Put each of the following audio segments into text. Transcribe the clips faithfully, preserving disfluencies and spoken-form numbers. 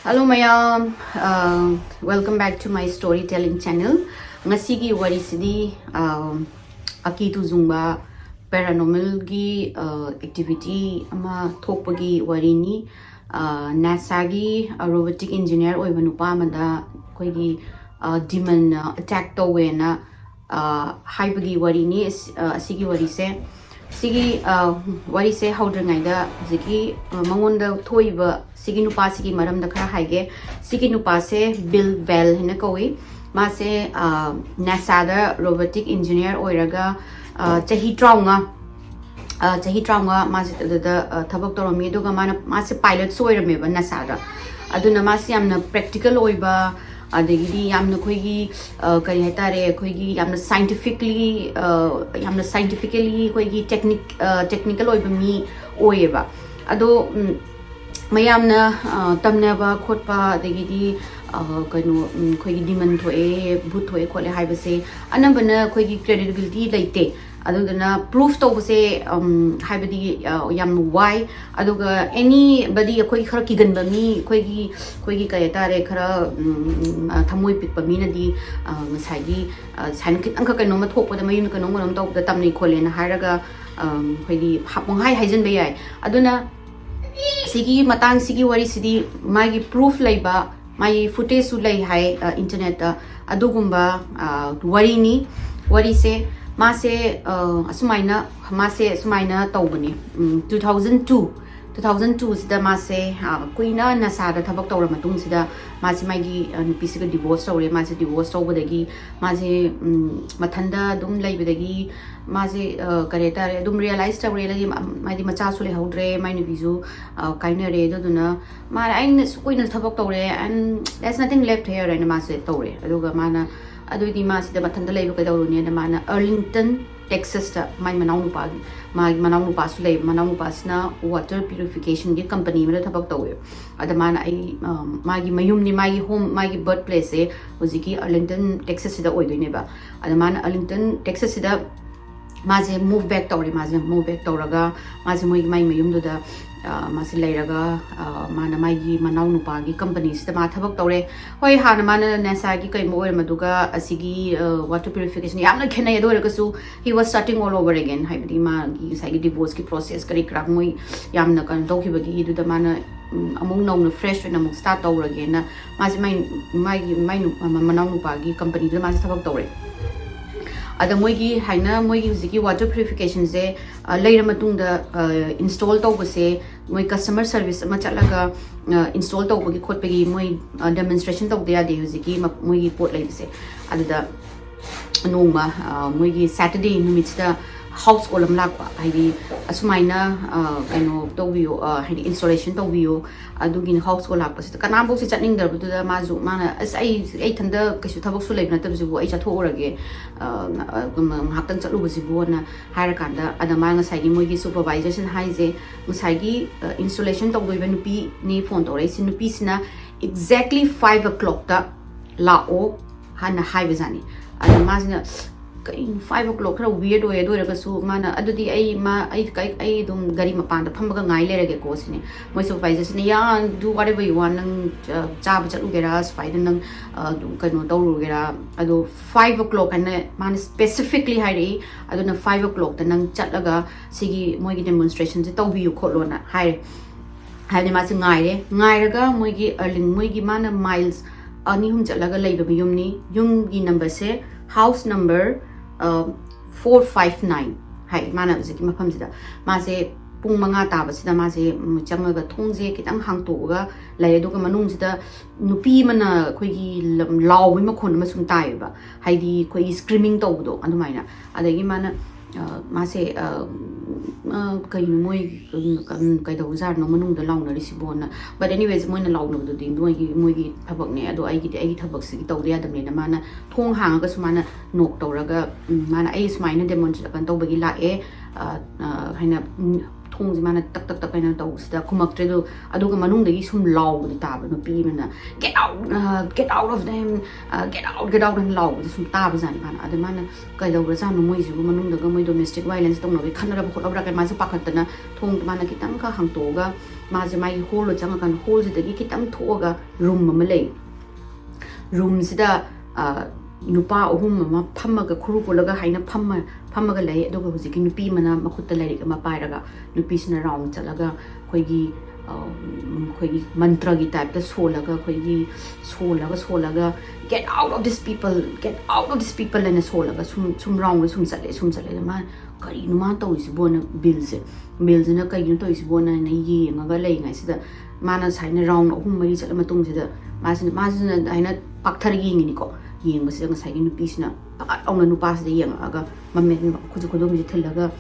Hello ꯃꯌꯥꯝ, uh, welcome back to my storytelling channel. ꯉꯁꯤꯒꯤ ꯋꯥꯔꯤꯁꯤꯗꯤ, uh, ꯑꯀꯤ ꯇꯨꯖꯨꯡꯕ paranormalꯒꯤ, uh, activity ꯑꯃ ꯊꯣꯛꯄꯒꯤ ꯋꯥꯔꯤꯅꯤ꯫ Uh, NASAꯒꯤ, uh, robotic engineer ꯑꯣꯏꯕ ꯅꯨꯄꯥ ꯑꯃꯗ ꯑꯩꯈꯣꯏꯒꯤ, uh, demonꯅ attack ꯇꯧꯋꯦꯅ, uh, ꯍꯥꯏꯕꯒꯤ ꯋꯥꯔꯤꯅꯤ꯫ ꯑꯁ-, uh, ꯑꯁꯤꯒꯤ ꯋꯥꯔꯤꯁꯦ, ꯁꯤꯒꯤ, uh, ꯋꯥꯔꯤꯁꯦ ꯍꯧꯗ꯭ꯔꯤꯉꯩꯗ ꯍꯧꯖꯤꯛꯀꯤ, uh, ꯃꯉꯣꯟꯗ ꯊꯣꯛꯏꯕ ꯁꯤꯒꯤ ꯅꯨꯄꯥꯁꯤꯒꯤ ꯃꯔꯝꯗ ꯈꯔ ꯍꯥꯏꯒꯦ꯫ ꯁꯤꯒꯤ ꯅꯨꯄꯥꯁꯦ Bill Bell ꯍꯥꯏꯅ ꯀꯧꯏ꯫ ꯃꯥꯁꯦ, uh, NASAꯗ robotic engineer ꯑꯣꯏꯔꯒ, uh, ꯆꯍꯤ ꯇꯔꯥꯃꯉꯥ, uh, ꯆꯍꯤ ꯇꯔꯥꯃꯉꯥ ꯃꯥꯁꯦ ꯑꯗꯨꯗ, uh, ꯊꯕꯛ ꯇꯧꯔꯝꯃꯤ꯫ ꯑꯗꯨꯒ ꯃꯥꯅ, ꯃꯥꯁꯦ pilotꯁꯨ ꯑꯣꯏꯔꯝꯃꯦꯕ NASAꯗ꯫ ꯑꯗꯨꯅ ꯃꯥꯁꯦ ꯌꯥꯝꯅ practical ꯑꯣꯏꯕ, ꯑꯗꯒꯤꯗꯤ ꯌꯥꯝꯅ ꯑꯩꯈꯣꯏꯒꯤ, uh, ꯀꯔꯤ ꯍꯥꯏꯇꯥꯔꯦ, ꯑꯩꯈꯣꯏꯒꯤ ꯌꯥꯝꯅ scientifically, uh, ꯌꯥꯝꯅ scientifically ꯑꯩꯈꯣꯏꯒꯤ technic-, uh, technical ꯑꯣꯏꯕ ꯃꯤ ꯑꯣꯏꯌꯦꯕ꯫ ꯑꯗꯣ, ꯎꯝ, ꯃꯌꯥꯝꯅ, uh, ꯇꯝꯅꯕ ꯈꯣꯠꯄ, ꯑꯗꯒꯤꯗꯤ, uh, ꯀꯩꯅꯣ, ꯎꯝ, ꯑꯩꯈꯣꯏꯒꯤ demon ꯊꯣꯛꯑꯦ, ꯚꯨꯠ ꯊꯣꯛꯑꯦ ꯈꯣꯠꯂꯦ ꯍꯥꯏꯕꯁꯦ ꯑꯅꯝꯕꯅ ꯑꯩꯈꯣꯏꯒꯤ credibility ꯂꯩꯇꯦ꯫ ꯑꯗꯨꯗꯨꯅ proof ꯇꯧꯕꯁꯦ, ꯎꯝ, ꯍꯥꯏꯕꯗꯤ, uh, ꯌꯥꯝ ꯋꯥꯏ꯫ ꯑꯗꯨꯒ anybody, ꯑꯩꯈꯣꯏ ꯈꯔ ꯀꯤꯒꯟꯕ ꯃꯤ, ꯑꯩꯈꯣꯏꯒꯤ, ꯑꯩꯈꯣꯏꯒꯤ ꯀꯩ ꯍꯥꯏꯇꯥꯔꯦ, ꯈꯔ, ꯎꯝ, uh, ꯊꯃꯣꯏ ꯄꯤꯛꯄ ꯃꯤꯅꯗꯤ, uh, ꯉꯁꯥꯏꯒꯤ, uh, ꯁꯨꯃꯥꯏꯅ ꯈꯤꯇꯪꯈꯛ ꯀꯩꯅꯣꯝꯃ ꯊꯣꯛꯄꯗ, ꯃꯌꯨꯝꯗ ꯀꯩꯅꯣꯝ ꯀꯩꯅꯣꯝ ꯇꯧꯕꯗ ꯇꯝꯅꯩ ꯈꯣꯠꯂꯦꯅ ꯍꯥꯏꯔꯒ, um, ꯑꯩꯈꯣꯏꯒꯤ ꯍꯥ-, ꯄꯪꯍꯥꯏ ꯍꯥꯏꯖꯟꯕ ꯌꯥꯏ꯫ ꯑꯗꯨꯅ ꯁꯤꯒꯤ ꯃꯇꯥꯡ, ꯁꯤꯒꯤ ꯋꯥꯔꯤꯁꯤꯗꯤ ꯃꯥꯒꯤ proof ꯂꯩꯕ, ꯃꯥꯒꯤ footageꯁꯨ ꯂꯩ ꯍꯥꯏ, ꯑ, internetꯇ꯫ ꯑꯗꯨꯒꯨꯝꯕ, ꯑ, ꯋꯥꯔꯤꯅꯤ꯫ ꯋꯥꯔꯤꯁꯦ ꯃꯥꯁꯦ, ꯑ, ꯑꯁꯨꯃꯥꯏꯅ, ꯃꯥꯁꯦ ꯑꯁꯨꯃꯥꯏꯅ ꯇꯧꯕꯅꯤ꯫ ꯎꯝ, two thousand two, two thousand twoꯁꯤꯗ ꯃꯥꯁꯦ, ꯑ, ꯀꯨꯏꯅ NASAꯗ ꯊꯕꯛ ꯇꯧꯔ ꯃꯇꯨꯡꯁꯤꯗ ꯃꯥꯁꯦ ꯃꯥꯒꯤ, ꯑ, ꯅꯨꯄꯤꯁꯤꯒ divorce ꯇꯧꯔꯦ꯫ ꯃꯥꯁꯦ divorce ꯇꯧꯕꯗꯒꯤ ꯃꯥꯁꯦ, ꯎꯝ, ꯃꯊꯟꯗ ꯑꯗꯨꯝ ꯂꯩꯕꯗꯒꯤ ꯃꯥꯁꯦ, ꯑ, ꯀꯔꯤ ꯍꯥꯏꯇꯥꯔꯦ, ꯑꯗꯨꯝ realize ꯇꯧꯔꯦ꯫ ꯑꯗꯒꯤ ꯃ-, ꯍꯥꯏꯗꯤ ꯃꯆꯥꯁꯨ ꯂꯩꯍꯧꯗ꯭ꯔꯦ, ꯃꯥꯏ ꯅꯨꯄꯤꯁꯨ, ꯑ, ꯀꯥꯏꯅꯔꯦ꯫ ꯑꯗꯨꯗꯨꯅ ꯃꯥꯅ, "ꯑꯩꯅ ꯑꯁꯨꯛ ꯀꯨꯏꯅ ꯊꯕꯛ ꯇꯧꯔꯦ, and there's nothing left here," ꯍꯥꯏꯅ ꯃꯥꯁꯦ ꯇꯧꯔꯦ꯫ ꯑꯗꯨꯒ ꯃꯥꯅ, ꯑꯗꯨꯗꯤ ꯃꯥ ꯁꯤꯗ ꯃꯊꯟꯇ ꯂꯩꯕ ꯀꯩꯗꯧꯔꯨꯅꯤ ꯍꯥꯏꯅ ꯃꯥꯅ Arlington, Texasꯇ ꯃꯥꯏ ꯃꯅꯥꯎꯅꯨꯄꯥꯒꯤ, ꯃꯥꯒꯤ ꯃꯅꯥꯎꯅꯨꯄꯥꯁꯨ ꯂꯩ꯫ ꯃꯅꯥꯎꯅꯨꯄꯥꯁꯤꯅ water purificationꯒꯤ company ꯑꯃꯗ ꯊꯕꯛ ꯇꯧꯋꯦ꯫ ꯑꯗ ꯃꯥꯅ, "ꯑꯩ, ꯑ, ꯃꯥꯒꯤ ꯃꯌꯨꯝꯅꯤ, ꯃꯥꯒꯤ home, ꯃꯥꯒꯤ birth placeꯁꯦ ꯍꯧꯖꯤꯛꯀꯤ Arlington, Texasꯁꯤꯗ ꯑꯣꯏꯗꯣꯏꯅꯦꯕ꯫ ꯑꯗ ꯃꯥꯅ Arlington, Texasꯁꯤꯗ ꯃꯥꯁꯦ move back ꯇꯧꯔꯦ꯫ ꯃꯥꯁꯦ move back ꯇꯧꯔꯒ ꯃꯥꯁꯦ ꯃꯣꯏꯒꯤ, ꯃꯥꯏ ꯃꯌꯨꯝꯗꯨꯗ, ꯑ, ꯃꯥꯁꯦ ꯂꯩꯔꯒ, ꯑ, ꯃꯥꯅ ꯃꯥꯒꯤ ꯃꯅꯥꯎ ꯅꯨꯄꯥꯒꯤ companyꯁꯤꯗ ꯃꯥ ꯊꯕꯛ ꯇꯧꯔꯦ꯫ ꯍꯣꯏ, ꯍꯥꯟꯅ ꯃꯥꯅ NASAꯒꯤ ꯀꯩꯒꯨꯝꯕ ꯑꯣꯏꯔꯝꯕꯗꯨꯒ ꯑꯁꯤꯒꯤ, ꯑ, water purification ꯌꯥꯝꯅ ꯈꯦꯠꯅꯩ꯫ ꯑꯗꯨ ꯑꯣꯏꯔꯒꯁꯨ he was starting all over again, ꯍꯥꯏꯕꯗꯤ ꯃꯥꯒꯤ ꯉꯁꯥꯏꯒꯤ divorceꯀꯤ process ꯀꯔꯤ ꯀꯔꯥ ꯃꯣꯏ ꯌꯥꯝꯅ ꯀꯩꯅꯣ ꯇꯧꯈꯤꯕꯒꯤꯗꯨꯗ ꯃꯥꯅ, ꯎꯝ, ꯑꯃꯨꯛ ꯅꯧꯅ fresh ꯑꯣꯏꯅ ꯑꯃꯨꯛ start ꯇꯧꯔꯒꯦꯅ ꯃꯥꯁꯦ ꯃꯥꯏ, ꯃꯥꯒꯤ, ꯃꯥꯏ ꯅꯨ-, ꯃ-, ꯃꯅꯥꯎ ꯅꯨꯄꯥꯒꯤ companyꯗꯨꯗ ꯃꯥꯁꯦ ꯊꯕꯛ ꯇꯧꯔꯦ꯫ ꯑꯗ ꯃꯣꯏꯒꯤ ꯍꯥꯏꯅ ꯃꯣꯏꯒꯤ ꯍꯧꯖꯤꯛꯀꯤ water purificationꯁꯦ, ꯑ, ꯂꯩꯔ ꯃꯇꯨꯡꯗ, ꯑ, install ꯇꯧꯕꯁꯦ ꯃꯣꯏ customer service ꯑꯃ ꯆꯠꯂꯒ, ꯑ, install ꯇꯧꯕꯒꯤ ꯈꯣꯠꯄꯒꯤ ꯃꯣꯏ, ꯑ, demonstration ꯇꯧꯗ ꯌꯥꯗꯦ ꯍꯧꯖꯤꯛꯀꯤ ꯃ-, ꯃꯣꯏꯒꯤ ꯄꯣꯠ ꯂꯩꯕꯁꯦ꯫ ꯑꯗꯨꯗ ꯅꯣꯡꯃ, ꯑ, ꯃꯣꯏꯒꯤ Saturday ꯅꯨꯃꯤꯠꯁꯤꯗ house call ꯑꯃ ꯂꯥꯛꯄ, ꯍꯥꯏꯗꯤ ꯑꯁꯨꯃꯥꯏꯅ, ꯑ, ꯀꯩꯅꯣ ꯇꯧꯕꯤꯌꯣ, ꯑ, ꯍꯥꯏꯗꯤ installation ꯇꯧꯕꯤꯌꯣ꯫ ꯑꯗꯨꯒꯤꯅꯤ house call ꯂꯥꯛꯄꯁꯤꯗ ꯀꯅꯥꯝꯐꯥꯎꯁꯦ ꯆꯠꯅꯤꯡꯗꯕꯗꯨꯗ ꯃꯥꯁꯨ, ꯃꯥꯅ, "ꯑꯁ, ꯑꯩ, ꯑꯩ ꯏꯊꯟꯗ ꯀꯩꯁꯨ ꯊꯕꯛꯁꯨ ꯂꯩꯕ ꯅꯠꯇꯕꯁꯤꯕꯨ ꯑꯩ ꯆꯠꯊꯣꯛꯎꯔꯒꯦ, ꯑ, ꯉ-, ꯑ, ꯉꯥꯏꯍꯥꯛꯇꯪ ꯆꯠꯂꯨꯕꯁꯤꯕꯨꯅ" ꯍꯥꯏꯔꯀꯥꯟꯗ, ꯑꯗ ꯃꯥ ꯉꯁꯥꯏꯒꯤ ꯃꯣꯏꯒꯤ supervisorꯁꯤꯅ ꯍꯥꯏꯁꯦ, ꯉꯁꯥꯏꯒꯤ, ꯑ, installation ꯇꯧꯗꯣꯏꯕ ꯅꯨꯄꯤꯅꯤ phone ꯇꯧꯔꯛꯏꯁꯤ, ꯅꯨꯄꯤꯁꯤꯅ exactly five o'clockꯇ ꯂꯥꯛꯑꯣ ꯍꯥꯏꯅ ꯍꯥꯏꯕꯖꯥꯠꯅꯤ꯫ ꯑꯗ ꯃꯥꯁꯤꯅ, "ꯀꯩꯅꯣ, five o'clock ꯈꯔ weird ꯑꯣꯏ, ꯑꯗꯨ ꯑꯣꯏꯔꯒꯁꯨ" ꯃꯥꯅ, "ꯑꯗꯨꯗꯤ ꯑꯩ, ꯃꯥ, ꯑꯩ, ꯑꯩ, ꯑꯩ ꯑꯗꯨꯝ ꯒꯥꯔꯤ ꯃꯄꯥꯟꯗ ꯐꯝꯃꯒ ꯉꯥꯏ ꯂꯩꯔꯒꯦꯀꯣ" ꯁꯤꯅꯦ꯫ ꯃꯣꯏ supervisorꯁꯤꯅ, "ꯌꯥ, do whatever you want, ꯅꯪ, ꯑ, ꯆꯥꯕ ꯆꯠꯂꯨꯒꯦꯔꯥ, ꯁꯨꯃꯥꯏꯅ ꯅꯪ, ꯑ, ꯑꯗꯨꯝ ꯀꯩꯅꯣ ꯇꯧꯔꯨꯒꯦꯔꯥ, ꯑꯗꯣ five o'clock ꯍꯥꯏꯅ ꯃꯥꯅ specifically ꯍꯥꯏꯔꯛꯏ, ꯑꯗꯨꯅ five o'clockꯇ ꯅꯪ ꯆꯠꯂꯒ ꯁꯤꯒꯤ ꯃꯣꯏꯒꯤ demonstrationꯁꯦ ꯇꯧꯕꯤꯌꯨ ꯈꯣꯠꯂꯣꯅ" ꯍꯥꯏꯔꯦ꯫ ꯍꯥꯏꯕꯗꯤ ꯃꯥꯁꯦ ꯉꯥꯏꯔꯦ꯫ ꯉꯥꯏꯔꯒ ꯃꯣꯏꯒꯤ ꯑꯥꯔꯂꯤꯡ, ꯃꯣꯏꯒꯤ ꯃꯥꯅ miles ꯑꯅꯤ ꯑꯍꯨꯝ ꯆꯠꯂꯒ ꯂꯩꯕ ꯌꯨꯝꯅꯤ꯫ ꯌꯨꯝꯒꯤ numberꯁꯦ house number, ꯑ, four five nine ꯍꯥꯏ ꯃꯥꯅ ꯍꯧꯖꯤꯛꯀꯤ ꯃꯐꯝꯁꯤꯗ꯫ ꯃꯥꯁꯦ ꯄꯨꯡ ꯃꯉꯥ ꯇꯥꯕꯁꯤꯗ ꯃꯥꯁꯦ, ꯎꯝ, ꯆꯪꯉꯒ ꯊꯣꯡꯁꯦ ꯈꯤꯇꯪ ꯍꯥꯡꯇꯣꯛꯑꯒ ꯂꯩ꯫ ꯑꯗꯨꯒ ꯃꯅꯨꯡꯁꯤꯗ ꯅꯨꯄꯤ ꯑꯃꯅ ꯑꯩꯈꯣꯏꯒꯤ ꯂꯝ-, ꯂꯥꯎꯕꯒꯤ ꯃꯈꯣꯟ ꯑꯃ ꯁꯨꯝ ꯇꯥꯏꯌꯦꯕ, ꯍꯥꯏꯗꯤ ꯑꯩꯈꯣꯏꯒꯤ screaming ꯇꯧꯕꯗꯣ ꯑꯗꯨꯃꯥꯏꯅ꯫ ꯑꯗꯒꯤ ꯃꯥꯅ, ꯑ, ꯃꯥꯁꯦ, ꯑ, ꯑ, "ꯀꯩꯅꯣ ꯃꯣꯏ, ꯎꯝ, ꯀ-, ꯎꯝ, ꯀꯩꯗꯧꯕꯖꯥꯠꯅꯣ ꯃꯅꯨꯡꯗ ꯂꯥꯎꯅꯔꯤꯁꯤꯕꯣꯅ?" But anyways, ꯃꯣꯏꯅ ꯂꯥꯎꯅꯕꯗꯨꯗꯤ ꯃꯣꯏꯒꯤ, ꯃꯣꯏꯒꯤ ꯊꯕꯛꯅꯦ, ꯑꯗꯣ ꯑꯩꯒꯤꯗꯤ ꯑꯩꯒꯤ ꯊꯕꯛꯁꯤꯗꯤ ꯇꯧꯗ ꯌꯥꯗꯕꯅꯤꯅ ꯃꯥꯅ ꯊꯣꯡ ꯍꯥꯡꯉꯒꯁꯨ ꯃꯥꯅ knock ꯇꯧꯔꯒ, ꯎꯝ, ꯃꯥꯅ, "ꯑꯩ ꯁꯨꯃꯥꯏꯅ demonstration ꯇꯧꯕꯒꯤ ꯂꯥꯛꯑꯦ", ꯑ, ꯑ, ꯍꯥꯏꯅ, ꯎꯝ, ꯈꯣꯡꯁꯦ ꯃꯥꯅ ꯇꯛ ꯇꯛ ꯇꯛ ꯍꯥꯏꯅ ꯇꯧꯕꯁꯤꯗ ꯈꯨꯝꯃꯛꯇ꯭ꯔꯦ꯫ ꯑꯗꯣ ꯑꯗꯨꯒ ꯃꯅꯨꯡꯗꯒꯤ ꯁꯨꯝ ꯂꯥꯎꯕꯗꯤ ꯇꯥꯕ, ꯅꯨꯄꯤ ꯑꯃꯅ, "Get out, uh, get out of them, uh, get out, get out" ꯍꯥꯏꯅ ꯂꯥꯎꯕꯗꯤ ꯁꯨꯝ ꯇꯥꯕꯖꯥꯠꯅꯤ ꯃꯥꯅ꯫ ꯑꯗ ꯃꯥꯅ, "ꯀꯩꯗꯧꯔꯖꯥꯠꯅꯣ ꯃꯣꯏꯁꯤꯕꯨ? ꯃꯅꯨꯡꯗꯒ ꯃꯣꯏ domestic violence ꯇꯧꯅꯕꯒꯤ ꯈꯠꯅꯔꯕ ꯈꯣꯠꯂꯕ꯭ꯔꯥ?" ꯀꯥꯏꯅ ꯃꯥꯁꯦ ꯄꯥꯈꯠꯇꯅ ꯊꯣꯡꯗꯣ ꯃꯥꯅ ꯈꯤꯇꯪꯈꯛ ꯍꯥꯡꯇꯣꯛꯑꯒ ꯃꯥꯁꯦ ꯃꯥꯒꯤ ꯍꯣꯜꯗ ꯆꯪꯉꯀꯥꯟꯗ ꯍꯣꯜꯁꯤꯗꯒꯤ ꯈꯤꯇꯪ ꯊꯣꯛꯑꯒ ꯔꯨꯝ ꯑꯃ ꯂꯩ꯫ ꯔꯨꯝꯁꯤꯗ, ꯑ, ꯅꯨꯄꯥ ꯑꯍꯨꯝ ꯑꯃ ꯐꯝꯃꯒ, ꯈꯨꯔꯨ ꯀꯣꯜꯂꯒ ꯍꯥꯏꯅ ꯐꯝꯃ-, ꯐꯝꯃꯒ ꯂꯩ꯫ ꯑꯗꯨꯒ ꯍꯧꯖꯤꯛꯀꯤ ꯅꯨꯄꯤ ꯑꯃꯅ ꯃꯈꯨꯠꯇ ꯂꯥꯏꯔꯤꯛ ꯑꯃ ꯄꯥꯏꯔꯒ ꯅꯨꯄꯤꯁꯤꯅ ꯔꯥꯎꯟ ꯆꯠꯂꯒ ꯑꯩꯈꯣꯏꯒꯤ, ꯑ, ꯑꯩꯈꯣꯏꯒꯤ ꯃꯟꯇ꯭ꯔꯒꯤ ꯇꯥꯏꯞꯇ ꯁꯣꯜꯂꯒ, ꯑꯩꯈꯣꯏꯒꯤ ꯁꯣꯜꯂꯒ, ꯁꯣꯜꯂꯒ, "Get out of this people, get out of this people" ꯍꯥꯏꯅ ꯁꯣꯜꯂꯒ ꯁꯨꯝ, ꯁꯨꯝ ꯔꯥꯎꯟꯗ ꯁꯨꯝ ꯆꯠꯂꯦ, ꯁꯨꯝ ꯆꯠꯂꯦ꯫ ꯑꯗ ꯃꯥ, "ꯀꯔꯤꯅꯣ ꯃꯥꯅ ꯇꯧꯔꯤꯁꯤꯕꯣꯅ?" ꯕꯤꯜꯁꯦ, ꯕꯤꯜꯁꯤꯅ "ꯀꯩꯅꯣ ꯇꯧꯔꯤꯁꯤꯕꯣꯅ?" ꯍꯥꯏꯅ ꯌꯦꯡꯉꯒ ꯂꯩꯔꯤꯉꯩꯁꯤꯗ, ꯃꯥꯅ ꯁꯨꯃꯥꯏꯅ ꯔꯥꯎꯟ ꯑꯍꯨꯝ ꯃꯔꯤ ꯆꯠꯂ ꯃꯇꯨꯡꯁꯤꯗ, ꯃꯥꯁꯤꯅ, ꯃꯥꯁꯤꯅ ꯍꯥꯏꯅ ꯄꯥꯛꯊꯔ ꯌꯦꯡꯉꯤꯅꯤꯀꯣ꯫ ꯌꯦꯡꯕꯁꯤꯗ ꯉꯁꯥꯏꯒꯤ ꯅꯨꯄꯤꯁꯤꯅ ꯐꯠ ꯂꯥꯎꯅ ꯅꯨꯄꯥꯁꯤꯗ ꯌꯦꯡꯉꯛꯑꯒ ꯃꯃꯤꯠ, ꯈꯨꯠꯁꯨ ꯈꯨꯗꯣꯝꯕꯤꯁꯦ ꯊꯤꯜꯂꯒ,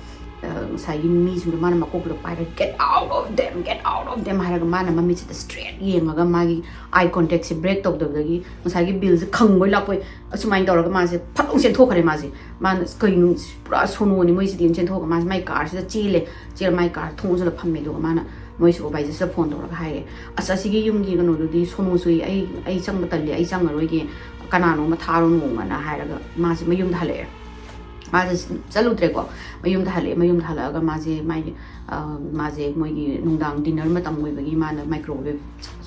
ꯑ, ꯉꯁꯥꯏꯒꯤ ꯃꯤꯁꯤꯡꯗꯣ ꯃꯥꯅ ꯃꯀꯣꯛꯇꯨꯗ ꯄꯥꯏꯔꯒ, "Get out of them, get out of them" ꯍꯥꯏꯔꯒ ꯃꯥꯅ ꯃꯃꯤꯠꯁꯤꯗ ꯁ꯭ꯇ꯭ꯔꯦꯠ ꯌꯦꯡꯉꯒ ꯃꯥꯒꯤ ꯑꯥꯏ ꯀꯣꯟꯇꯦꯛꯁꯦ ꯕ꯭ꯔꯦꯛ ꯇꯧꯗꯕꯗꯒꯤ ꯉꯁꯥꯏꯒꯤ ꯕꯤꯜꯁꯦ ꯈꯪꯕꯣꯏ ꯂꯥꯛꯄꯣꯏ ꯑꯁꯨꯃꯥꯏꯅ ꯇꯧꯔꯒ ꯃꯥꯁꯦ ꯐꯠ ꯂꯥꯎ ꯆꯦꯟꯊꯣꯛꯈ꯭ꯔꯦ ꯃꯥꯁꯦ꯫ ꯃꯥꯅ, "ꯑꯁ, ꯀꯩꯅꯣ, ꯄꯨꯔꯥ ꯁꯣꯅꯣꯅꯤ ꯃꯣꯏꯁꯤꯗꯤ"ꯅ ꯆꯦꯟꯊꯣꯛꯑꯒ ꯃꯥꯁꯦ ꯃꯥꯏ ꯀꯥꯔꯁꯤꯗ ꯆꯦꯜꯂꯦ꯫ ꯆꯦꯜꯂ ꯃꯥꯏ ꯀꯥꯔ ꯊꯣꯡ ꯂꯣꯟꯁꯤꯜꯂ ꯐꯝꯃꯦ꯫ ꯑꯗꯨꯒ ꯃꯥꯅ ꯃꯣꯏ ꯁꯨꯄꯔꯚꯥꯏꯖꯔꯁꯤꯗ ꯐꯣꯟ ꯇꯧꯔꯒ ꯍꯥꯏꯔꯦ, "ꯑꯁ, ꯑꯁꯤꯒꯤ ꯌꯨꯝꯒꯤ ꯀꯩꯅꯣꯗꯨꯗꯤ ꯁꯣꯅꯣ ꯆꯨꯏ, ꯑꯩ, ꯑꯩ ꯆꯪꯕ ꯇꯜꯂꯤ, ꯑꯩ ꯆꯪꯉꯔꯣꯏꯒꯦ, ꯀꯅꯥꯅꯣ ꯑꯃ ꯊꯥꯔꯣꯅꯣꯅ" ꯍꯥꯏꯔꯒ ꯃꯥꯁꯦ ꯃꯌꯨꯝꯗ ꯍꯜꯂꯛꯑꯦ꯫ ꯃꯥꯁꯦ ꯆꯠꯂꯨꯗ꯭ꯔꯦꯀꯣ, ꯃꯌꯨꯝꯗ ꯍꯜꯂꯛꯑꯦ꯫ ꯃꯌꯨꯝꯗ ꯍꯜꯂꯛꯑꯒ ꯃꯥꯁꯦ ꯃꯥꯒꯤ, ꯑ, ꯃꯥꯁꯦ ꯃꯣꯏꯒꯤ ꯅꯨꯡꯗꯥꯡ ꯗꯤꯅꯔ ꯃꯇꯝ ꯑꯣꯏꯕꯒꯤ ꯃꯥꯅ ꯃꯥꯏꯀ꯭ꯔꯣꯋꯦꯕ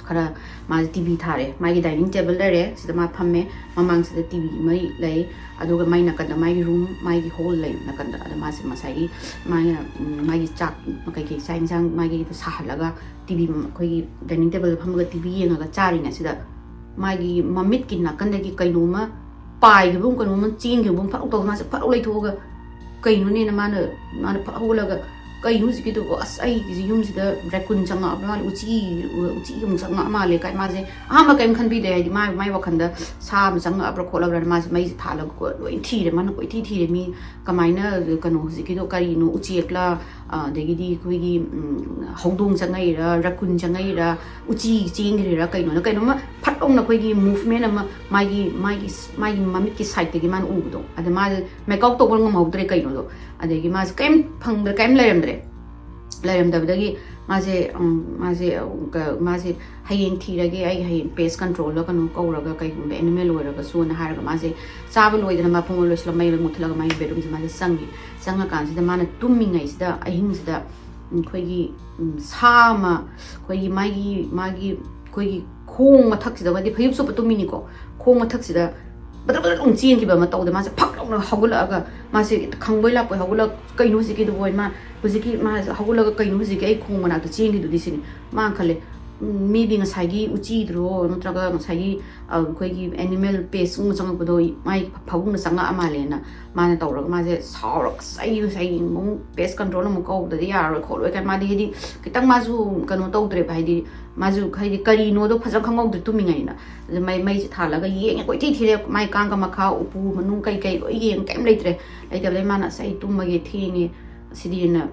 ꯈꯔ, ꯃꯥꯁꯦ ꯇꯤ ꯚꯤ ꯊꯥꯔꯦ꯫ ꯃꯥꯒꯤ ꯗꯥꯏꯅꯤꯡ ꯇꯦꯕꯜ ꯂꯩꯔꯦ, ꯁꯤꯗ ꯃꯥ ꯐꯝꯃꯦ꯫ ꯃꯃꯥꯡꯁꯤꯗ ꯇꯤ ꯚꯤ ꯑꯃ ꯂꯩ, ꯑꯗꯨꯒ ꯃꯥꯏ ꯅꯥꯀꯟꯗ ꯃꯥꯒꯤ ꯔꯨꯝ, ꯃꯥꯒꯤ ꯍꯣꯜ ꯂꯩ ꯅꯥꯀꯟꯗ꯫ ꯑꯗ ꯃꯥꯁꯦ ꯉꯁꯥꯏꯒꯤ ꯃꯥꯅ, ꯎꯝ, ꯃꯥꯒꯤ ꯆꯥꯛ ꯀꯩꯀꯩ, ꯆꯥꯛ ꯏꯟꯁꯥꯡ ꯃꯥꯒꯤꯗꯣ ꯁꯥꯍꯜꯂꯒ ꯇꯤ ꯚꯤ, ꯑꯩꯈꯣꯏꯒꯤ ꯗꯥꯏꯅꯤꯡ ꯇꯦꯕꯜꯗ ꯐꯝꯃꯒ ꯇꯤ ꯚꯤ ꯌꯦꯡꯉꯒ ꯆꯥꯔꯤꯉꯩꯁꯤꯗ ꯃꯥꯒꯤ ꯃꯃꯤꯠꯀꯤ ꯅꯥꯀꯟꯗꯒꯤ ꯀꯩꯅꯣꯝꯃ ꯄꯥꯏꯈꯤꯕꯒꯨꯝ, ꯀꯩꯅꯣꯝꯃ ꯆꯦꯟꯈꯤꯕꯒꯨꯝ ꯐꯠ ꯂꯥꯎ ꯇꯧꯗꯅ ꯃꯥꯁꯦ ꯐꯠ ꯂꯥꯎ ꯂꯩꯊꯣꯛꯑꯒ, ꯀꯩꯅꯣꯅꯦꯅ ꯃꯥꯅ, ꯃꯥꯅ ꯐꯠ ꯍꯧꯒꯠꯂꯒ, "ꯀꯩꯅꯣ ꯍꯧꯖꯤꯛꯀꯤꯗꯨꯕꯣ? ꯑꯁ, ꯑꯩꯒꯤꯁꯤ ꯌꯨꯝꯁꯤꯗ ꯔꯦꯀꯨꯟ ꯆꯪꯉꯛꯑꯕ ꯃꯥꯜꯂꯦ, ꯎꯆꯤ, ꯎꯆꯤ ꯑꯃꯨꯛ ꯆꯪꯉꯛꯑ ꯃꯥꯜꯂꯦ" ꯀꯥꯏ ꯃꯥꯁꯦ ꯑꯍꯥꯟꯕ ꯀꯩꯝ ꯈꯟꯕꯤꯗꯦ꯫ ꯍꯥꯏꯗꯤ ꯃꯥ, ꯃꯥꯏ ꯋꯥꯈꯟꯗ ꯁꯥ ꯑꯃ ꯆꯪꯉꯛꯑꯕ꯭ꯔꯥ ꯈꯣꯠꯂꯕ꯭ꯔꯥꯅ ꯃꯥꯁꯦ ꯃꯩꯁꯦ ꯊꯥꯜꯂꯒ ꯂꯣꯏ ꯊꯤꯔꯦ꯫ ꯃꯥꯅ ꯀꯣꯏꯊꯤ ꯊꯤꯔꯦ, ꯃꯤ ꯀꯃꯥꯏꯅ, ꯀꯩꯅꯣ, ꯍꯧꯖꯤꯛꯀꯤꯗꯣ ꯀꯔꯤꯅꯣ, ꯎꯆꯦꯛꯂ, ꯑ, ꯑꯗꯒꯤꯗꯤ ꯑꯩꯈꯣꯏꯒꯤ, ꯎꯝ, ꯍꯧꯗꯣꯡ ꯆꯪꯉꯛꯏꯔꯥ, ꯔꯦꯀꯨꯟ ꯆꯪꯉꯛꯏꯔꯥ, ꯎꯆꯤ ꯆꯦꯟꯈ꯭ꯔꯤꯔꯥ, ꯀꯩꯅꯣꯅ, ꯀꯩꯅꯣꯝꯃ ꯐꯠ ꯂꯥꯎꯅ ꯑꯩꯈꯣꯏꯒꯤ movement ꯑꯃ ꯃꯥꯒꯤ, ꯃꯥꯒꯤ, ꯃꯥꯒꯤ ꯃꯃꯤꯠꯀꯤ sideꯇꯒꯤ ꯃꯥꯅ ꯎꯕꯗꯣ꯫ ꯑꯗ ꯃꯥꯁꯦ make out ꯇꯧꯕ ꯉꯝꯍꯧꯗ꯭ꯔꯦ ꯀꯩꯅꯣꯗꯣ꯫ ꯑꯗꯒꯤ ꯃꯥꯁꯦ ꯀꯩꯝ ꯐꯪꯗ꯭ꯔꯦ, ꯀꯩꯝ ꯂꯩꯔꯝꯗ꯭ꯔꯦ꯫ ꯂꯩꯔꯝꯗꯕꯗꯒꯤ ꯃꯥꯁꯦ, ꯎꯝ, ꯃꯥꯁꯦ, ꯎꯝ, ꯀ-, ꯃꯥꯁꯦ "ꯍꯌꯦꯡ ꯊꯤꯔꯒꯦ, ꯑꯩ ꯍꯌꯦꯡ pest controlꯂ ꯀꯩꯅꯣ ꯀꯧꯔꯒ, ꯀꯩꯒꯨꯝꯕ animal ꯑꯣꯏꯔꯒꯁꯨꯅ" ꯍꯥꯏꯔꯒ ꯃꯥꯁꯦ ꯆꯥꯕ ꯂꯣꯏꯗꯅ ꯃꯄꯨꯡ ꯂꯣꯏꯁꯤꯜꯂꯒ ꯃꯩ ꯂꯣꯏ ꯃꯨꯠꯊꯠꯂꯒ ꯃꯥꯒꯤ bedroomꯁꯦ ꯃꯥꯁꯦ ꯆꯪꯉꯦ꯫ ꯆꯪꯉꯀꯥꯟꯁꯤꯗ ꯃꯥꯅ ꯇꯨꯝꯃꯤꯉꯩꯁꯤꯗ, ꯑꯍꯤꯡꯁꯤꯗ, ꯎꯝ, ꯑꯩꯈꯣꯏꯒꯤ, ꯎꯝ, ꯁꯥ ꯑꯃ, ꯑꯩꯈꯣꯏꯒꯤ ꯃꯥꯒꯤ, ꯃꯥꯒꯤ, ꯑꯩꯈꯣꯏꯒꯤ ꯈꯣꯡ ꯃꯊꯛꯁꯤꯗ, ꯍꯥꯏꯗꯤ ꯐꯩꯖꯨꯞ ꯁꯨꯞꯄ ꯇꯨꯝꯃꯤꯅꯤꯀꯣ, ꯈꯣꯡ ꯃꯊꯛꯁꯤꯗ ꯕꯗ꯭ꯔꯛ ꯕꯗ꯭ꯔꯛ ꯑꯃꯨꯛ ꯆꯦꯟꯈꯤꯕ ꯑꯃ ꯇꯧꯗ, ꯃꯥꯁꯦ ꯐꯛ ꯂꯥꯎꯅ ꯍꯧꯒꯠꯂꯛꯑꯒ, ꯃꯥꯁꯦ ꯈꯪꯕꯣꯏ ꯂꯥꯛꯄꯣꯏ ꯍꯧꯒꯠꯂꯛ-, "ꯀꯩꯅꯣ ꯍꯧꯖꯤꯛꯀꯤꯗꯨꯕꯣ?" ꯃꯥ ꯍꯧꯖꯤꯛꯀꯤ, ꯃꯥ ꯍꯧꯒꯠꯂꯒ "ꯀꯩꯅꯣ ꯍꯧꯖꯤꯛꯀꯤ ꯑꯩ ꯈꯣꯡ ꯃꯅꯥꯛꯇ ꯆꯦꯟꯈꯤꯗꯨꯗꯤ?" ꯁꯤꯅꯤ ꯃꯥꯅ ꯈꯜꯂꯦ꯫ "ꯎꯝ, maybe ꯉꯁꯥꯏꯒꯤ ꯎꯆꯤꯗꯨꯔꯣ, ꯅꯠꯇ꯭ꯔꯒ ꯉꯁꯥꯏꯒꯤ, ꯑ, ꯑꯩꯈꯣꯏꯒꯤ animal pestꯀꯨꯝꯕ ꯆꯪꯉꯛꯄꯗꯣ ꯃꯥꯏ ꯐꯃꯨꯡꯗ ꯆꯪꯉꯛꯑ ꯃꯥꯜꯂꯦꯅ" ꯃꯥꯅ ꯇꯧꯔꯒ ꯃꯥꯁꯦ ꯁꯥꯎꯔꯒ, "ꯑꯁ, ꯑꯩ ꯉꯁꯥꯏ ꯑꯃꯨꯛ pest control ꯑꯃꯨꯛ ꯀꯧꯗꯗꯤ ꯌꯥꯔꯔꯣꯏ ꯈꯣꯠꯂꯣꯏ" ꯀꯥꯏꯅ ꯃꯥꯗꯤ, ꯍꯥꯏꯗꯤ, ꯈꯤꯇꯪ ꯃꯥꯁꯨ ꯀꯩꯅꯣ ꯇꯧꯗ꯭ꯔꯦꯕ, ꯍꯥꯏꯗꯤ, ꯃꯥꯁꯨ, ꯍꯥꯏꯗꯤ, ꯀꯔꯤꯅꯣꯗꯣ ꯐꯖꯅ ꯈꯪꯍꯧꯗ꯭ꯔꯦ ꯇꯨꯝꯃꯤꯉꯩꯅ꯫ ꯑꯗꯨ ꯃꯩ, ꯃꯩꯁꯦ ꯊꯥꯜꯂꯒ ꯌꯦꯡꯉꯦ, ꯀꯣꯏꯊꯤ ꯊꯤꯔꯦ, ꯃꯥꯏ ꯀꯥꯡꯒ ꯃꯈꯥ, ꯎꯄꯨ ꯃꯅꯨꯡ ꯀꯩ ꯀꯩ ꯂꯣꯏ ꯌꯦꯡꯉꯦ, ꯀꯩꯝ ꯂꯩꯇ꯭ꯔꯦ꯫ ꯂꯩꯇꯕꯗꯩ ꯃꯥꯅ, "ꯑꯁ, ꯑꯩ ꯇꯨꯝꯃꯒꯦ, ꯊꯦꯡꯉꯦ ꯁꯤꯗꯤꯅ"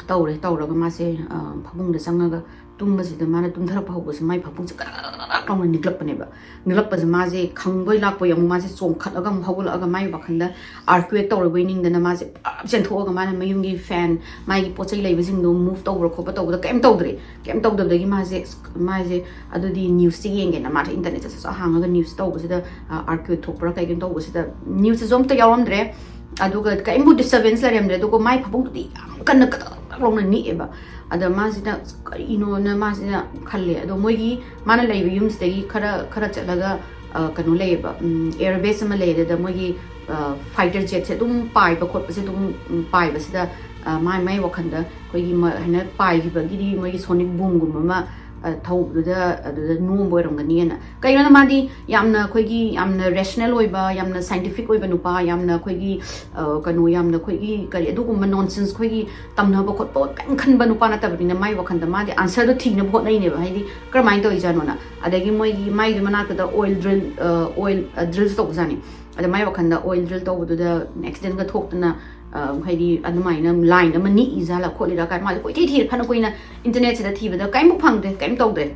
ꯇꯧꯔꯦ꯫ ꯇꯧꯔꯒ ꯃꯥꯁꯦ, ꯑ, ꯐꯃꯨꯡꯗ ꯆꯪꯉꯒ ꯇꯨꯝꯕꯁꯤꯗ, ꯃꯥꯅ ꯇꯨꯝꯊꯔꯛꯄ ꯍꯧꯕꯁꯦ ꯃꯥꯏ ꯐꯃꯨꯡꯁꯦ ꯀꯔꯛ ꯂꯥꯎꯅ ꯅꯤꯛꯂꯛꯄꯅꯦꯕ꯫ ꯅꯤꯛꯂꯛꯄꯁꯦ ꯃꯥꯁꯦ ꯈꯪꯕꯣꯏ ꯂꯥꯛꯄꯣꯏ ꯑꯃꯨꯛ ꯃꯥꯁꯦ ꯆꯣꯡꯈꯠꯂꯒ ꯑꯃꯨꯛ ꯍꯧꯒꯠꯂꯛꯑꯒ ꯃꯥꯏ ꯋꯥꯈꯜꯗ earthquake ꯇꯧꯔꯕꯣꯏ ꯅꯤꯡꯗꯅ ꯃꯥꯁꯦ ꯄꯨꯔꯥ ꯆꯦꯟꯊꯣꯛꯑꯒ ꯃꯥꯅ ꯃꯌꯨꯝꯒꯤ fan, ꯃꯥꯒꯤ ꯄꯣꯠ ꯆꯩ ꯂꯩꯕꯁꯤꯡꯗꯣ move ꯇꯧꯕ꯭ꯔꯥ ꯈꯣꯠꯄ ꯇꯧꯕꯗ ꯀꯩꯝ ꯇꯧꯗ꯭ꯔꯦ꯫ ꯀꯩꯝ ꯇꯧꯗꯕꯗꯒꯤ ꯃꯥꯁꯦ, ꯃꯥꯁꯦ ꯑꯗꯨꯗꯤ newsꯁꯦ ꯌꯦꯡꯒꯦꯅ ꯃꯥꯁꯦ internetꯁꯦ ꯁꯠ ꯁꯠ ꯍꯥꯡꯉꯒ news ꯇꯧꯕꯁꯤꯗ, ꯑ, earthquake ꯊꯣꯛꯄ꯭ꯔꯥ ꯀꯩꯒꯤꯅꯣ ꯇꯧꯕꯁꯤꯗ newsꯁꯤꯁꯨ ꯑꯝꯇ ꯌꯥꯎꯔꯝꯗ꯭ꯔꯦ꯫ ꯑꯗꯨꯒ ꯀꯩꯝꯕꯨ disturbance ꯂꯩꯔꯝꯗ꯭ꯔꯦ꯫ ꯑꯗꯨꯒ ꯃꯥꯏ ꯐꯃꯨꯡꯗꯨꯗꯤ ꯌꯥꯝ ꯀꯟꯅ ꯀꯗꯛ ꯀꯗꯛ ꯂꯥꯎꯅ ꯅꯤꯛꯑꯦꯕ꯫ ꯑꯗ ꯃꯥꯁꯤꯅ, "ꯑꯁ, ꯀꯔꯤꯅꯣꯅ?" ꯃꯥꯁꯤꯅ ꯈꯜꯂꯦ꯫ ꯑꯗꯣ ꯃꯣꯏꯒꯤ, ꯃꯥꯅ ꯂꯩꯕ ꯌꯨꯝꯁꯤꯗꯒꯤ ꯈꯔ, ꯈꯔ ꯆꯠꯂꯒ, ꯑ, ꯀꯩꯅꯣ ꯂꯩꯌꯦꯕ, ꯎꯝ, air base ꯑꯃ ꯂꯩꯌꯦ꯫ ꯑꯗꯨꯗ ꯃꯣꯏꯒꯤ, ꯑ, fighter jetꯁꯦ ꯑꯗꯨꯝ ꯄꯥꯏꯕ ꯈꯣꯠꯄꯁꯦ ꯑꯗꯨꯝ, ꯎꯝ, ꯄꯥꯏꯕꯁꯤꯗ, ꯑ, ꯃꯥꯏ, ꯃꯥꯏ ꯋꯥꯈꯜꯗ ꯑꯩꯈꯣꯏꯒꯤ ꯃ-, ꯍꯥꯏꯅ ꯄꯥꯏꯈꯤꯕꯒꯤꯗꯤ ꯃꯣꯏꯒꯤ sonic boomꯒꯨꯝꯕ ꯑꯃ, ꯑ, ꯊꯧꯕꯗꯨꯗ, ꯑꯗꯨꯗ ꯅꯣꯝꯕ ꯑꯣꯏꯔꯝꯒꯅꯤꯅ꯫ ꯀꯩꯅꯣꯅ ꯃꯥꯗꯤ ꯌꯥꯝꯅ ꯑꯩꯈꯣꯏꯒꯤ ꯌꯥꯝꯅ rational ꯑꯣꯏꯕ, ꯌꯥꯝꯅ scientific ꯑꯣꯏꯕ ꯅꯨꯄꯥ, ꯌꯥꯝꯅ ꯑꯩꯈꯣꯏꯒꯤ, ꯑ, ꯀꯩꯅꯣ, ꯌꯥꯝꯅ ꯑꯩꯈꯣꯏꯒꯤ ꯀꯔꯤ ꯑꯗꯨꯒꯨꯝꯕ nonsense ꯑꯩꯈꯣꯏꯒꯤ ꯇꯝꯅꯕ ꯈꯣꯠꯄ ꯀꯔꯤꯝ ꯈꯟꯕ ꯅꯨꯄꯥ ꯅꯠꯇꯕꯅꯤꯅ ꯃꯥꯏ ꯋꯥꯈꯜꯗ ꯃꯥꯗꯤ answerꯗꯣ ꯊꯤꯅꯕ ꯍꯣꯠꯅꯩꯅꯦꯕ꯫ ꯍꯥꯏꯗꯤ ꯀꯔꯝꯍꯥꯏꯅ ꯇꯧꯔꯤꯖꯥꯠꯅꯣꯅ꯫ ꯑꯗꯒꯤ ꯃꯣꯏꯒꯤ, ꯃꯥꯏꯗꯨ ꯃꯅꯥꯛꯇꯨꯗ oil drill, ꯑ, oil, ꯑ, drillꯁꯨ ꯇꯧꯕꯖꯥꯠꯅꯤ꯫ ꯑꯗ ꯃꯥꯏ ꯋꯥꯈꯜꯗ oil drill ꯇꯧꯕꯗꯨꯗ accidentꯒ ꯊꯣꯛꯇꯅ, ꯑ, ꯍꯥꯏꯗꯤ ꯑꯗꯨꯃꯥꯏꯅ line ꯑꯃ ꯅꯤꯛꯏ ꯖꯥꯠꯂ ꯈꯣꯠꯂꯤꯔꯥ ꯀꯥꯏꯅ ꯃꯥꯁꯦ ꯀꯣꯏꯊꯤ ꯊꯤꯔꯦ ꯐꯅ ꯀꯨꯏꯅ internetꯁꯤꯗ ꯊꯤꯕꯗ ꯀꯔꯤꯝꯐꯥꯎ ꯐꯪꯗ꯭ꯔꯦ, ꯀꯔꯤꯝ ꯇꯧꯗ꯭ꯔꯦ꯫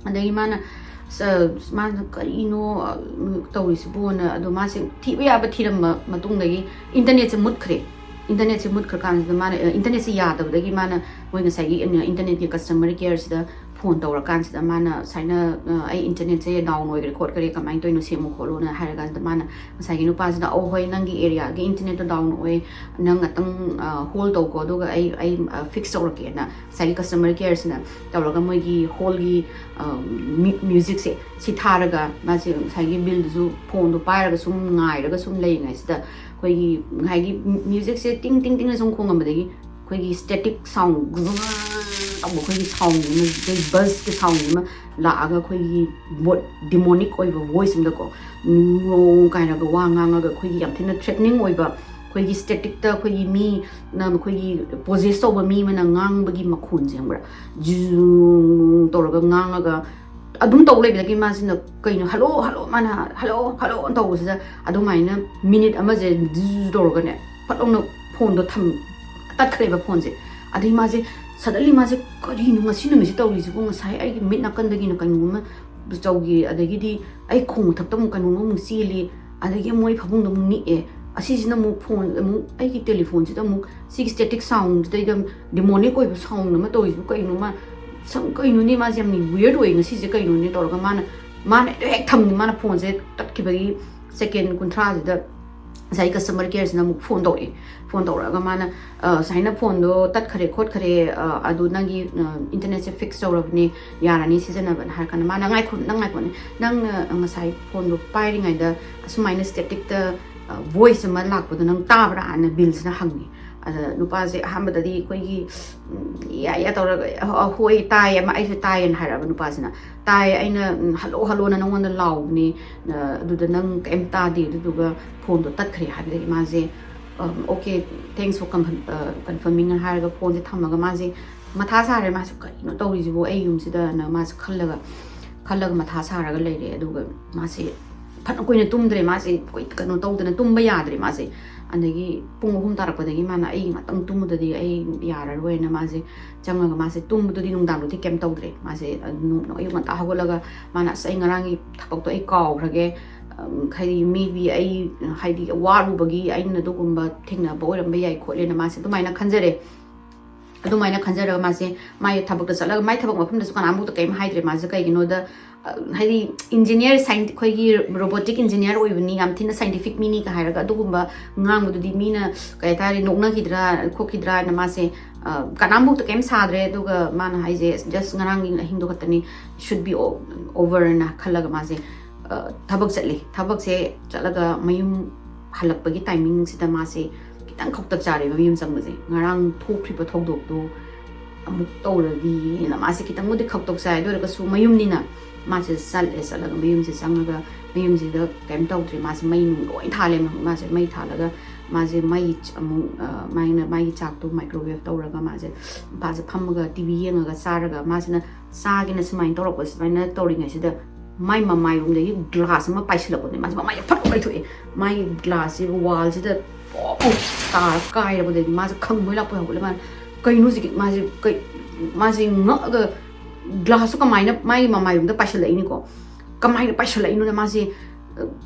ꯑꯗꯒꯤ ꯃꯥꯅ, "ꯑꯁ, ꯃꯥꯅ ꯀꯔꯤꯅꯣ, ꯑ, ꯇꯧꯔꯤꯁꯤꯕꯣꯅ", ꯑꯗꯣ ꯃꯥꯁꯦ ꯊꯤꯕ ꯌꯥꯕ ꯊꯤꯔꯝꯕ ꯃꯇꯨꯡꯗꯒꯤ internetꯁꯦ ꯃꯨꯠꯈ꯭ꯔꯦ꯫ ꯏꯟꯇꯔꯅꯦꯠꯁꯦ ꯃꯨꯠꯈ꯭ꯔꯀꯥꯟꯁꯤꯗ ꯃꯥꯅ, ꯑ, ꯏꯟꯇꯔꯅꯦꯠꯁꯦ ꯌꯥꯗꯕꯗꯒꯤ ꯃꯥꯅ ꯃꯣꯏ ꯉꯁꯥꯏꯒꯤ ꯏꯟ-, ꯏꯟꯇꯔꯅꯦꯠꯀꯤ ꯀꯁꯇꯃꯔ ꯀꯦꯌꯔꯁꯤꯗ ꯐꯣꯟ ꯇꯧꯔꯀꯥꯟꯁꯤꯗ ꯃꯥꯅ ꯁꯨꯃꯥꯏꯅ, "ꯑ, ꯑꯩ ꯏꯟꯇꯔꯅꯦꯠꯁꯦ ꯗꯥꯎꯟ ꯑꯣꯏꯈ꯭ꯔꯦ ꯈꯣꯠꯈ꯭ꯔꯦ, ꯀꯃꯥꯏꯅ ꯇꯧꯔꯤꯅꯣ, ꯁꯦꯝꯃꯨ ꯈꯣꯠꯂꯨꯅ" ꯍꯥꯏꯔꯀꯥꯟꯁꯤꯗ ꯃꯥꯅ ꯉꯁꯥꯏꯒꯤ ꯅꯨꯄꯥꯁꯤꯅ, "ꯑꯧ, ꯍꯣꯏ, ꯅꯪꯒꯤ ꯑꯦꯔꯤꯌꯥꯒꯤ ꯏꯟꯇꯔꯅꯦꯠꯇꯣ ꯗꯥꯎꯟ ꯑꯣꯏ, ꯅꯪ ꯉꯥꯛꯇꯪ, ꯑ, ꯍꯣꯜ ꯇꯧꯀꯣ, ꯑꯗꯨꯒ ꯑꯩ, ꯑꯩ, ꯑ, ꯐꯤꯛꯁ ꯇꯧꯔꯛꯀꯦꯅ" ꯉꯁꯥꯏꯒꯤ ꯀꯁꯇꯃꯔ ꯀꯦꯌꯔꯁꯤꯅ ꯇꯧꯔꯒ ꯃꯣꯏꯒꯤ ꯍꯣꯜꯒꯤ, ꯑ, ꯃ꯭ꯌꯨ-, ꯃ꯭ꯌꯨꯖꯤꯛꯁꯦ ꯁꯤ ꯊꯥꯔꯒ ꯃꯥꯁꯦ ꯉꯁꯥꯏꯒꯤ ꯕꯤꯜꯗꯨꯁꯨ ꯐꯣꯟꯗꯣ ꯄꯥꯏꯔꯒ ꯁꯨꯝ ꯉꯥꯏꯔꯒ ꯁꯨꯝ ꯂꯩꯔꯤꯉꯩꯁꯤꯗ ꯑꯩꯈꯣꯏꯒꯤ ꯉꯁꯥꯏꯒꯤ ꯃ꯭ꯌꯨꯖꯤꯛꯁꯦ ꯇꯤꯡ ꯇꯤꯡ ꯇꯤꯡꯅ ꯁꯨꯝ ꯈꯣꯡꯉꯝꯕꯗꯒꯤ ꯑꯩꯈꯣꯏꯒꯤ ꯁ꯭ꯇꯦꯇꯤꯛ ꯁꯥꯎꯟ ꯇꯧꯕ ꯑꯩꯈꯣꯏꯒꯤ ꯁꯥꯎꯟ ꯑꯃ, ꯑꯩꯈꯣꯏ ꯕꯁꯀꯤ ꯁꯥꯎꯟ ꯑꯃ ꯂꯥꯛꯑꯒ ꯑꯩꯈꯣꯏꯒꯤ ꯗꯤꯃꯣꯅꯤꯛ ꯑꯣꯏꯕ ꯚꯣꯏꯁ ꯑꯃꯗꯀꯣ, "ꯅꯣ" ꯀꯥꯏꯅꯒ ꯋꯥ ꯉꯥꯡꯉꯒ ꯑꯩꯈꯣꯏꯒꯤ ꯌꯥꯝ ꯊꯤꯅ ꯊ꯭ꯔꯦꯇꯅꯤꯡ ꯑꯣꯏꯕ, ꯑꯩꯈꯣꯏꯒꯤ ꯁ꯭ꯇꯦꯇꯤꯛꯇ ꯑꯩꯈꯣꯏꯒꯤ ꯃꯤꯅ, ꯑꯩꯈꯣꯏꯒꯤ ꯄꯣꯖꯦꯁ ꯇꯧꯕ ꯃꯤ ꯑꯃꯅ ꯉꯥꯡꯕꯒꯤ ꯃꯈꯣꯟꯁꯦ ꯈꯪꯕ꯭ꯔꯥ, ꯖꯨ ꯇꯧꯔꯒ ꯉꯥꯡꯉꯒ ꯑꯗꯨꯝ ꯇꯧ ꯂꯩꯕꯗꯒꯤ ꯃꯥꯁꯤꯅ ꯀꯩꯅꯣ, "ꯍꯜꯂꯣ, ꯍꯜꯂꯣ", ꯃꯥꯅ "ꯍꯜꯂꯣ, ꯍꯜꯂꯣ" ꯇꯧꯕꯁꯤꯗ ꯑꯗꯨꯃꯥꯏꯅ ꯃꯤꯅꯤꯠ ꯑꯃꯁꯦ ꯖꯨ ꯇꯧꯔꯒꯅꯦ ꯐꯠ ꯂꯥꯎꯅ ꯐꯣꯟꯗꯣ ꯊꯝ-, ꯇꯠꯈ꯭ꯔꯦꯕ ꯐꯣꯟꯁꯦ꯫ ꯑꯗꯩ ꯃꯥꯁꯦ ꯁꯗꯟꯂꯤ ꯃꯥꯁꯦ, "ꯀꯔꯤꯅꯣ ꯉꯁꯤ ꯅꯨꯃꯤꯠꯁꯦ ꯇꯧꯔꯤꯁꯤꯕꯨ? ꯉꯁꯥꯏ ꯑꯩꯒꯤ ꯃꯤꯠ ꯅꯥꯀꯟꯗꯒꯤꯅ ꯀꯩꯅꯣꯝꯃ ꯇꯧꯈꯤ, ꯑꯗꯒꯤꯗꯤ ꯑꯩ ꯈꯣꯡ ꯃꯊꯛꯇ ꯑꯃꯨꯛ ꯀꯩꯅꯣꯝꯃ ꯑꯃꯨꯛ ꯆꯦꯜꯂꯤ, ꯑꯗꯒꯤ ꯑꯃꯨꯛ ꯑꯩ ꯐꯃꯨꯡꯗ ꯑꯃꯨꯛ ꯅꯤꯛꯑꯦ, ꯑꯁꯤꯁꯤꯅ ꯑꯃꯨꯛ ꯐꯣꯟ ꯑꯃꯨꯛ ꯑꯩꯒꯤ ꯇꯦꯂꯤꯐꯣꯟꯁꯤꯗ ꯑꯃꯨꯛ ꯁꯤꯒꯤ ꯁ꯭ꯇꯦꯇꯤꯛ ꯁꯥꯎꯟꯁꯤꯗꯩꯗ ꯗꯤꯃꯣꯅꯤꯛ ꯑꯣꯏꯕ ꯁꯥꯎꯟ ꯑꯃ ꯇꯧꯔꯤꯁꯤꯕꯨ ꯀꯩꯅꯣ? ꯃꯥ ꯁꯝ ꯀꯩꯅꯣꯅꯦ, ꯃꯥꯁꯦ ꯌꯥꯝꯅ ꯋꯤꯌꯔꯗ ꯑꯣꯏ ꯉꯁꯤꯁꯦ ꯀꯩꯅꯣꯅꯦ" ꯇꯧꯔꯒ ꯃꯥꯅ, ꯃꯥꯅ ꯍꯦꯛ ꯊꯝ-, ꯃꯥꯅ ꯐꯣꯟꯁꯦ ꯇꯠꯈꯤꯕꯒꯤ ꯁꯦꯀꯦꯟ ꯀꯨꯟꯊ꯭ꯔꯥꯁꯤꯗ ꯉꯁꯥꯏ ꯀꯁꯇꯃꯔ ꯀꯦꯌꯔꯁꯤꯅ ꯑꯃꯨꯛ ꯐꯣꯟ ꯇꯧꯔꯛꯑꯦ꯫ ꯐꯣꯟ ꯇꯧꯔꯛꯑꯒ ꯃꯥꯅ, "ꯑ, ꯁꯨꯃꯥꯏꯅ ꯐꯣꯟꯗꯣ ꯇꯠꯈꯔꯦ ꯈꯣꯠꯈꯔꯦ, ꯑ, ꯑꯗꯨ ꯅꯪꯒꯤ, ꯑ, ꯏꯟꯇꯔꯅꯦꯠꯁꯦ ꯐꯤꯛꯁ ꯇꯧꯔꯕꯅꯦ, ꯌꯥꯔꯅꯤ ꯁꯤꯖꯤꯟꯅꯕꯅ" ꯍꯥꯏꯔ ꯀꯥꯟꯗ ꯃꯥꯅ, "ꯉꯥꯏꯈꯣ, ꯅꯪ ꯉꯥꯏꯈꯣꯅꯦ, ꯅꯪꯅ ꯉꯁꯥꯏ ꯐꯣꯟꯗꯣ ꯄꯥꯏꯔꯤꯉꯩꯗ ꯑꯁꯨꯃꯥꯏꯅ ꯁ꯭ꯇꯦꯇꯤꯛꯇ, ꯑ, ꯚꯣꯏꯁ ꯑꯃ ꯂꯥꯛꯄꯗꯣ ꯅꯪ ꯇꯥꯕ꯭ꯔꯥ?" ꯑꯅ ꯕꯤꯜꯁꯤꯅ ꯍꯪꯉꯦ꯫ ꯑꯗ ꯅꯨꯄꯥꯁꯦ ꯑꯍꯥꯟꯕꯗꯗꯤ ꯑꯩꯈꯣꯏꯒꯤ, ꯎꯝ, ꯏꯌꯥ ꯏꯌꯥ ꯇꯧꯔꯒ, "ꯑ, ꯑ, ꯍꯣꯏ, ꯇꯥꯏꯌꯦ, ꯑꯃ ꯑꯩꯁꯨ ꯇꯥꯏꯌꯦꯅ" ꯍꯥꯏꯔꯛꯑꯕ ꯅꯨꯄꯥꯁꯤꯅ꯫ "ꯇꯥꯏꯌꯦ, ꯑꯩꯅ, ꯎꯝ, ꯍꯜꯂꯣ, ꯍꯜꯂꯣꯅ ꯅꯪꯉꯣꯟꯗ ꯂꯥꯎꯕꯅꯦ, ꯑ, ꯑꯗꯨꯗ ꯅꯪ ꯀꯩꯝ ꯇꯥꯗꯦ, ꯑꯗꯨꯗꯨꯒ ꯐꯣꯟꯗꯣ ꯇꯠꯈ꯭ꯔꯦ" ꯍꯥꯏꯕꯗꯒꯤ ꯃꯥꯁꯦ, "ꯑꯝ, okay, thanks for confirm-, ꯑ, confirming" ꯍꯥꯏꯔꯒ ꯐꯣꯟꯁꯦ ꯊꯝꯃꯒ ꯃꯥꯁꯦ ꯃꯊꯥ ꯁꯥꯔꯦ꯫ ꯃꯥꯁꯦ "ꯀꯔꯤꯅꯣ ꯇꯧꯔꯤꯁꯤꯕꯨ ꯑꯩ ꯌꯨꯝꯁꯤꯗꯅ" ꯃꯥꯁꯦ ꯈꯜꯂꯒ, ꯈꯜꯂꯒ ꯃꯊꯥ ꯁꯥꯔꯒ ꯂꯩꯔꯦ꯫ ꯑꯗꯨꯒ ꯃꯥꯁꯦ ꯐꯅ ꯀꯨꯏꯅ ꯇꯨꯝꯗ꯭ꯔꯦ꯫ ꯃꯥꯁꯦ ꯀꯣꯏ-, ꯀꯩꯅꯣ ꯇꯧꯗꯅ ꯇꯨꯝꯕ ꯌꯥꯗ꯭ꯔꯦ꯫ ꯃꯥꯁꯦ ꯑꯗꯒꯤ ꯄꯨꯡ ꯑꯍꯨꯝ ꯇꯥꯔꯛꯄꯗꯒꯤ ꯃꯥꯅ "ꯑꯩ ꯉꯥꯛꯇꯪ ꯇꯨꯝꯕꯗꯗꯤ ꯑꯩ ꯌꯥꯔꯔꯣꯏꯅ" ꯃꯥꯁꯦ ꯆꯪꯉꯒ ꯃꯥꯁꯦ ꯇꯨꯝꯕꯗꯨꯗꯤ ꯅꯨꯡꯗꯥꯡꯗꯨꯗꯤ ꯀꯩꯝ ꯇꯧꯗ꯭ꯔꯦ꯫ ꯃꯥꯁꯦ, ꯑ, ꯅꯨ-, ꯑꯌꯨꯛ ꯉꯟꯇꯥ ꯍꯧꯒꯠꯂꯒ ꯃꯥꯅ, "ꯑꯁ, ꯑꯩ ꯉꯔꯥꯡꯒꯤ ꯊꯕꯛꯇꯣ ꯑꯩ ꯀꯥꯎꯈ꯭ꯔꯒꯦ, ꯍꯥꯏꯗꯤ maybe ꯑꯩ ꯍꯥꯏꯗꯤ ꯋꯥꯔꯨꯕꯒꯤ ꯑꯩꯅ ꯑꯗꯨꯒꯨꯝꯕ ꯊꯦꯡꯅꯕ ꯑꯣꯏꯔꯝꯕ ꯌꯥꯏ ꯈꯣꯠꯂꯦꯅ ꯃꯥꯁꯦ ꯑꯗꯨꯃꯥꯏꯅ ꯈꯟꯖꯔꯦ꯫ ꯑꯗꯨꯃꯥꯏꯅ ꯈꯟꯖꯔꯒ ꯃꯥꯁꯦ ꯃꯥꯒꯤ ꯊꯕꯛꯇ ꯆꯠꯂꯒ ꯃꯥꯏ ꯊꯕꯛ ꯃꯐꯝꯗꯁꯨ ꯀꯅꯥꯝꯐꯥꯎꯗ ꯀꯔꯤꯝ ꯍꯥꯏꯗ꯭ꯔꯦ꯫ ꯃꯥꯁꯦ ꯀꯩꯒꯤꯅꯣꯗ ꯍꯥꯏꯗꯤ ꯏꯟꯖꯤꯅꯤꯌꯥꯔ ꯑꯩꯈꯣꯏꯒꯤ ꯔꯣꯕꯣꯇꯤꯛ ꯏꯟꯖꯤꯅꯤꯌꯥꯔ ꯑꯣꯏꯕꯅꯤ, ꯌꯥꯝ ꯊꯤꯅ ꯁꯥꯏꯟꯇꯤꯐꯤꯛ ꯃꯤꯅꯤ ꯀ ꯍꯥꯏꯔꯒ ꯑꯗꯨꯒꯨꯝꯕ ꯉꯥꯡꯕꯗꯨꯗꯤ ꯃꯤꯅ ꯀꯩ ꯍꯥꯏꯇꯥꯔꯦ ꯅꯣꯛꯅꯈꯤꯗ꯭ꯔꯥ ꯈꯣꯠꯈꯤꯗ꯭ꯔꯥꯅ ꯃꯥꯁꯦ ꯀꯅꯥꯝꯐꯥꯎꯗ ꯀꯔꯤꯝ ꯁꯥꯗ꯭ꯔꯦ꯫ ꯑꯗꯨꯒ ꯃꯥꯅ ꯍꯥꯏꯁꯦ just ꯉꯔꯥꯡꯒꯤ ꯑꯍꯤꯡꯗꯣ ꯈꯛꯇꯅꯤ, should be overꯅ ꯈꯜꯂꯒ ꯃꯥꯁꯦ ꯊꯕꯛ ꯆꯠꯂꯤ꯫ ꯊꯕꯛꯁꯦ ꯆꯠꯂꯒ ꯃꯌꯨꯝ ꯍꯜꯂꯛꯄꯒꯤ ꯇꯥꯏꯃꯤꯡꯁꯤꯗ ꯃꯥꯁꯦ ꯈꯤꯇꯪ ꯈꯧꯇꯛ ꯆꯥꯔꯦꯕ ꯃꯌꯨꯝ ꯆꯪꯕꯁꯦ꯫ ꯉꯔꯥꯡ ꯊꯣꯛꯈ꯭ꯔꯤꯕ ꯊꯧꯗꯣꯛꯇꯣ ꯑꯃꯨꯛ ꯇꯧꯔꯗꯤꯅ ꯃꯥꯁꯦ ꯈꯤꯇꯪꯕꯨꯗꯤ ꯈꯧꯇꯛ ꯆꯥꯏ꯫ ꯑꯗꯨ ꯑꯣꯏꯔꯒꯁꯨ ꯃꯌꯨꯝꯅꯤꯅ ꯃꯥꯁꯦ ꯆꯠꯂꯦ꯫ ꯆꯠꯂꯒ ꯃꯌꯨꯝꯁꯦ ꯆꯪꯉꯒ ꯃꯌꯨꯝꯁꯤꯗ ꯀꯩꯝ ꯇꯧꯗ꯭ꯔꯦ꯫ ꯃꯥꯁꯦ ꯃꯩ ꯅꯨꯡ ꯂꯣꯏ ꯊꯥꯜꯂꯦ꯫ ꯃꯥꯁꯦ ꯃꯩ ꯊꯥꯜꯂꯒ ꯃꯥꯁꯦ ꯃꯩ ꯑꯃꯨꯛ ꯃꯥꯏꯅ ꯃꯥꯒꯤ ꯆꯥꯛꯇꯣ ꯃꯥꯏꯀ꯭ꯔꯣꯋꯦꯞ ꯇꯧꯔꯒ ꯃꯥꯁꯦ ꯃꯥꯁꯦ ꯐꯝꯃꯒ ꯇꯤ ꯚꯤ ꯌꯦꯡꯉꯒ ꯆꯥꯔꯒ ꯃꯥꯁꯤꯅ ꯆꯥꯒꯦꯅ ꯁꯨꯃꯥꯏꯅ ꯇꯧꯔꯛꯄ ꯁꯨꯃꯥꯏꯅ ꯇꯧꯔꯤꯉꯩꯁꯤꯗ ꯃꯥꯏ ꯃꯃꯥꯏꯔꯣꯝꯗꯒꯤ ꯒ꯭ꯂꯥꯁ ꯑꯃ ꯄꯥꯏꯁꯤꯜꯂꯛꯄꯗꯒꯤ ꯃꯥꯁꯦ ꯃꯃꯥꯏꯁꯦ ꯐꯠ ꯂꯩꯊꯣꯛꯑꯦ꯫ ꯃꯥꯒꯤ ꯒ꯭ꯂꯥꯁꯁꯤ ꯋꯥꯜꯁꯤꯗ ꯄꯣꯞ ꯇꯥꯔ ꯀꯥꯏꯔꯕꯗꯒꯤ ꯃꯥꯁꯦ ꯈꯪꯕꯣꯏ ꯂꯥꯛꯄꯣꯏ ꯍꯧꯒꯠꯂꯦ꯫ ꯃꯥꯅ ꯀꯩꯅꯣ ꯍꯧꯖꯤꯛꯀꯤ ꯃꯥꯁꯦ ꯀꯩ ꯃꯥꯁꯦ ꯉꯛꯑꯒ ꯒ꯭ꯂꯥꯁꯇꯣ ꯀꯃꯥꯏꯅ ꯃꯥꯒꯤ ꯃꯃꯥꯏꯔꯣꯝꯗ ꯄꯥꯏꯁꯤꯜꯂꯛꯏꯅꯤꯀꯣ꯫ ꯀꯃꯥꯏꯅ ꯄꯥꯏꯁꯤꯜꯂꯛꯏꯅꯣꯅ ꯃꯥꯁꯦ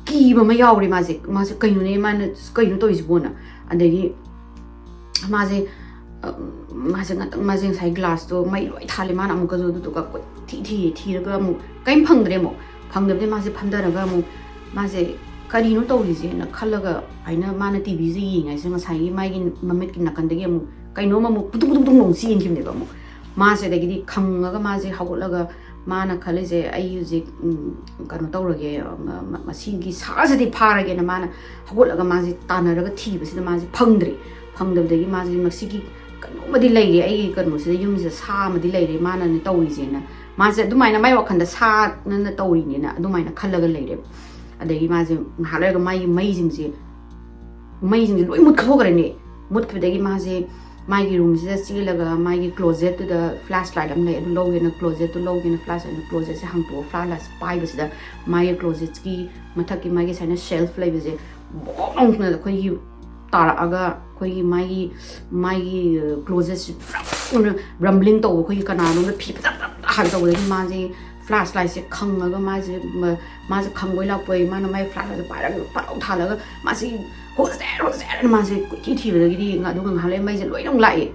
ꯀꯤꯕ ꯑꯃ ꯌꯥꯎꯔꯦ꯫ ꯃꯥꯁꯦ ꯃꯥꯁꯦ ꯀꯩꯅꯣꯅꯦ ꯃꯥꯅ ꯀꯩꯅꯣ ꯇꯧꯔꯤꯁꯤꯕꯣꯅ꯫ ꯑꯗꯒꯤ ꯃꯥꯁꯦ ꯃꯥꯁꯦ ꯉꯥꯛꯇꯪ ꯃꯥꯁꯦ ꯉꯁꯥꯏ ꯒ꯭ꯂꯥꯁꯇꯣ ꯃꯩ ꯂꯣꯏ ꯊꯥꯜꯂꯦ꯫ ꯃꯥꯅ ꯑꯃꯨꯛꯀꯁꯨ ꯑꯗꯨꯗꯨꯒ ꯀꯣꯏꯊꯤ ꯊꯤꯌꯦ꯫ ꯊꯤꯔꯒ ꯑꯃꯨꯛ ꯀꯔꯤꯝ ꯐꯪꯗ꯭ꯔꯦ꯫ ꯑꯃꯨꯛ ꯐꯪꯗꯕꯗꯤ ꯃꯥꯁꯦ ꯐꯝꯊꯔꯒ ꯑꯃꯨꯛ ꯃꯥꯁꯦ ꯀꯔꯤꯅꯣ ꯇꯧꯔꯤꯁꯦꯅ ꯈꯜꯂꯒ ꯍꯥꯏꯅ ꯃꯥꯅ ꯇꯤ ꯚꯤꯁꯦ ꯌꯦꯡꯉꯩꯁꯤꯗ ꯉꯁꯥꯏꯒꯤ ꯃꯥꯒꯤ ꯃꯃꯤꯠꯀꯤ ꯅꯥꯀꯟꯗꯒꯤ ꯑꯃꯨꯛ ꯀꯩꯅꯣꯝ ꯑꯃꯨꯛ ꯄꯨꯇꯨꯛ ꯄꯨꯇꯨꯛ ꯄꯨꯇꯨꯛ ꯑꯃꯨꯛ ꯆꯦꯟꯈꯤꯕꯅꯦꯕ꯫ ꯑꯃꯨꯛ ꯃꯥꯁꯦ ꯑꯗꯒꯤꯗꯤ ꯈꯪꯉꯒ ꯃꯥꯁꯦ ꯍꯧꯒꯠꯂꯒ ꯃꯥꯅ ꯈꯜꯂꯤꯁꯦ ꯑꯩ ꯍꯧꯖꯤꯛ ꯀꯩꯅꯣ ꯇꯧꯔꯒꯦ, ꯃꯁꯤꯒꯤ ꯁꯥꯁꯤꯗꯤ ꯐꯥꯔꯒꯦꯅ ꯃꯥꯅ ꯍꯧꯒꯠꯂꯒ ꯃꯥꯁꯦ ꯇꯥꯟꯅꯔꯒ ꯊꯤꯕꯁꯤꯗ ꯃꯥꯁꯦ ꯐꯪꯗ꯭ꯔꯦ꯫ ꯐꯪꯗꯕꯗꯒꯤ ꯃꯥꯁꯦ ꯃꯁꯤꯒꯤ ꯀꯩꯅꯣꯝꯃꯗꯤ ꯂꯩꯔꯦ ꯑꯩꯒꯤ ꯀꯩꯅꯣꯁꯤꯗ, ꯌꯨꯝꯁꯤꯗ ꯁꯥ ꯑꯃꯗꯤ ꯂꯩꯔꯦ ꯃꯥꯅꯅꯦ ꯇꯧꯔꯤꯁꯦꯅ ꯃꯥꯁꯦ ꯑꯗꯨꯃꯥꯏꯅ ꯃꯥꯏ ꯋꯥꯈꯜꯗ ꯁꯥꯅ ꯇꯧꯔꯤꯅꯦꯅ ꯑꯗꯨꯃꯥꯏꯅ ꯈꯜꯂꯒ ꯂꯩꯔꯦꯕ꯫ ꯑꯗꯒꯤ ꯃꯥꯁꯦ ꯉꯥꯏꯍꯥꯛ ꯂꯩꯔꯒ ꯃꯥꯒꯤ ꯃꯩꯁꯤꯡꯁꯦ ꯃꯩꯁꯤꯡꯁꯦ ꯂꯣꯏ ꯃꯨꯠꯈ꯭ꯔꯦꯅꯦ꯫ ꯃꯨꯠꯈꯤꯕꯗꯒꯤ ꯃꯥꯁꯦ ꯃꯥꯒꯤ ꯔꯨꯝꯁꯤꯗ ꯆꯦꯜꯂꯒ ꯃꯥꯒꯤ ꯀ꯭ꯂꯣꯖꯦꯠꯇꯨꯗ ꯐ꯭ꯂꯥꯁ ꯂꯥꯏꯠ ꯑꯃ ꯂꯩ, ꯑꯗꯨ ꯂꯧꯒꯦꯅ ꯀ꯭ꯂꯣꯖꯦꯠꯇꯨ ꯂꯧꯒꯦꯅ ꯐ꯭ꯂꯥꯁ ꯂꯥꯏꯠꯅ ꯀ꯭ꯂꯣꯖꯦꯠꯁꯦ ꯍꯥꯡꯇꯣꯛꯑꯒ ꯐ꯭ꯂꯥꯁ ꯂꯥꯏꯠ ꯄꯥꯏꯕꯁꯤꯗ ꯃꯥꯒꯤ ꯀ꯭ꯂꯣꯖꯦꯠꯀꯤ ꯃꯊꯛꯀꯤ ꯃꯥꯒꯤ ꯁꯨꯃꯥꯏꯅ ꯁꯦꯜꯐ ꯂꯩꯕꯁꯦ ꯕꯣꯛ ꯂꯥꯎꯅ ꯑꯩꯈꯣꯏꯒꯤ ꯇꯥꯔꯛꯑꯒ ꯑꯩꯈꯣꯏꯒꯤ ꯃꯥꯒꯤ ꯃꯥꯒꯤ ꯀ꯭ꯂꯣꯖꯦꯠꯁꯤ ꯔꯝꯕ꯭ꯂꯤꯡ ꯇꯧꯕ, ꯑꯩꯈꯣꯏꯒꯤ ꯀꯅꯥꯅꯣꯝꯅ ꯐꯤ ꯐꯖ ꯐꯖ ꯍꯥꯏꯕ ꯇꯧꯕꯗꯒꯤ ꯃꯥꯁꯦ flashlightꯁꯦ ꯈꯪꯉꯒ ꯃꯥꯁꯦ ꯃꯥꯁꯦ ꯈꯪꯕꯣꯏ ꯂꯥꯛꯄꯣꯏ ꯃꯥꯅ ꯃꯥꯏ flashlightꯁꯦ ꯄꯥꯏꯔꯒ ꯐꯠ ꯂꯥꯎ ꯊꯥꯜꯂꯒ ꯃꯥꯁꯦ "Who's there? Who's there?" ꯍꯥꯏꯅ ꯃꯥꯁꯦ ꯀꯣꯏꯊꯤ ꯊꯤꯕꯗꯒꯤꯗꯤ ꯑꯗꯨꯒ ꯉꯥꯏꯍꯥꯛ ꯂꯩꯔ ꯃꯩꯁꯦ ꯂꯣꯏꯅ ꯑꯃꯨꯛ ꯂꯥꯛꯑꯦ꯫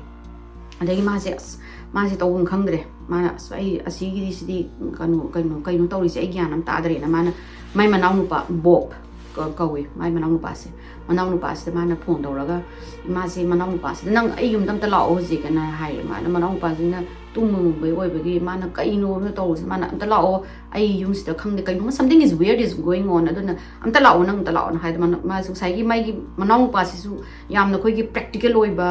ꯑꯗꯒꯤ ꯃꯥꯁꯦ ꯑꯁ ꯃꯥꯁꯦ ꯇꯧꯐꯝ ꯈꯪꯗ꯭ꯔꯦ꯫ ꯃꯥꯅ "ꯑꯁ ꯑꯩ ꯑꯁꯤꯒꯤꯗꯤ ꯁꯤꯗꯤ ꯀꯩꯅꯣ ꯀꯩꯅꯣ ꯀꯩꯅꯣ ꯇꯧꯔꯤꯁꯦ ꯑꯩ ꯒ꯭ꯌꯥꯟ ꯑꯃ ꯇꯥꯗ꯭ꯔꯦꯅ" ꯃꯥꯅ ꯃꯥꯏ ꯃꯅꯥꯎꯅꯨꯄꯥ ꯕꯣꯕ ꯀ- ꯀꯧꯋꯦ ꯃꯥꯏ ꯃꯅꯥꯎꯅꯨꯄꯥꯁꯦ꯫ ꯃꯅꯥꯎꯅꯨꯄꯥꯁꯤꯗ ꯃꯥꯅ ꯐꯣꯟ ꯇꯧꯔꯒ ꯃꯥꯁꯦ ꯃꯅꯥꯎꯅꯨꯄꯥꯁꯤꯗ "ꯅꯪ ꯑꯩ ꯌꯨꯝꯗ ꯑꯝꯇ ꯂꯥꯛꯑꯣ ꯍꯧꯖꯤꯛ" ꯍꯥꯏꯅ ꯍꯥꯏꯔꯦ꯫ ꯃꯥꯅ ꯃꯅꯥꯎꯅꯨꯄꯥꯁꯤꯅ ꯇꯨꯝꯕ ꯃꯨꯝꯕꯩ ꯑꯣꯏꯕꯒꯤ ꯃꯥꯅ ꯀꯩꯅꯣ ꯑꯃ ꯇꯧꯔꯤꯁꯦ ꯃꯥꯅ "ꯑꯝꯇ ꯂꯥꯛꯑꯣ ꯑꯩ ꯌꯨꯝꯁꯤꯗ ꯈꯪꯗꯦ ꯀꯩꯅꯣꯝꯃ something is weird is going on ꯑꯗꯨꯅ ꯑꯝꯇ ꯂꯥꯛꯑꯣ ꯅꯪ ꯑꯝꯇ ꯂꯥꯛꯑꯣꯅ" ꯍꯥꯏꯗ ꯃꯥꯅ ꯃꯥꯁꯨ ꯉꯁꯥꯏꯒꯤ ꯃꯥꯒꯤ ꯃꯅꯥꯎꯅꯨꯄꯥꯁꯤꯁꯨ ꯌꯥꯝꯅ ꯑꯩꯈꯣꯏꯒꯤ practical ꯑꯣꯏꯕ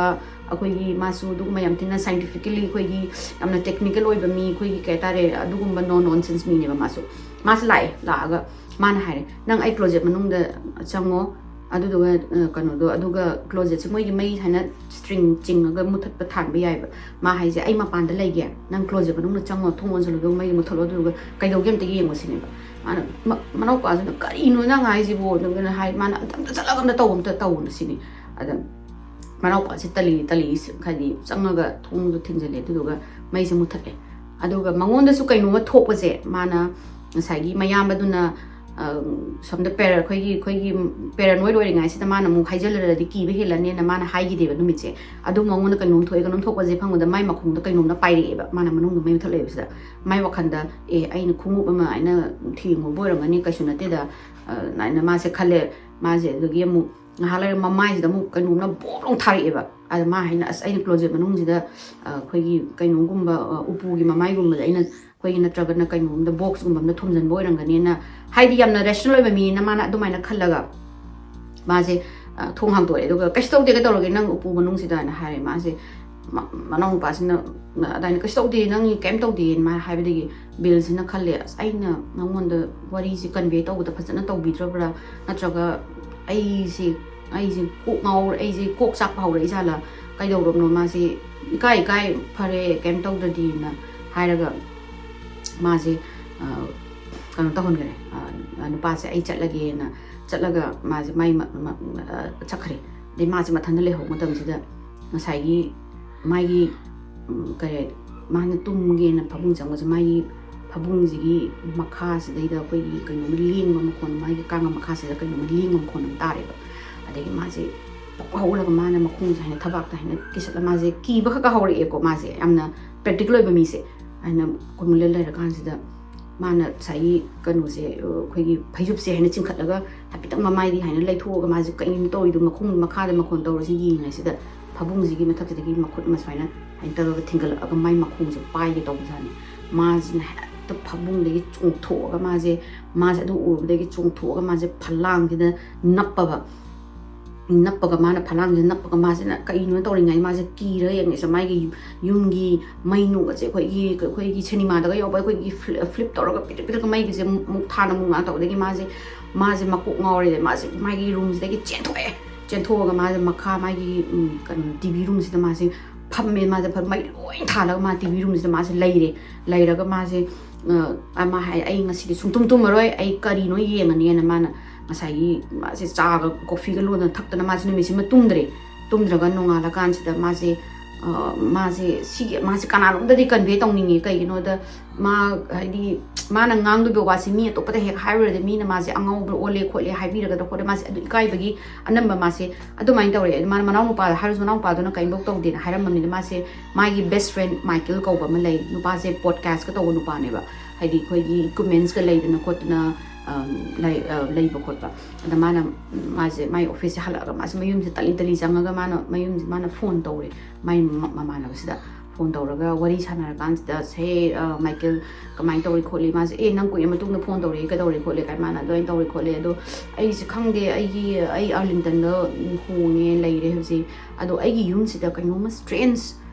ꯑꯩꯈꯣꯏꯒꯤ ꯃꯥꯁꯨ ꯑꯗꯨꯒꯨꯝꯕ ꯌꯥꯝ ꯊꯤꯅ scientifically ꯑꯩꯈꯣꯏꯒꯤ ꯌꯥꯝꯅ technical ꯑꯣꯏꯕ ꯃꯤ ꯑꯩꯈꯣꯏꯒꯤ ꯀꯩ ꯍꯥꯏꯇꯥꯔꯦ ꯑꯗꯨꯒꯨꯝꯕ no nonsense ꯃꯤꯅꯦꯕ ꯃꯥꯁꯨ꯫ ꯃꯥꯁꯨ ꯂꯥꯛꯑꯦ ꯂꯥꯛꯑꯒ ꯃꯥꯅ ꯍꯥꯏꯔꯦ "ꯅꯪ ꯑꯩ closet ꯃꯅꯨꯡꯗ ꯆꯪꯉꯣ ꯑꯗꯨꯗꯨꯒ ꯑ, ꯀꯩꯅꯣꯗꯣ ꯑꯗꯨꯒ closetꯁꯦ ꯃꯣꯏꯒꯤ ꯃꯩ ꯍꯥꯏꯅ string ꯆꯤꯡꯉꯒ ꯃꯨꯊꯠꯄ ꯊꯥꯟꯕ ꯌꯥꯏꯕ꯫ ꯃꯥ ꯍꯥꯏꯁꯦ "ꯑꯩ ꯃꯄꯥꯟꯗ ꯂꯩꯒꯦ ꯅꯪ closet ꯃꯅꯨꯡꯗ ꯆꯪꯉꯣ ꯊꯣꯡ ꯂꯣꯟꯁꯤꯜꯂꯣ ꯑꯗꯨꯒ ꯃꯩ ꯃꯨꯊꯠꯂꯣ ꯑꯗꯨꯗꯨꯒ ꯀꯩꯗꯧꯒꯦ ꯑꯝꯇ ꯌꯦꯡꯉꯣ" ꯁꯤꯅꯦꯕ꯫ ꯃꯥꯅ ꯃ- ꯃꯅꯥꯎꯄꯥꯁꯤꯅ "ꯀꯔꯤꯅꯣ ꯅꯪ ꯍꯥꯏꯁꯤꯕꯣ?" ꯑꯗꯨꯃꯥꯏꯅ ꯍꯥꯏ ꯃꯥꯅ "ꯑꯝꯇ ꯑꯝꯇ ꯆꯠꯂꯒ ꯑꯝꯇ ꯇꯧ ꯑꯝꯇ ꯇꯧꯅ" ꯁꯤꯅꯤ꯫ ꯑꯗ ꯃꯅꯥꯎꯄꯥꯁꯤ ꯇꯂꯤ ꯇꯂꯤ ꯍꯥꯏꯗꯤ ꯆꯪꯉꯒ ꯊꯣꯡꯗꯣ ꯊꯤꯡꯖꯤꯜꯂꯦ ꯑꯗꯨꯗꯨꯒ ꯃꯩꯁꯦ ꯃꯨꯊꯠꯂꯦ꯫ ꯑꯗꯨꯒ ꯃꯉꯣꯟꯗꯁꯨ ꯀꯩꯅꯣꯝꯃ ꯊꯣꯛꯄꯁꯦ ꯃꯥꯅ ꯉꯁꯥꯏꯒꯤ ꯃꯌꯥꯝꯕꯗꯨꯅ ꯑ, ꯁꯣꯝꯗ ꯄꯦꯔ ꯑꯩꯈꯣꯏꯒꯤ ꯑꯩꯈꯣꯏꯒꯤ paranoid ꯑꯣꯏꯔꯤꯉꯩꯁꯤꯗ ꯃꯥꯅ ꯑꯃꯨꯛ ꯍꯥꯏꯖꯤꯜꯂꯨꯔꯗꯤ ꯀꯤꯕ ꯍꯦꯜꯂꯅꯦꯅ ꯃꯥꯅ ꯍꯥꯏꯈꯤꯗꯦꯕ ꯅꯨꯃꯤꯠꯁꯦ꯫ ꯑꯗꯨ ꯃꯉꯣꯟꯗ ꯀꯩꯅꯣꯝ ꯊꯣꯛꯑꯦ ꯀꯩꯅꯣꯝ ꯊꯣꯛꯄꯁꯦ ꯈꯪꯕꯗ ꯃꯥꯏ ꯃꯈꯣꯡꯗ ꯀꯩꯅꯣꯝꯅ ꯄꯥꯏꯔꯛꯑꯦꯕ ꯃꯥꯅ ꯃꯅꯨꯡꯗ ꯃꯩ ꯃꯨꯊꯠ ꯂꯩꯕꯁꯤꯗ꯫ ꯃꯥꯏ ꯋꯥꯈꯟꯗ "ꯑꯦ ꯑꯩꯅ ꯈꯣꯡꯎꯞ ꯑꯃ ꯑꯩꯅ ꯊꯦꯡꯉꯨꯕ ꯑꯣꯏꯔꯝꯒꯅꯤ ꯀꯩꯁꯨ ꯅꯠꯇꯦꯗ" ꯑ, ꯑꯗꯨꯃꯥꯏꯅ ꯃꯥꯁꯦ ꯈꯜꯂꯦ꯫ ꯃꯥꯁꯦ ꯑꯗꯨꯗꯒꯤ ꯑꯃꯨꯛ ꯉꯥꯏꯍꯥꯛ ꯂꯩꯔ ꯃꯃꯥꯏꯁꯤꯗ ꯑꯃꯨꯛ ꯀꯩꯅꯣꯝꯅ ꯕꯣꯛ ꯂꯥꯎ ꯊꯥꯔꯛꯑꯦꯕ꯫ ꯑꯗ ꯃꯥ ꯍꯥꯏꯅ "ꯑꯁ ꯑꯩꯅ closet ꯃꯅꯨꯡꯁꯤꯗ ꯑ, ꯑꯩꯈꯣꯏꯒꯤ ꯀꯩꯅꯣꯒꯨꯝꯕ ꯑ, ꯎꯄꯨꯒꯤ ꯃꯃꯥꯏꯒꯨꯝꯕꯗ ꯑꯩꯅ ꯑꯩꯈꯣꯏꯒꯤ ꯅꯠꯇ꯭ꯔꯒꯅ ꯀꯩꯅꯣꯒꯨꯝꯕꯗ boxꯒꯨꯝꯕ ꯑꯃꯗ ꯊꯣꯝꯖꯤꯟꯕ ꯑꯣꯏꯔꯝꯒꯅꯤꯅ" ꯍꯥꯏꯗꯤ ꯌꯥꯝꯅ rational ꯑꯣꯏꯕ ꯃꯤꯅꯤꯅ ꯃꯥꯅ ꯑꯗꯨꯃꯥꯏꯅ ꯈꯜꯂꯒ ꯃꯥꯁꯦ ꯑ, ꯊꯣꯡ ꯍꯥꯡꯗꯣꯛꯑꯦ꯫ ꯑꯗꯨꯒ "ꯀꯩꯁꯨ ꯇꯧꯗꯦ ꯀꯩꯗꯧꯔꯒꯦ ꯅꯪ ꯎꯄꯨ ꯃꯅꯨꯡꯁꯤꯗ" ꯍꯥꯏꯅ ꯍꯥꯏꯔꯦ꯫ ꯃꯥꯁꯦ ꯃ- ꯃꯅꯥꯎꯅꯨꯄꯥꯁꯤꯅ ꯑꯗꯥꯏꯅ "ꯀꯩꯁꯨ ꯇꯧꯗꯦ ꯅꯪ ꯀꯩꯝ ꯇꯧꯗꯦꯅ" ꯃꯥ ꯍꯥꯏꯕꯗꯒꯤ ꯕꯤꯜꯁꯤꯅ ꯈꯜꯂꯦ "ꯑꯁ ꯑꯩꯅ ꯅꯉꯣꯟꯗ ꯋꯥꯔꯤꯁꯦ convey ꯇꯧꯕꯗ ꯐꯖꯅ ꯇꯧꯕꯤꯗ꯭ꯔꯕ꯭ꯔꯥ ꯅꯠꯇ꯭ꯔꯒ ꯑꯩꯁꯦ ꯑꯩꯁꯦ ꯀꯣꯛ ꯉꯥꯎꯔ ꯑꯩꯁꯦ ꯀꯣꯛ ꯆꯥꯛꯄ ꯍꯧꯔꯛꯏ ꯖꯥꯠꯂꯥ ꯀꯩꯗꯧꯔꯕꯅꯣ ꯃꯥꯁꯦ ꯏꯀꯥꯏ ꯏꯀꯥꯏ ꯐꯔꯦ ꯀꯩꯝ ꯇꯧꯗ꯭ꯔꯗꯤꯅ ꯍꯥꯏꯔꯒ ꯃꯥꯁꯦ ꯑ, ꯀꯩꯅꯣ ꯇꯧꯍꯟꯈ꯭ꯔꯦ꯫ ꯑ, ꯅꯨꯄꯥꯁꯦ "ꯑꯩ ꯆꯠꯂꯒꯦꯅ" ꯆꯠꯂꯒ ꯃꯥꯁꯦ ꯃꯥꯏ ꯃ- ꯃ- ꯑ, ꯆꯠꯈ꯭ꯔꯦ꯫ ꯑꯗꯩ ꯃꯥꯁꯦ ꯃꯊꯟꯇ ꯂꯩꯍꯧꯕ ꯃꯇꯝꯁꯤꯗ ꯉꯁꯥꯏꯒꯤ ꯃꯥꯒꯤ ꯎꯝ, ꯀꯔꯤ ꯃꯥꯅ ꯇꯨꯝꯒꯦꯅ ꯐꯃꯨꯡ ꯆꯪꯕꯁꯦ ꯃꯥꯒꯤ ꯐꯃꯨꯡꯁꯤꯒꯤ ꯃꯈꯥꯁꯤꯗꯩꯗ ꯑꯩꯈꯣꯏꯒꯤ ꯀꯩꯅꯣꯝꯃ ꯂꯦꯡꯕ ꯃꯈꯣꯟ, ꯃꯥꯒꯤ ꯀꯥꯡꯒ ꯃꯈꯥꯁꯤꯗ ꯀꯩꯅꯣꯝꯃ ꯂꯦꯡꯕ ꯃꯈꯣꯟ ꯑꯃ ꯇꯥꯔꯦꯕ꯫ ꯑꯗꯒꯤ ꯃꯥꯁꯦ ꯄꯨꯛ ꯍꯧꯒꯠꯂꯒ ꯃꯥꯅ ꯃꯈꯣꯡꯁꯦ ꯍꯥꯏꯅ ꯊꯕꯥꯛꯇ ꯍꯥꯏꯅ ꯀꯤꯁꯠꯂ ꯃꯥꯁꯦ ꯀꯤꯕ ꯈꯛ ꯍꯧꯔꯛꯑꯦꯀꯣ꯫ ꯃꯥꯁꯦ ꯌꯥꯝꯅ practical ꯑꯣꯏꯕ ꯃꯤꯁꯦ ꯍꯥꯏꯅ ꯀꯨꯝꯂ ꯂꯩꯔꯀꯥꯟꯁꯤꯗ ꯃꯥꯅ ꯉꯁꯥꯏꯒꯤ ꯀꯩꯅꯣꯁꯦ, ꯑꯩꯈꯣꯏꯒꯤ ꯐꯩꯖꯨꯞꯁꯦ ꯍꯥꯏꯅ ꯆꯤꯡꯈꯠꯂꯒ ꯍꯥꯏꯐꯦꯠꯇꯪ ꯃꯃꯥꯏꯗꯤ ꯍꯥꯏꯅ ꯂꯩꯊꯣꯛꯑꯒ ꯃꯥꯁꯦ ꯀꯩꯅꯣ ꯇꯧꯔꯤꯗꯣ, ꯃꯈꯣꯡ ꯃꯈꯥꯗ ꯃꯈꯣꯟ ꯇꯧꯔꯤꯁꯦ ꯌꯦꯡꯉꯤꯉꯩꯁꯤꯗ ꯐꯃꯨꯡꯁꯤꯒꯤ ꯃꯊꯛꯁꯤꯗꯒꯤ ꯃꯈꯨꯠ ꯑꯃ ꯁꯨꯃꯥꯏꯅ ꯍꯥꯏꯅ ꯇꯧꯔꯒ ꯊꯤꯡꯒꯠꯂꯛꯑꯒ ꯃꯥꯏ ꯃꯈꯣꯡꯁꯦ ꯄꯥꯏꯒꯦ ꯇꯧꯕꯖꯥꯠꯅꯤ꯫ ꯃꯥꯁꯤꯅ ꯍꯦꯛꯇ ꯐꯃꯨꯡꯗꯒꯤ ꯆꯣꯡꯊꯣꯛꯑꯒ ꯃꯥꯁꯦ, ꯃꯥꯁꯦ ꯑꯗꯨ ꯎꯔꯨꯕꯗꯒꯤ ꯆꯣꯡꯊꯣꯛꯑꯒ ꯃꯥꯁꯦ ꯐꯂꯥꯡꯁꯤꯗ ꯅꯞꯄꯕ꯫ ꯅꯞꯄꯒ ꯃꯥꯅ ꯐꯂꯥꯡꯁꯤꯗ ꯅꯞꯄꯒ ꯃꯥꯁꯤꯅ ꯀꯩꯅꯣ ꯇꯧꯔꯤꯉꯩ ꯃꯥꯁꯦ ꯀꯤꯔꯒ ꯌꯦꯡꯉꯛꯏꯁꯦ꯫ ꯃꯥꯒꯤ ꯌꯨꯝꯒꯤ ꯃꯩ ꯅꯨꯡꯒꯁꯦ ꯑꯩꯈꯣꯏꯒꯤ, ꯑꯩꯈꯣꯏꯒꯤ ꯁꯤꯅꯦꯃꯥꯗꯒ ꯌꯥꯎꯕ ꯑꯩꯈꯣꯏꯒꯤ flip, flip ꯇꯧꯔꯒ ꯄꯤꯗ꯭ꯔꯛ ꯄꯤꯗ꯭ꯔꯛ ꯃꯩꯒꯁꯦ ꯃꯨꯛ ꯊꯥꯅ ꯃꯨꯛ ꯉꯥ ꯇꯧꯕꯗꯒꯤ ꯃꯥꯁꯦ, ꯃꯥꯁꯦ ꯃꯀꯣꯛ ꯉꯥꯎꯔꯦ꯫ ꯃꯥꯁꯦ ꯃꯥꯒꯤ roomꯁꯤꯗꯒꯤ ꯆꯦꯟꯊꯣꯛꯑꯦ꯫ ꯆꯦꯟꯊꯣꯛꯑꯒ ꯃꯥꯁꯦ ꯃꯈꯥ ꯃꯥꯒꯤ, ꯎꯝ, ꯀꯩꯅꯣ, TV roomꯁꯤꯗ ꯃꯥꯁꯦ ꯐꯝꯃꯦ꯫ ꯃꯥꯁꯦ ꯐꯝ-, ꯃꯩ ꯂꯣꯏ ꯊꯥꯜꯂꯒ ꯃꯥ TV roomꯁꯤꯗ ꯃꯥꯁꯦ ꯂꯩꯔꯦ꯫ ꯂꯩꯔꯒ ꯃꯥꯁꯦ, ꯑ, ꯃꯥ ꯍꯥꯏ, "ꯑꯩ ꯉꯁꯤꯗꯤ ꯁꯨꯡꯇꯨꯝ ꯇꯨꯝꯃꯔꯣꯏ, ꯑꯩ ꯀꯔꯤꯅꯣ ꯌꯦꯡꯉꯅꯤꯅ" ꯃꯥꯅ ꯉꯁꯥꯏꯒꯤ ꯃꯥꯁꯦ ꯆꯥꯒ ꯀꯣꯐꯤꯒ ꯂꯣꯟꯗꯅ ꯊꯛꯇꯅ ꯃꯥꯁꯦ ꯅꯨꯃꯤꯠꯁꯤꯃ ꯇꯨꯝꯗ꯭ꯔꯦ꯫ ꯇꯨꯝꯗ꯭ꯔꯒ ꯅꯣꯡꯉꯥꯜꯂꯀꯥꯟꯁꯤꯗ ꯃꯥꯁꯦ, ꯑ, ꯃꯥꯁꯦ ꯁꯤꯒꯤ, ꯃꯥꯁꯦ ꯀꯅꯥꯅꯣꯝꯗꯗꯤ convey ꯇꯧꯅꯤꯡꯉꯤ꯫ ꯀꯩꯒꯤꯅꯣꯗ ꯃꯥ, ꯍꯥꯏꯗꯤ, ꯃꯥꯅ ꯉꯥꯡꯗꯣꯏꯕ ꯋꯥꯁꯦ ꯃꯤ ꯑꯇꯣꯞꯄꯗ ꯍꯦꯛ ꯍꯥꯏꯔꯨꯔꯗꯤ ꯃꯤꯅ ꯃꯥꯁꯦ ꯑꯉꯥꯎꯕ ꯑꯣꯜꯂꯦ ꯈꯣꯠꯂꯦ ꯍꯥꯏꯕꯤꯔꯒꯗ꯭ꯔꯥ ꯈꯣꯠꯂꯦ, ꯃꯥꯁꯦ ꯑꯗꯨ ꯏꯀꯥꯏꯕꯒꯤ ꯑꯅꯝꯕ ꯃꯥꯁꯦ ꯑꯗꯨꯃꯥꯏꯅ ꯇꯧꯔꯦ꯫ ꯃꯥꯅ ꯃꯅꯥꯎ ꯅꯨꯄꯥꯗ ꯍꯥꯏꯔꯁꯨ ꯃꯅꯥꯎ ꯅꯨꯄꯥꯗꯨꯅ ꯀꯔꯤꯝꯐꯧ ꯇꯧꯗꯦꯅ ꯍꯥꯏꯔꯝꯕꯅꯤꯅ ꯃꯥꯁꯦ ꯃꯥꯒꯤ best friend Michael ꯀꯧꯕ ꯑꯃ ꯂꯩ꯫ ꯅꯨꯄꯥꯁꯦ podcastꯀ ꯇꯧꯕ ꯅꯨꯄꯥꯅꯦꯕ꯫ ꯍꯥꯏꯗꯤ ꯑꯩꯈꯣꯏꯒꯤ equipmentsꯀ ꯂꯩꯗꯅ ꯈꯣꯠꯇꯅ, ꯑꯝ, ꯂꯩ-, ꯑ, ꯂꯩꯕ ꯈꯣꯠꯄ꯫ ꯑꯗ ꯃꯥꯅ, ꯎꯝ, ꯃꯥꯁꯦ ꯃꯥꯏ officeꯁꯦ ꯍꯜꯂꯛꯑꯒ ꯃꯥꯁꯦ ꯃꯌꯨꯝꯁꯦ ꯇꯠꯂꯤ ꯇꯠꯂꯤ ꯆꯪꯉꯒ ꯃꯥꯅ ꯃꯌꯨꯝꯁꯦ ꯃꯥꯅ phone ꯇꯧꯔꯦ꯫ ꯃꯥꯏ ꯃ-, ꯃꯃꯥꯟꯅꯕꯁꯤꯗ phone ꯇꯧꯔꯒ ꯋꯥꯔꯤ ꯁꯥꯟꯅꯔꯀꯥꯟꯁꯤꯗ, "ꯁꯦ, ꯑ, ꯃꯥꯏꯀꯦꯜ ꯀꯃꯥꯏꯅ ꯇꯧꯔꯤ ꯈꯣꯠꯂꯤ?" ꯃꯥꯁꯦ, "ꯑꯦ, ꯅꯪ ꯀꯨꯏꯔ ꯃꯇꯨꯡꯗ phone ꯇꯧꯔꯛꯑꯦ, ꯀꯩꯗꯧꯔꯦ ꯈꯣꯠꯂꯦ?" ꯀꯥꯏꯅ ꯃꯥꯅ ꯑꯗꯨꯃꯥꯏꯅ ꯇꯧꯔꯦ ꯈꯣꯠꯂꯦ꯫ "ꯑꯗꯣ ꯑꯩꯁꯦ ꯈꯪꯗꯦ, ꯑꯩꯒꯤ, ꯑꯩ ꯑꯥꯔꯂꯤꯡꯇꯟꯗ ꯍꯣꯡꯉꯦ, ꯂꯩꯔꯦ ꯍꯧꯖꯤꯛ꯫ ꯑꯗꯣ ꯑꯩꯒꯤ ꯌꯨꯝꯁꯤꯗ ꯀꯩꯅꯣꯝꯃ strange,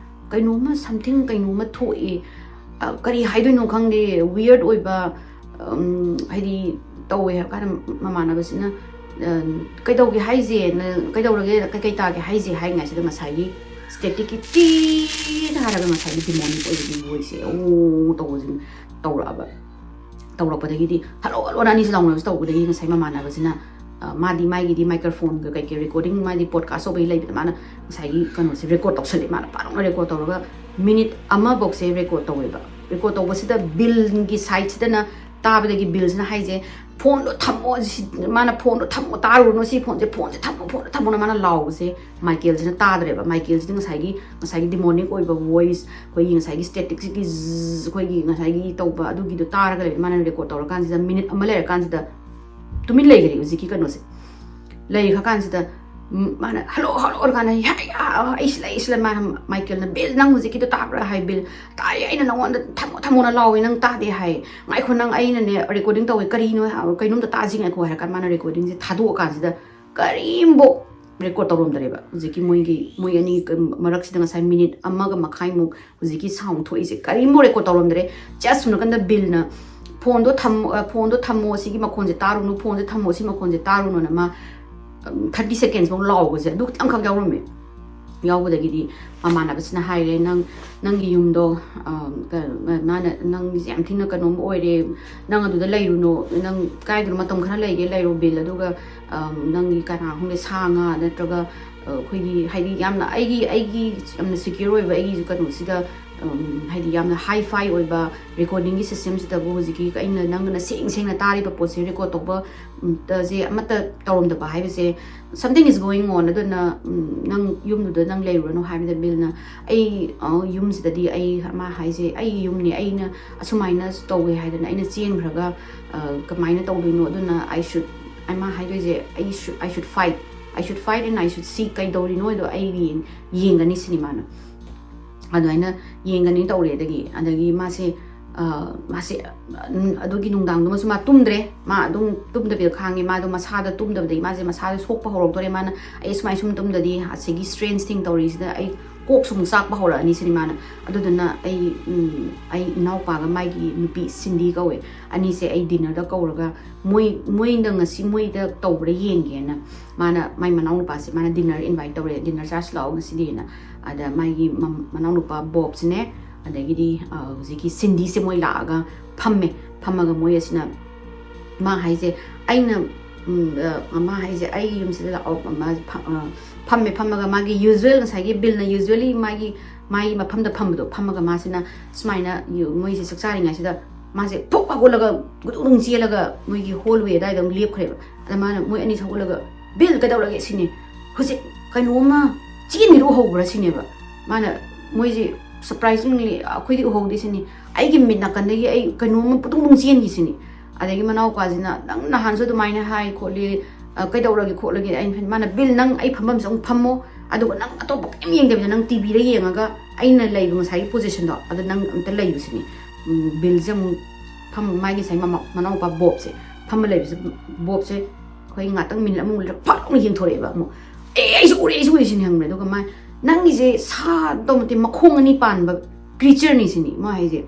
ꯀꯩꯅꯣꯝꯃ something, ꯀꯩꯅꯣꯝꯃ ꯊꯣꯛꯑꯦ꯫ ꯑ, ꯀꯔꯤ ꯍꯥꯏꯗꯣꯏꯅꯣ ꯈꯪꯗꯦ, weird ꯑꯣꯏꯕ, ꯎꯝ, ꯍꯥꯏꯗꯤ ꯇꯧꯋꯦ" ꯍꯥꯏꯕ ꯀꯥꯟꯗ ꯃꯃꯥꯟꯅꯕꯁꯤꯅ, ꯑ, "ꯀꯩꯗꯧꯒꯦ ꯍꯥꯏꯁꯦ? ꯅ-, ꯀꯩꯗꯧꯔꯒꯦ? ꯀꯩ, ꯀꯩ ꯇꯥꯒꯦ ꯍꯥꯏꯁꯦ?" ꯍꯥꯏꯔꯤꯉꯩꯁꯤꯗ ꯉꯁꯥꯏꯒꯤ staticꯀꯤ ꯇꯤꯠ ꯍꯥꯏꯔꯒ ꯉꯁꯥꯏꯒꯤ demonic ꯑꯣꯏꯕꯒꯤ voiceꯁꯦ ꯑꯣ ꯇꯧꯕꯁꯤ ꯇꯧꯔꯛꯑꯕ꯫ ꯇꯧꯔꯛꯄꯗꯒꯤꯗꯤ "ꯍꯜꯂꯣ, ꯍꯜꯂꯣꯅ" ꯑꯅꯤꯁꯤ ꯂꯥꯎꯅꯕꯁꯤ ꯇꯧꯕꯗꯒꯤ ꯉꯁꯥꯏ ꯃꯃꯥꯟꯅꯕꯁꯤꯅ, ꯑ, ꯃꯥꯗꯤ ꯃꯥꯒꯤꯗꯤ microphoneꯒ ꯀꯩꯀꯩ recording, ꯃꯥꯗꯤ podcast ꯇꯧꯕꯒꯤ ꯂꯩꯕꯗ ꯃꯥꯅ ꯉꯁꯥꯏꯒꯤ ꯀꯩꯅꯣꯁꯦ record ꯇꯧꯁꯜꯂꯦ꯫ ꯃꯥꯅ ꯄꯥꯔꯧꯅ record ꯇꯧꯔꯒ minute ꯑꯃꯐꯧꯁꯦ record ꯇꯧꯋꯦꯕ꯫ ꯔꯦꯀꯣꯔꯠ ꯇꯧꯕꯁꯤꯗ ꯕꯤꯜꯒꯤ ꯁꯥꯏꯠꯁꯤꯗꯅ ꯇꯥꯕꯗꯒꯤ ꯕꯤꯜꯁꯤꯅ ꯍꯥꯏꯁꯦ, "ꯐꯣꯟꯗꯣ ꯊꯝꯃꯣ, ꯁꯤ ꯃꯥꯅ ꯐꯣꯟꯗꯣ ꯊꯝꯃꯣ, ꯇꯥꯔꯨꯔꯅꯨ, ꯁꯤ ꯐꯣꯟꯁꯦ, ꯐꯣꯟꯁꯦ ꯊꯝꯃꯣ, ꯐꯣꯟꯗꯣ ꯊꯝꯃꯣꯅ" ꯃꯥꯅ ꯂꯥꯎꯕꯁꯦ ꯃꯥꯏꯀꯦꯜꯁꯤꯅ ꯇꯥꯗ꯭ꯔꯦꯕ꯫ ꯃꯥꯏꯀꯦꯜꯁꯤꯗꯤ ꯉꯁꯥꯏꯒꯤ, ꯉꯁꯥꯏꯒꯤ ꯗꯤꯃꯣꯅꯤꯛ ꯑꯣꯏꯕ ꯚꯣꯏꯁ, ꯑꯩꯈꯣꯏꯒꯤ ꯉꯁꯥꯏꯒꯤ ꯁ꯭ꯇꯦꯇꯤꯛꯁꯤꯒꯤ ꯖ꯭ꯖ, ꯑꯩꯈꯣꯏꯒꯤ ꯉꯁꯥꯏꯒꯤ ꯇꯧꯕ ꯑꯗꯨꯒꯤꯗꯣ ꯇꯥꯔꯒ ꯂꯩꯕ꯫ ꯃꯥꯅ ꯔꯦꯀꯣꯔꯠ ꯇꯧꯔꯀꯥꯟꯁꯤꯗ ꯃꯤꯅꯤꯠ ꯑꯃ ꯂꯩꯔꯀꯥꯟꯁꯤꯗ ꯇꯨꯃꯤꯟ ꯂꯩꯈ꯭ꯔꯦ ꯍꯧꯖꯤꯛꯀꯤ ꯀꯩꯅꯣꯁꯦ꯫ ꯂꯩꯈ꯭ꯔ ꯀꯥꯟꯁꯤꯗ, ꯎꯝ, ꯃꯥꯅ, "ꯍꯜꯂꯣ, ꯍꯜꯂꯣ" ꯍꯥꯏꯔ ꯀꯥꯟꯗ, "ꯍꯥꯏ, ꯑꯥ, ꯑꯩ ꯁꯤ ꯂꯩ, ꯁꯤ ꯂꯩ", ꯃꯥꯅ, ꯃꯥꯏꯀꯦꯜꯅ, "ꯕꯤꯜ, ꯅꯪ ꯍꯧꯖꯤꯛꯀꯤꯗꯣ ꯇꯥꯕ꯭ꯔꯥ?" ꯍꯥꯏ, "ꯕꯤꯜ, ꯇꯥꯏꯌꯦ, ꯑꯩꯅ ꯅꯪꯉꯣꯟꯗ ꯊꯝꯃꯣ, ꯊꯝꯃꯣꯅ ꯂꯥꯎꯋꯦ, ꯅꯪ ꯇꯥꯗꯦ" ꯍꯥꯏ꯫ "ꯉꯥꯏꯈꯣ, ꯅꯪ, ꯑꯩꯅꯅꯦ ꯔꯦꯀꯣꯔꯗꯤꯡ ꯇꯧꯋꯦ, ꯀꯔꯤꯅꯣ, ꯀꯩꯅꯣꯝꯇ ꯇꯥꯁꯤ, ꯉꯥꯏꯈꯣ" ꯍꯥꯏꯔ ꯀꯥꯟꯗ ꯃꯥꯅ ꯔꯦꯀꯣꯔꯗꯤꯡꯁꯦ ꯊꯥꯗꯣꯛꯑꯀꯥꯟꯁꯤꯗ ꯀꯔꯤꯝꯐꯧ ꯔꯦꯀꯣꯔꯠ ꯇꯧꯔꯝꯗ꯭ꯔꯦꯕ꯫ ꯍꯧꯖꯤꯛꯀꯤ ꯃꯣꯏꯒꯤ, ꯃꯣꯏ ꯑꯅꯤ ꯃꯔꯛꯁꯤꯗ ꯉꯁꯥꯏ ꯃꯤꯅꯤꯠ ꯑꯃꯒ ꯃꯈꯥꯏꯃꯨꯛ ꯍꯧꯖꯤꯛꯀꯤ ꯁꯥꯎꯟ ꯊꯣꯛꯏꯁꯦ ꯀꯔꯤꯝꯐꯥꯎ ꯔꯦꯀꯣꯔꯠ ꯇꯧꯔꯝꯗ꯭ꯔꯦ꯫ ꯖꯁ ꯁꯣꯝ ꯅꯥꯀꯟꯗ ꯕꯤꯜꯅ, "ꯐꯣꯟꯗꯣ ꯊꯝꯃꯣ, ꯑ, ꯐꯣꯟꯗꯣ ꯊꯝꯃꯣ, ꯁꯤꯒꯤ ꯃꯈꯣꯟꯁꯦ ꯇꯥꯔꯨꯅꯨ, ꯐꯣꯟꯁꯦ ꯊꯝꯃꯣ, ꯁꯤ ꯃꯈꯣꯟꯁꯦ ꯇꯥꯔꯨꯅꯨꯅ" ꯃꯥ, ꯎꯝ, ꯊꯥꯔꯇꯤ ꯁꯦꯀꯦꯟꯁꯐꯥꯎ ꯂꯥꯎꯕꯁꯦ ꯑꯗꯨ ꯈꯤꯇꯪꯈꯛ ꯌꯥꯎꯔꯝꯃꯦ꯫ ꯌꯥꯎꯕꯗꯒꯤꯗꯤ ꯃꯃꯥꯟꯅꯕꯁꯤꯅ ꯍꯥꯏꯔꯦ, "ꯅꯪ, ꯅꯪꯒꯤ ꯌꯨꯝꯗꯣ, ꯑ, ꯀ-, ꯃꯥꯅ, ꯅꯪꯒꯤꯁꯦ ꯌꯥꯝ ꯊꯤꯅ ꯀꯩꯅꯣꯝ ꯑꯣꯏꯔꯦ, ꯅꯪ ꯑꯗꯨꯗ ꯂꯩꯔꯨꯅꯣ, ꯅꯪ ꯀꯥꯏꯗꯅꯣ ꯃꯇꯝ ꯈꯔ ꯂꯩꯒꯦ ꯂꯩꯔꯣ ꯕꯤꯜ, ꯑꯗꯨꯒ, ꯑ, ꯅꯪꯒꯤ ꯀꯅꯥ ꯈꯪꯗꯦ, ꯁꯥ ꯉꯥ ꯅꯠꯇ꯭ꯔꯒ, ꯑ, ꯑꯩꯈꯣꯏꯒꯤ, ꯍꯥꯏꯗꯤ, ꯌꯥꯝꯅ ꯑꯩꯒꯤ, ꯑꯩꯒꯤ ꯌꯥꯝꯅ ꯁꯦꯀ꯭ꯌꯣꯔ ꯑꯣꯏꯕ ꯑꯩꯒꯤꯁꯨ ꯀꯩꯅꯣꯁꯤꯗ, ꯎꯝ, ꯍꯥꯏꯗꯤ, ꯌꯥꯝꯅ ꯍꯥꯏ ꯐꯥꯏ ꯑꯣꯏꯕ ꯔꯦꯀꯣꯔꯗꯤꯡꯒꯤ ꯁꯤꯁꯇꯦꯝꯁꯤꯗꯕꯨ ꯍꯧꯖꯤꯛꯀꯤ ꯑꯩꯅ, ꯅꯪꯅ ꯁꯦꯡ ꯁꯦꯡꯅ ꯇꯥꯔꯤꯕ ꯄꯣꯠꯁꯦ ꯔꯦꯀꯣꯔꯠ ꯇꯧꯕ, ꯎꯝ, ꯇꯁꯦ ꯑꯃꯠꯇ ꯇꯧꯔꯝꯗꯕ ꯍꯥꯏꯕꯁꯦ, something is going on, ꯑꯗꯨꯅ, ꯎꯝ, ꯅꯪ ꯌꯨꯝꯗꯨꯗ ꯅꯪ ꯂꯩꯔꯨꯔꯅꯨ" ꯍꯥꯏꯕꯗ ꯕꯤꯜꯅ, "ꯑꯩ, ꯑ, ꯌꯨꯝꯁꯤꯗꯗꯤ ꯑꯩ", ꯃꯥ ꯍꯥꯏꯁꯦ, "ꯑꯩꯒꯤ ꯌꯨꯝꯅꯤ, ꯑꯩꯅ ꯑꯁꯨꯃꯥꯏꯅ ꯇꯧꯋꯦ ꯍꯥꯏꯗꯅ ꯑꯩꯅ ꯆꯦꯟꯈ꯭ꯔꯒ, ꯑ, ꯀꯃꯥꯏꯅ ꯇꯧꯗꯣꯏꯅꯣ? ꯑꯗꯨꯅ I should", ꯑꯩ, ꯃꯥ ꯍꯥꯏꯗꯣꯏꯁꯦ, "I should, I should fight, I should fight and I should see, ꯀꯩꯗꯧꯔꯤꯅꯣꯗꯣ ꯑꯩ ꯌꯦꯡ-, ꯌꯦꯡꯒꯅꯤ" ꯁꯤꯅꯤ ꯃꯥꯅ꯫ ꯑꯗꯨꯃꯥꯏꯅ ꯌꯦꯡꯒꯅꯤ ꯇꯧꯔꯦ꯫ ꯑꯗꯒꯤ, ꯑꯗꯒꯤ ꯃꯥꯁꯦ, ꯑ, ꯃꯥꯁꯦ, ꯎꯝ, ꯑꯗꯨꯒꯤ ꯅꯨꯡꯗꯥꯡꯗꯨꯃꯁꯨ ꯃꯥ ꯇꯨꯝꯗ꯭ꯔꯦ꯫ ꯃꯥ ꯑꯗꯨꯝ ꯇꯨꯝꯗꯕꯤꯗ ꯈꯥꯡꯉꯦ꯫ ꯃꯥꯗꯣ ꯃꯁꯥꯗ ꯇꯨꯝꯗꯕꯗꯒꯤ ꯃꯥꯁꯦ ꯃꯁꯥꯗ ꯁꯣꯛꯄ ꯍꯧꯔꯛꯇꯣꯔꯦ꯫ ꯃꯥꯅ, "ꯑꯩ ꯁꯨꯃꯥꯏ ꯁꯨꯝ ꯇꯨꯝꯗꯗꯤ ꯑꯁꯤꯒꯤ strange thing ꯇꯧꯔꯤꯁꯤꯗ ꯑꯩ ꯀꯣꯛ ꯁꯨꯝ ꯆꯥꯛꯄ ꯍꯧꯔꯛꯑꯅꯤ" ꯁꯤꯅꯤ ꯃꯥꯅ꯫ ꯑꯗꯨꯗꯨꯅ ꯑꯩ, ꯎꯝ, ꯑꯩ ꯏꯅꯥꯎꯄꯥꯒ ꯃꯥꯒꯤ ꯅꯨꯄꯤ ꯁꯤꯟꯗꯤ ꯀꯧꯋꯦ, ꯑꯅꯤꯁꯦ ꯑꯩ ꯗꯤꯟꯅꯔꯗ ꯀꯧꯔꯒ ꯃꯣꯏ, ꯃꯣꯏꯅ ꯉꯁꯤ ꯃꯣꯏꯗ ꯇꯧꯕ꯭ꯔꯥ ꯌꯦꯡꯒꯦꯅ ꯃꯥꯅ, ꯃꯥꯏ ꯃꯅꯥꯎꯅꯨꯄꯥꯁꯦ ꯃꯥꯅ ꯗꯤꯟꯅꯔ ꯏꯟꯚꯥꯏꯠ ꯇꯧꯔꯦ, "ꯗꯤꯟꯅꯔ ꯆꯥꯔꯖ ꯂꯥꯛꯑꯣ ꯉꯁꯤꯗꯤꯅ"꯫ ꯑꯗ ꯃꯥꯒꯤ ꯃꯝ-, ꯃꯅꯥꯎꯅꯨꯄꯥ ꯕꯣꯕꯁꯤꯅꯦ, ꯑꯗꯒꯤꯗꯤ, ꯑ, ꯍꯧꯖꯤꯛꯀꯤ ꯁꯤꯟꯗꯤꯁꯦ ꯃꯣꯏ ꯂꯥꯛꯑꯒ ꯐꯝꯃꯦ꯫ ꯐꯝꯃꯒ ꯃꯣꯏ ꯑꯁꯤꯅ, ꯃꯥ ꯍꯥꯏꯁꯦ, ꯑꯩꯅ, ꯎꯝ, ꯑ, ꯃꯥ ꯍꯥꯏꯁꯦ, "ꯑꯩꯒꯤ ꯌꯨꯝꯁꯤꯗ ꯂꯥꯛꯑꯣ", ꯃꯥ ꯐ-, ꯑ, ꯐꯝꯃꯦ꯫ ꯐꯝꯃꯒ ꯃꯥꯒꯤ ꯌꯨꯖ꯭ꯋꯦꯜ, ꯉꯁꯥꯏꯒꯤ ꯕꯤꯜꯅ ꯌꯨꯖ꯭ꯋꯦꯂꯤ ꯃꯥꯒꯤ ꯃꯥꯒꯤ ꯃꯐꯝꯗ ꯐꯝꯕꯗꯣ, ꯐꯝꯃꯒ ꯃꯥꯁꯤꯅ ꯁꯨꯃꯥꯏꯅ ꯌꯨ- ꯃꯣꯏꯁꯦ ꯆꯥꯛ ꯆꯥꯔꯤꯉꯩꯁꯤꯗ ꯃꯥꯁꯦ ꯐꯨꯛ ꯍꯧꯒꯠꯂꯒ ꯒꯨꯗꯨꯡ ꯒꯨꯗꯨꯡ ꯆꯦꯜꯂꯒ ꯃꯣꯏꯒꯤ ꯍꯣꯜꯋꯦ ꯑꯗꯨꯋꯥꯏꯗ ꯑꯃꯨꯛ ꯂꯦꯞꯈ꯭ꯔꯦꯕ꯫ ꯑꯗ ꯃꯥꯅ, ꯃꯣꯏ ꯑꯅꯤ ꯊꯣꯛꯒꯠꯂꯒ, "ꯕꯤꯜ, ꯀꯩꯗꯧꯔꯒꯦ?" ꯁꯤꯅꯤ꯫ "ꯍꯧꯖꯤꯛ ꯀꯩꯅꯣꯝꯃ ꯆꯦꯟꯒꯤꯗꯨ ꯎꯍꯧꯕ꯭ꯔꯥ?" ꯁꯤꯅꯦꯕ꯫ ꯃꯥꯅ, ꯃꯣꯏꯁꯦ ꯁꯔꯄ꯭ꯔꯥꯏꯖꯤꯡꯂꯤ ꯑꯩꯈꯣꯏꯗꯤ ꯎꯍꯧꯗꯦ ꯁꯤꯅꯤ꯫ "ꯑꯩꯒꯤ ꯃꯤꯠ ꯅꯥꯀꯟꯗꯒꯤ ꯑꯩ ꯀꯩꯅꯣꯝꯃ ꯄꯨꯗꯨꯡ ꯄꯨꯗꯨꯡ ꯆꯦꯟꯈꯤꯁꯤꯅꯤ"꯫ ꯑꯗꯒꯤ ꯃꯅꯥꯎꯄꯥꯁꯤꯅ, "ꯅꯪ ꯅꯍꯥꯟꯁꯨ ꯑꯗꯨꯃꯥꯏꯅ ꯍꯥꯏ ꯈꯣꯠꯂꯤ, ꯑ, ꯀꯩꯗꯧꯔꯒꯦ ꯈꯣꯠꯂꯒꯦ?" ꯑꯩꯅ, ꯃꯥꯅ, "ꯕꯤꯜ, ꯅꯪ ꯑꯩ ꯐꯝꯐꯝꯁꯦ ꯑꯃꯨꯛ ꯐꯝꯃꯣ, ꯑꯗꯨꯒ ꯅꯪ ꯑꯇꯣꯞꯄ ꯀꯔꯤꯝ ꯌꯦꯡꯗꯕꯤꯗ ꯅꯪ ꯇꯤꯚꯤꯗ ꯌꯦꯡꯉꯒ ꯑꯩꯅ ꯂꯩꯕ ꯉꯁꯥꯏꯒꯤ ꯄꯣꯖꯤꯁꯟꯗꯣ ꯑꯗꯨ ꯅꯪ ꯑꯝꯇ ꯂꯩꯌꯨ" ꯁꯤꯅꯤ꯫ ꯎꯝ, ꯕꯤꯜꯁꯦ ꯑꯃꯨꯛ ꯐꯝ-, ꯃꯥꯒꯤ ꯉꯁꯥꯏ ꯃꯃꯥ-, ꯃꯅꯥꯎꯄꯥ ꯕꯣꯕꯁꯦ ꯐꯝꯃ ꯂꯩꯕꯁꯦ, ꯕꯣꯕꯁꯦ ꯑꯩꯈꯣꯏ ꯉꯥꯛꯇꯪ ꯃꯤꯅꯤꯠ ꯑꯃꯃꯨꯛ ꯂꯩꯔꯒ ꯐꯠ ꯂꯥꯎꯅ ꯌꯦꯡꯊꯣꯔꯛꯑꯦꯕ ꯑꯃꯨꯛ꯫ "ꯑꯦ, ꯑꯩꯁꯨ ꯎꯔꯦ, ꯑꯩꯁꯨ ꯎꯔꯦ" ꯁꯤꯅꯤ, ꯈꯪꯕ꯭ꯔꯥ? ꯑꯗꯨꯒ ꯃꯥ, "ꯅꯪꯒꯤꯁꯦ ꯁꯥ ꯇꯧ ꯅꯠꯇꯦ, ꯃꯈꯣꯡ ꯑꯅꯤ ꯄꯥꯟꯕ ꯀ꯭ꯔꯤꯆꯔꯅꯤ" ꯁꯤꯅꯤ ꯃꯥ ꯍꯥꯏꯁꯦ꯫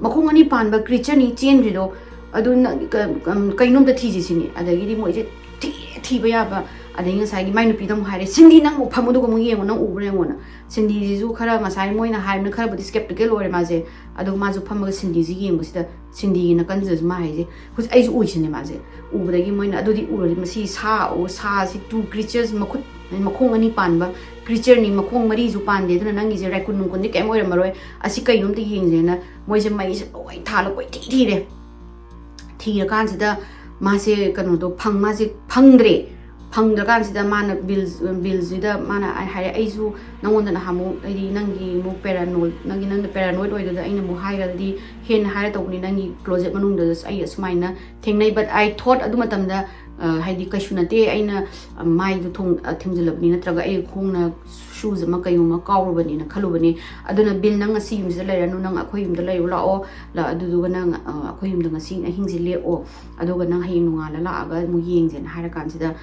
"ꯃꯈꯣꯡ ꯑꯅꯤ ꯄꯥꯟꯕ ꯀ꯭ꯔꯤꯆꯔꯅꯤ ꯆꯦꯟꯈ꯭ꯔꯤꯗꯣ, ꯑꯗꯨ ꯅꯪ ꯀ-, ꯀ-, ꯀꯩꯅꯣꯝꯇ ꯊꯤꯁꯤ" ꯁꯤꯅꯤ꯫ ꯑꯗꯒꯤꯗꯤ ꯃꯣꯏꯁꯦ ꯊꯤ-, ꯊꯤꯕ ꯌꯥꯕ, ꯑꯗꯩ ꯉꯁꯥꯏꯒꯤ ꯃꯥꯏ ꯅꯨꯄꯤꯗ ꯑꯃꯨꯛ ꯍꯥꯏꯔꯦ, "ꯁꯤꯟꯗꯤ, ꯅꯪ ꯑꯃꯨꯛ ꯐꯝ, ꯑꯗꯨꯒ ꯑꯃꯨꯛ ꯌꯦꯡꯉꯣ, ꯅꯪ ꯎꯕ꯭ꯔꯥ ꯌꯦꯡꯉꯣꯅ"꯫ ꯁꯤꯟꯗꯤꯁꯤꯁꯨ ꯈꯔ ꯉꯁꯥꯏ ꯃꯣꯏꯅ ꯍꯥꯏꯕꯅ ꯈꯔꯕꯨꯗꯤ skeptical ꯑꯣꯏꯔꯦ ꯃꯥꯁꯦ, ꯑꯗꯨꯒ ꯃꯥꯁꯨ ꯐꯝꯃꯒ ꯁꯤꯟꯗꯤꯁꯤ ꯌꯦꯡꯕꯁꯤꯗ, ꯁꯤꯟꯗꯤꯒꯤ ꯅꯥꯀꯟꯁꯤꯗꯁꯨ ꯃꯥ ꯍꯥꯏꯁꯦ, "ꯍꯧꯖꯤꯛ ꯑꯩꯁꯨ ꯎꯏꯁꯤꯅꯦ" ꯃꯥꯁꯦ꯫ ꯎꯕꯗꯒꯤ ꯃꯣꯏꯅ, "ꯑꯗꯨꯗꯤ ꯎꯔꯗꯤ ꯃꯁꯤ ꯁꯥ, ꯁꯥꯁꯤ, two creatures, ꯃꯈꯨꯠ, ꯃꯈꯣꯡ ꯑꯅꯤ ꯄꯥꯟꯕ ꯀ꯭ꯔꯤꯆꯔꯅꯤ, ꯃꯈꯣꯡ ꯃꯔꯤꯁꯨ ꯄꯥꯟꯗꯦ, ꯑꯗꯨꯅ ꯅꯪꯒꯤꯁꯦ ꯔꯦꯀꯨꯟ ꯅꯨꯡꯀꯨꯟꯗꯤ ꯀꯔꯤꯝ ꯑꯣꯏꯔꯝꯃꯔꯣꯏ, ꯑꯁꯤ ꯀꯩꯅꯣꯝꯇ ꯌꯦꯡꯁꯦꯅ" ꯃꯣꯏꯁꯦ ꯃꯩꯁꯦ ꯂꯣꯏ ꯊꯥꯜꯂ ꯀꯣꯏꯊꯤ ꯊꯤꯔꯦ꯫ ꯊꯤꯔꯀꯥꯟꯁꯤꯗ ꯃꯥꯁꯦ ꯀꯩꯅꯣꯗꯣ ꯐꯪ-, ꯃꯥꯁꯦ ꯐꯪꯗ꯭ꯔꯦ꯫ ꯐꯪꯗ꯭ꯔꯀꯥꯟꯁꯤꯗ ꯃꯥꯅ ꯕꯤꯜ-, ꯕꯤꯜꯁꯤꯗ ꯃꯥꯅ ꯍꯥꯏꯔꯦ, "ꯑꯩꯁꯨ ꯅꯪꯉꯣꯟꯗ ꯅꯍꯥꯟꯃꯨꯛ, ꯍꯥꯏꯗꯤ ꯅꯪꯒꯤ ꯑꯃꯨꯛ paranoid, ꯅꯪꯒꯤ, ꯅꯪꯅ paranoid ꯑꯣꯏꯗꯨꯗ ꯑꯩꯅ ꯑꯃꯨꯛ ꯍꯥꯏꯔꯒꯗꯤ ꯍꯦꯟꯅ ꯍꯥꯏꯔ ꯇꯧꯕꯅꯤ, ꯅꯪꯒꯤ closet ꯃꯅꯨꯡꯗꯁꯨ ꯑꯩ ꯑꯁꯨꯃꯥꯏꯅ ꯊꯦꯡꯅꯩ, but I thought ꯑꯗꯨ ꯃꯇꯝꯗ, ꯑ, ꯍꯥꯏꯗꯤ ꯀꯩꯁꯨ ꯅꯠꯇꯦ, ꯑꯩꯅ, ꯑ, ꯃꯥꯏꯗꯣ ꯊꯣꯡ-, ꯑ, ꯊꯤꯡꯖꯤꯜꯂꯕꯅꯤ, ꯅꯠꯇ꯭ꯔꯒ ꯑꯩ ꯈꯣꯡꯅ shoes ꯑꯃ ꯀꯩꯒꯨꯝꯕ ꯀꯥꯎꯔꯨꯕꯅꯤꯅ ꯈꯜꯂꯨꯕꯅꯤ꯫ ꯑꯗꯨꯅ ꯕꯤꯜ, ꯅꯪ ꯉꯁꯤ ꯌꯨꯝꯁꯤꯗ ꯂꯩꯔꯅꯨ, ꯅꯪ ꯑꯩꯈꯣꯏ ꯌꯨꯝꯗ ꯂꯩꯔꯨ ꯂꯥꯛꯑꯣ, ꯂ-, ꯑꯗꯨꯗꯨꯒ ꯅꯪ, ꯑ, ꯑꯩꯈꯣꯏ ꯌꯨꯝꯗ ꯉꯁꯤ ꯑꯍꯤꯡꯁꯦ ꯂꯦꯛꯑꯣ, ꯑꯗꯨꯒ ꯅꯪ ꯍꯌꯦꯡ ꯅꯣꯡꯉꯥꯜꯂ ꯂꯥꯛꯑꯒ ꯑꯃꯨꯛ ꯌꯦꯡꯁꯦꯅ" ꯍꯥꯏꯔ ꯀꯥꯟꯁꯤꯗ,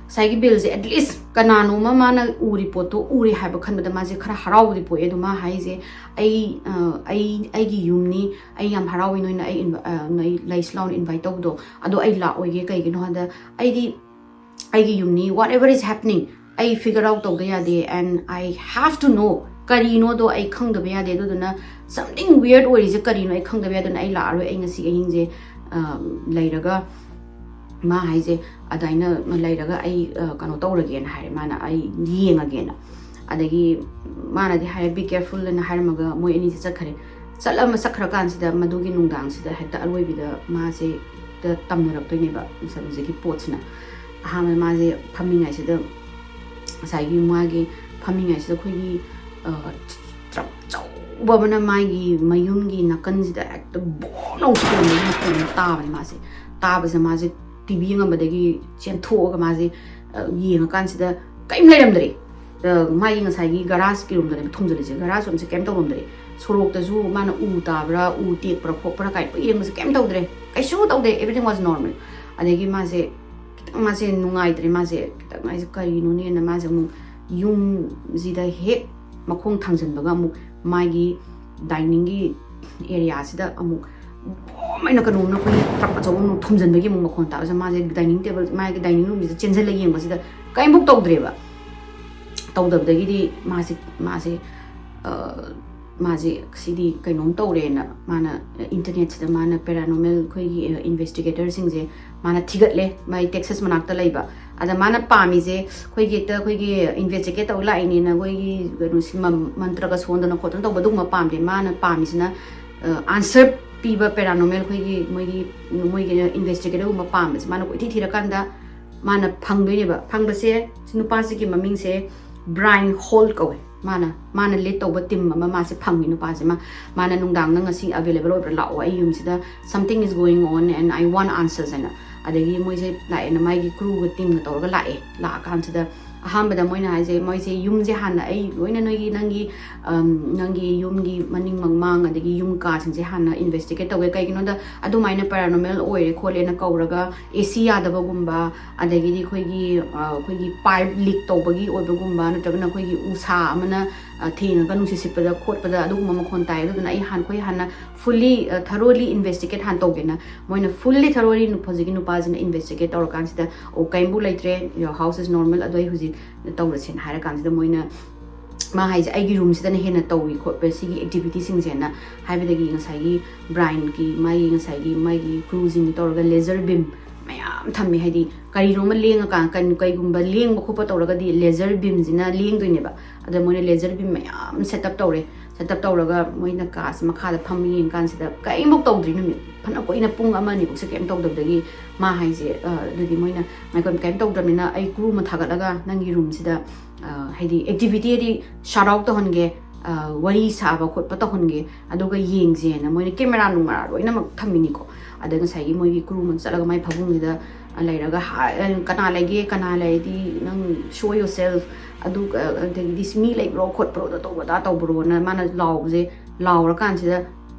ꯉꯁꯥꯏꯒꯤ ꯕꯤꯜꯁꯦ at least ꯀꯅꯥꯅꯣꯃ ꯃꯥꯅ ꯎꯔꯤ ꯄꯣꯠꯇꯣ ꯎꯔꯦ ꯍꯥꯏꯕ ꯈꯟꯕꯗ ꯃꯥꯁꯦ ꯈꯔ ꯍꯔꯥꯎꯕꯗꯤ ꯄꯣꯛꯑꯦ꯫ ꯑꯗꯣ ꯃꯥ ꯍꯥꯏꯁꯦ, "ꯑꯩ, ꯑ, ꯑꯩ, ꯑꯩꯒꯤ ꯌꯨꯝꯅꯤ, ꯑꯩ ꯌꯥꯝ ꯍꯔꯥꯎꯏ ꯅꯣꯏꯅ ꯑꯩ ꯏꯟꯚ-, ꯑ, ꯅꯣꯏ ꯂꯩꯁꯤ ꯂꯥꯎꯅ invite ꯇꯧꯕꯗꯣ, ꯑꯗꯣ ꯑꯩ ꯂꯥꯛꯑꯣꯏꯒꯦ, ꯀꯩꯒꯤꯅꯣ ꯍꯥꯏꯗ ꯑꯩꯗꯤ ꯑꯩꯒꯤ ꯌꯨꯝꯅꯤ, whatever is happening, ꯑꯩ figure out ꯇꯧꯗ ꯌꯥꯗꯦ, and I have to know, ꯀꯔꯤꯅꯣꯗꯣ ꯑꯩ ꯈꯪꯗꯕ ꯌꯥꯗꯦ, ꯑꯗꯨꯗꯨꯅ something weird ꯑꯣꯏꯔꯤꯁꯦ ꯀꯔꯤꯅꯣ ꯑꯩ ꯈꯪꯗꯕ ꯌꯥꯗꯦ, ꯑꯗꯨꯅ ꯑꯩ ꯂꯥꯛꯑꯔꯣꯏ, ꯑꯩ ꯉꯁꯤ ꯑꯍꯤꯡꯁꯦ, ꯑ, ꯂꯩꯔꯒ", ꯃꯥ ꯍꯥꯏꯁꯦ, "ꯑꯗꯨꯃꯥꯏꯅ ꯂꯩꯔꯒ ꯑꯩ, ꯑ, ꯀꯩꯅꯣ ꯇꯧꯔꯒꯦꯅ" ꯍꯥꯏꯔꯦ ꯃꯥꯅ, "ꯑꯩ ꯌꯦꯡꯉꯒꯦꯅ"꯫ ꯑꯗꯒꯤ ꯃꯥꯅꯗꯤ ꯍꯥꯏꯔꯦ, "Be careful" ꯑꯅ ꯍꯥꯏꯔꯝꯃꯒ ꯃꯣꯏ ꯑꯅꯤꯁꯦ ꯆꯠꯈ꯭ꯔꯦ꯫ ꯆꯠꯂꯝꯃ ꯆꯠꯈ꯭ꯔꯀꯥꯟꯁꯤꯗ ꯃꯗꯨꯒꯤ ꯅꯨꯡꯗꯥꯡꯁꯤꯗ ꯍꯦꯛꯇ ꯑꯔꯣꯏꯕꯤꯗ ꯃꯥꯁꯦ ꯍꯦꯛꯇ ꯇꯝꯅꯔꯛꯇꯣꯏꯅꯦꯕ ꯉꯁꯥꯏ ꯍꯧꯖꯤꯛꯀꯤ ꯄꯣꯠꯁꯤꯅ꯫ ꯑꯍꯥꯟꯕꯗ ꯃꯥꯁꯦ ꯐꯝꯃꯤꯉꯩꯁꯤꯗ, ꯉꯁꯥꯏꯒꯤ ꯃꯥꯒꯤ ꯐꯝꯃꯤꯉꯩꯁꯤꯗ ꯑꯩꯈꯣꯏꯒꯤ, ꯑ, ꯇ꯭ꯔꯛ ꯑꯆꯧꯕ ꯑꯃꯅ ꯃꯥꯒꯤ ꯃꯌꯨꯝꯒꯤ ꯅꯥꯀꯟꯁꯤꯗ ꯍꯦꯛꯇ ꯕꯣꯝ ꯂꯥꯎ ꯊꯣꯝꯕꯒꯤ ꯃꯈꯣꯟ ꯑꯃ ꯇꯥꯕꯅꯦ꯫ ꯃꯥꯁꯦ ꯇꯥꯕꯁꯦ ꯃꯥꯁꯦ ꯇꯤ ꯚꯤ ꯌꯦꯡꯉꯝꯕꯗꯒꯤ ꯆꯦꯟꯊꯣꯛꯑꯒ ꯃꯥꯁꯦ, ꯑ, ꯌꯦꯡꯉꯀꯥꯟꯁꯤꯗ ꯀꯔꯤꯝ ꯂꯩꯔꯝꯗ꯭ꯔꯦ꯫ ꯑ, ꯃꯥꯒꯤ ꯉꯁꯥꯏꯒꯤ ꯒꯔꯥꯖꯀꯤ ꯔꯨꯝꯗꯅꯦꯕ ꯊꯣꯝꯖꯤꯜꯂꯤꯁꯦ꯫ ꯒꯔꯥꯖ ꯔꯨꯝꯁꯦ ꯀꯩꯝ ꯇꯧꯔꯝꯗ꯭ꯔꯦ꯫ ꯁꯣꯔꯣꯛꯇꯁꯨ ꯃꯥꯅ ꯎ ꯇꯥꯕ꯭ꯔꯥ, ꯎ ꯇꯦꯛꯄ꯭ꯔꯥ ꯈꯣꯛꯄ꯭ꯔꯥ ꯀꯥꯏꯅ ꯂꯣꯏ ꯌꯦꯡꯕꯁꯦ ꯀꯩꯝ ꯇꯧꯗ꯭ꯔꯦ꯫ ꯀꯩꯁꯨ ꯇꯧꯗꯦ꯫ Everything was normal꯫ ꯑꯗꯒꯤ ꯃꯥꯁꯦ ꯈꯤꯇꯪ ꯃꯥꯁꯦ ꯅꯨꯡꯉꯥꯏꯇ꯭ꯔꯦ꯫ ꯃꯥꯁꯦ ꯈꯤꯇꯪ, "ꯑꯩꯁꯦ ꯀꯔꯤꯅꯣꯅꯦꯅ" ꯃꯥꯁꯦ ꯑꯃꯨꯛ ꯌꯨꯝꯁꯤꯗ ꯍꯦꯛ ꯃꯈꯣꯡ ꯊꯥꯡꯖꯟꯕꯒ ꯑꯃꯨꯛ ꯃꯥꯒꯤ ꯗꯥꯏꯅꯤꯡꯒꯤ ꯑꯦꯔꯤꯌꯥꯁꯤꯗ ꯑꯃꯨꯛ ꯕꯣꯝ ꯍꯥꯏꯅ ꯀꯩꯅꯣꯝꯅ ꯑꯩꯈꯣꯏꯒꯤ ꯇ꯭ꯔꯛ ꯑꯆꯧꯕ ꯑꯃ ꯊꯣꯝꯖꯤꯟꯕꯒꯤ ꯑꯃꯨꯛ ꯃꯈꯣꯟ ꯇꯥꯕꯁꯤꯗ ꯃꯥꯁꯦ ꯗꯥꯏꯅꯤꯡ ꯇꯦꯕꯜ, ꯃꯥꯒꯤ ꯗꯥꯏꯅꯤꯡ ꯔꯨꯝꯁꯤꯗ ꯆꯦꯟꯁꯤꯜꯂ ꯌꯦꯡꯕꯁꯤꯗ ꯀꯔꯤꯝꯐꯥꯎ ꯇꯧꯗ꯭ꯔꯦꯕ꯫ ꯇꯧꯗꯕꯗꯒꯤꯗꯤ ꯃꯥꯁꯦ, ꯃꯥꯁꯦ, ꯑ, ꯃꯥꯁꯦ ꯁꯤꯗꯤ ꯀꯩꯅꯣꯝ ꯇꯧꯔꯦꯅ ꯃꯥꯅ ꯏꯟꯇꯔꯅꯦꯠꯁꯤꯗ ꯃꯥꯅ ꯄꯦꯔꯥꯅꯣꯃꯦꯜ ꯑꯩꯈꯣꯏꯒꯤ, ꯑ, ꯏꯟꯚꯦꯁꯇꯤꯒꯦꯇꯔꯁꯤꯡꯁꯦ ꯃꯥꯅ ꯊꯤꯒꯠꯂꯦ, ꯃꯥꯏ ꯇꯦꯛꯁꯥꯁ ꯃꯅꯥꯛꯇ ꯂꯩꯕ꯫ ꯑꯗ ꯃꯥꯅ ꯄꯥꯝꯃꯤꯁꯦ ꯑꯩꯈꯣꯏꯒꯤ ꯍꯦꯛꯇ ꯑꯩꯈꯣꯏꯒꯤ ꯏꯟꯚꯦꯁꯇꯤꯒꯦꯠ ꯇꯧ ꯂꯥꯛꯏꯅꯦꯅ ꯑꯩꯈꯣꯏꯒꯤ ꯀꯩꯅꯣꯁꯤ ꯃ-, ꯃꯟꯇ꯭ꯔꯒ ꯁꯣꯟꯗꯅ ꯈꯣꯠꯇꯅ ꯇꯧꯕ ꯑꯗꯨꯒꯨꯝꯕ ꯄꯥꯝꯗꯦ꯫ ꯃꯥꯅ ꯄꯥꯝꯃꯤꯁꯤꯅ, ꯑ, ꯑꯟꯁꯔ ꯄꯤꯕ ꯄꯦꯔꯥꯅꯣꯃꯦꯜ ꯑꯩꯈꯣꯏꯒꯤ ꯃꯣꯏꯒꯤ, ꯃꯣꯏꯒꯤ ꯏꯟꯚꯦꯁꯇꯤꯒꯦꯇꯔꯒꯨꯝꯕ ꯄꯥꯝꯕꯁꯦ ꯃꯥꯅ ꯀꯣꯏꯊꯤ ꯊꯤꯔꯀꯥꯟꯗ ꯃꯥꯅ ꯐꯪꯗꯣꯏꯅꯦꯕ꯫ ꯐꯪꯕꯁꯦ ꯁꯤ ꯅꯨꯄꯥꯁꯤꯒꯤ ꯃꯃꯤꯡꯁꯦ ꯕ꯭ꯔꯥꯏꯟ ꯍꯣꯜ ꯀꯧꯋꯦ꯫ ꯃꯥꯅ, ꯃꯥꯅ ꯂꯤꯗ ꯇꯧꯕ ꯇꯤꯝ ꯑꯃ ꯃꯥꯁꯦ ꯐꯪꯉꯤ ꯅꯨꯄꯥꯁꯦ꯫ ꯃꯥ, ꯃꯥꯅ ꯅꯨꯡꯗꯥꯡꯗ "ꯉꯁꯤ ꯑꯦꯕꯦꯂꯦꯕꯜ ꯑꯣꯏꯕ꯭ꯔꯥ? ꯂꯥꯛꯑꯣ ꯑꯩ ꯌꯨꯝꯁꯤꯗ, something is going on and I want answers" ꯍꯥꯏꯅ꯫ ꯑꯗꯒꯤ ꯃꯣꯏꯁꯦ ꯂꯥꯛꯑꯦꯅ ꯃꯥꯒꯤ ꯀ꯭ꯔꯨꯒ ꯇꯤꯝꯒ ꯇꯧꯔꯒ ꯂꯥꯛꯑꯦ꯫ ꯂꯥꯛꯑꯀꯥꯟꯁꯤꯗ ꯑꯍꯥꯟꯕꯗ ꯃꯣꯏꯅ ꯍꯥꯏꯁꯦ, ꯃꯣꯏꯁꯦ ꯌꯨꯝꯁꯦ ꯍꯥꯟꯅ ꯑꯩ ꯂꯣꯏꯅ ꯅꯣꯏꯒꯤ, ꯅꯪꯒꯤ, ꯑꯝ, ꯅꯪꯒꯤ ꯌꯨꯝꯒꯤ ꯃꯅꯤꯡ ꯃꯃꯥꯡ ꯑꯗꯒꯤ ꯌꯨꯝ ꯀꯥꯁꯤꯡꯁꯦ ꯍꯥꯟꯅ ꯏꯟꯚꯦꯁꯇꯤꯒꯦꯠ ꯇꯧꯒꯦ꯫ ꯀꯩꯒꯤꯅꯣꯗ ꯑꯗꯨꯃꯥꯏꯅ ꯄꯦꯔꯥꯅꯣꯃꯦꯜ ꯑꯣꯏꯔꯦ ꯈꯣꯠꯂꯦꯅ ꯀꯧꯔꯒ ꯑꯦ ꯁꯤ ꯌꯥꯗꯕꯒꯨꯝꯕ, ꯑꯗꯒꯤꯗꯤ ꯑꯩꯈꯣꯏꯒꯤ, ꯑ, ꯑꯩꯈꯣꯏꯒꯤ ꯄꯥꯏꯞ ꯂꯤꯛ ꯇꯧꯕꯒꯤ ꯑꯣꯏꯕꯒꯨꯝꯕ, ꯅꯠꯇ꯭ꯔꯒꯅ ꯑꯩꯈꯣꯏꯒꯤ ꯎꯁꯥ ꯑꯃꯅ, ꯑ, ꯊꯦꯡꯉꯒ ꯅꯨꯡꯁꯤꯠ ꯁꯤꯠꯄꯗ ꯈꯣꯠꯄꯗ ꯑꯗꯨꯒꯨꯝꯕ ꯃꯈꯣꯟ ꯇꯥꯏ꯫ ꯑꯗꯨꯗꯨꯅ ꯑꯩ ꯍꯥꯟ-, ꯑꯩꯈꯣꯏ ꯍꯥꯟꯅ fully, ꯑ, thoroughly investigate ꯍꯥꯟꯅ ꯇꯧꯒꯦꯅ ꯃꯣꯏꯅ fully thoroughly ꯅꯨ-, ꯍꯧꯖꯤꯛꯀꯤ ꯅꯨꯄꯥꯁꯤꯅ ꯏꯟꯚꯦꯁꯇꯤꯒꯦꯠ ꯇꯧꯔꯀꯥꯟꯁꯤꯗ, "ꯑꯣ, ꯀꯩꯝꯕꯨ ꯂꯩꯇ꯭ꯔꯦ, your house is normal, ꯑꯗꯣ ꯑꯩ ꯍꯧꯖꯤꯛ ꯇꯧꯔꯁꯦꯅ" ꯍꯥꯏꯔꯀꯥꯟꯁꯤꯗ ꯃꯣꯏꯅ, ꯃꯥ ꯍꯥꯏꯁꯦ, "ꯑꯩꯒꯤ ꯔꯨꯝꯁꯤꯗꯅ ꯍꯦꯟꯅ ꯇꯧꯏ ꯈꯣꯠꯄ ꯁꯤꯒꯤ ꯑꯦꯛꯇꯤꯚꯤꯇꯤꯁꯤꯡꯁꯦꯅ" ꯍꯥꯏꯕꯗꯒꯤ ꯉꯁꯥꯏꯒꯤ ꯕ꯭ꯔꯥꯏꯟꯒꯤ ꯃꯥꯒꯤ ꯉꯁꯥꯏꯒꯤ ꯃꯥꯒꯤ ꯀ꯭ꯔꯨꯁꯤꯡ ꯇꯧꯔꯒ ꯂꯦꯖꯔ ꯕꯤꯝ ꯃꯌꯥꯝ ꯌꯥꯝ ꯊꯝꯃꯦ꯫ ꯍꯥꯏꯗꯤ ꯀꯔꯤꯅꯣꯃ ꯂꯦꯡꯉꯀꯥꯟ, ꯀꯩꯅꯣ, ꯀꯩꯒꯨꯝꯕ ꯂꯦꯡꯕ ꯈꯣꯠꯄ ꯇꯧꯔꯒꯗꯤ laser beamꯁꯤꯅ ꯂꯦꯡꯗꯣꯏꯅꯦꯕ꯫ ꯑꯗ ꯃꯣꯏꯅ laser beam ꯃꯌꯥꯝ set up ꯇꯧꯔꯦ꯫ Set up ꯇꯧꯔꯒ ꯃꯣꯏꯅ ꯀꯥꯁꯦ ꯃꯈꯥꯗ ꯐꯝꯃ ꯌꯦꯡꯀꯥꯟꯁꯤꯗ ꯀꯔꯤꯝꯐꯥꯎ ꯇꯧꯗ꯭ꯔꯤ꯫ ꯅꯨꯃꯤꯠ ꯐꯅ ꯀꯨꯏꯅ, ꯄꯨꯡ ꯑꯃ ꯑꯅꯤꯐꯥꯎꯁꯦ ꯀꯔꯤꯝ ꯇꯧꯗꯕꯗꯒꯤ ꯃꯥ ꯍꯥꯏꯁꯦ, ꯑ, ꯑꯗꯨꯗꯤ ꯃꯣꯏꯅ, "ꯉꯥꯏꯈꯣ, ꯀꯔꯤꯝ ꯇꯧꯗ꯭ꯔꯕꯅꯤꯅ ꯑꯩ crew ꯑꯃ ꯊꯥꯒꯠꯂꯒ ꯅꯪꯒꯤ roomꯁꯤꯗ, ꯑ, ꯍꯥꯏꯗꯤ activity ꯍꯥꯏꯗꯤ shout out ꯇꯧꯍꯟꯒꯦ, ꯑ, ꯋꯥꯔꯤ ꯁꯥꯕ ꯈꯣꯠꯄ ꯇꯧꯍꯟꯒꯦ, ꯑꯗꯨꯒ ꯌꯦꯡꯁꯦꯅ" ꯃꯣꯏꯅ camera ꯅꯨꯡꯃꯔꯥ ꯂꯣꯏꯅꯃꯛ ꯊꯝꯃꯤꯅꯤꯀꯣ꯫ ꯑꯗ ꯉꯁꯥꯏꯒꯤ ꯃꯣꯏꯒꯤ crew ꯑꯃ ꯆꯠꯂꯒ ꯃꯥꯏ ꯐꯃꯨꯡꯁꯤꯗ, ꯑ, ꯂꯩꯔꯒ ꯍꯥ-, ꯑ, "ꯀꯅꯥ ꯂꯩꯒꯦ? ꯀꯅꯥ ꯂꯩꯔꯗꯤ ꯅꯪ show yourself, ꯑꯗꯨ, ꯑ, ꯑꯗꯒꯤꯗꯤ ꯃꯤ ꯂꯩꯕ꯭ꯔꯣ ꯈꯣꯠꯄ꯭ꯔꯣ, ꯑꯗꯨ ꯇꯧꯕ ꯑꯗꯥ ꯇꯧꯕ꯭ꯔꯣꯅ" ꯃꯥꯅ ꯂꯥꯎꯕꯁꯦ, ꯂꯥꯎꯔꯀꯥꯟꯁꯤꯗ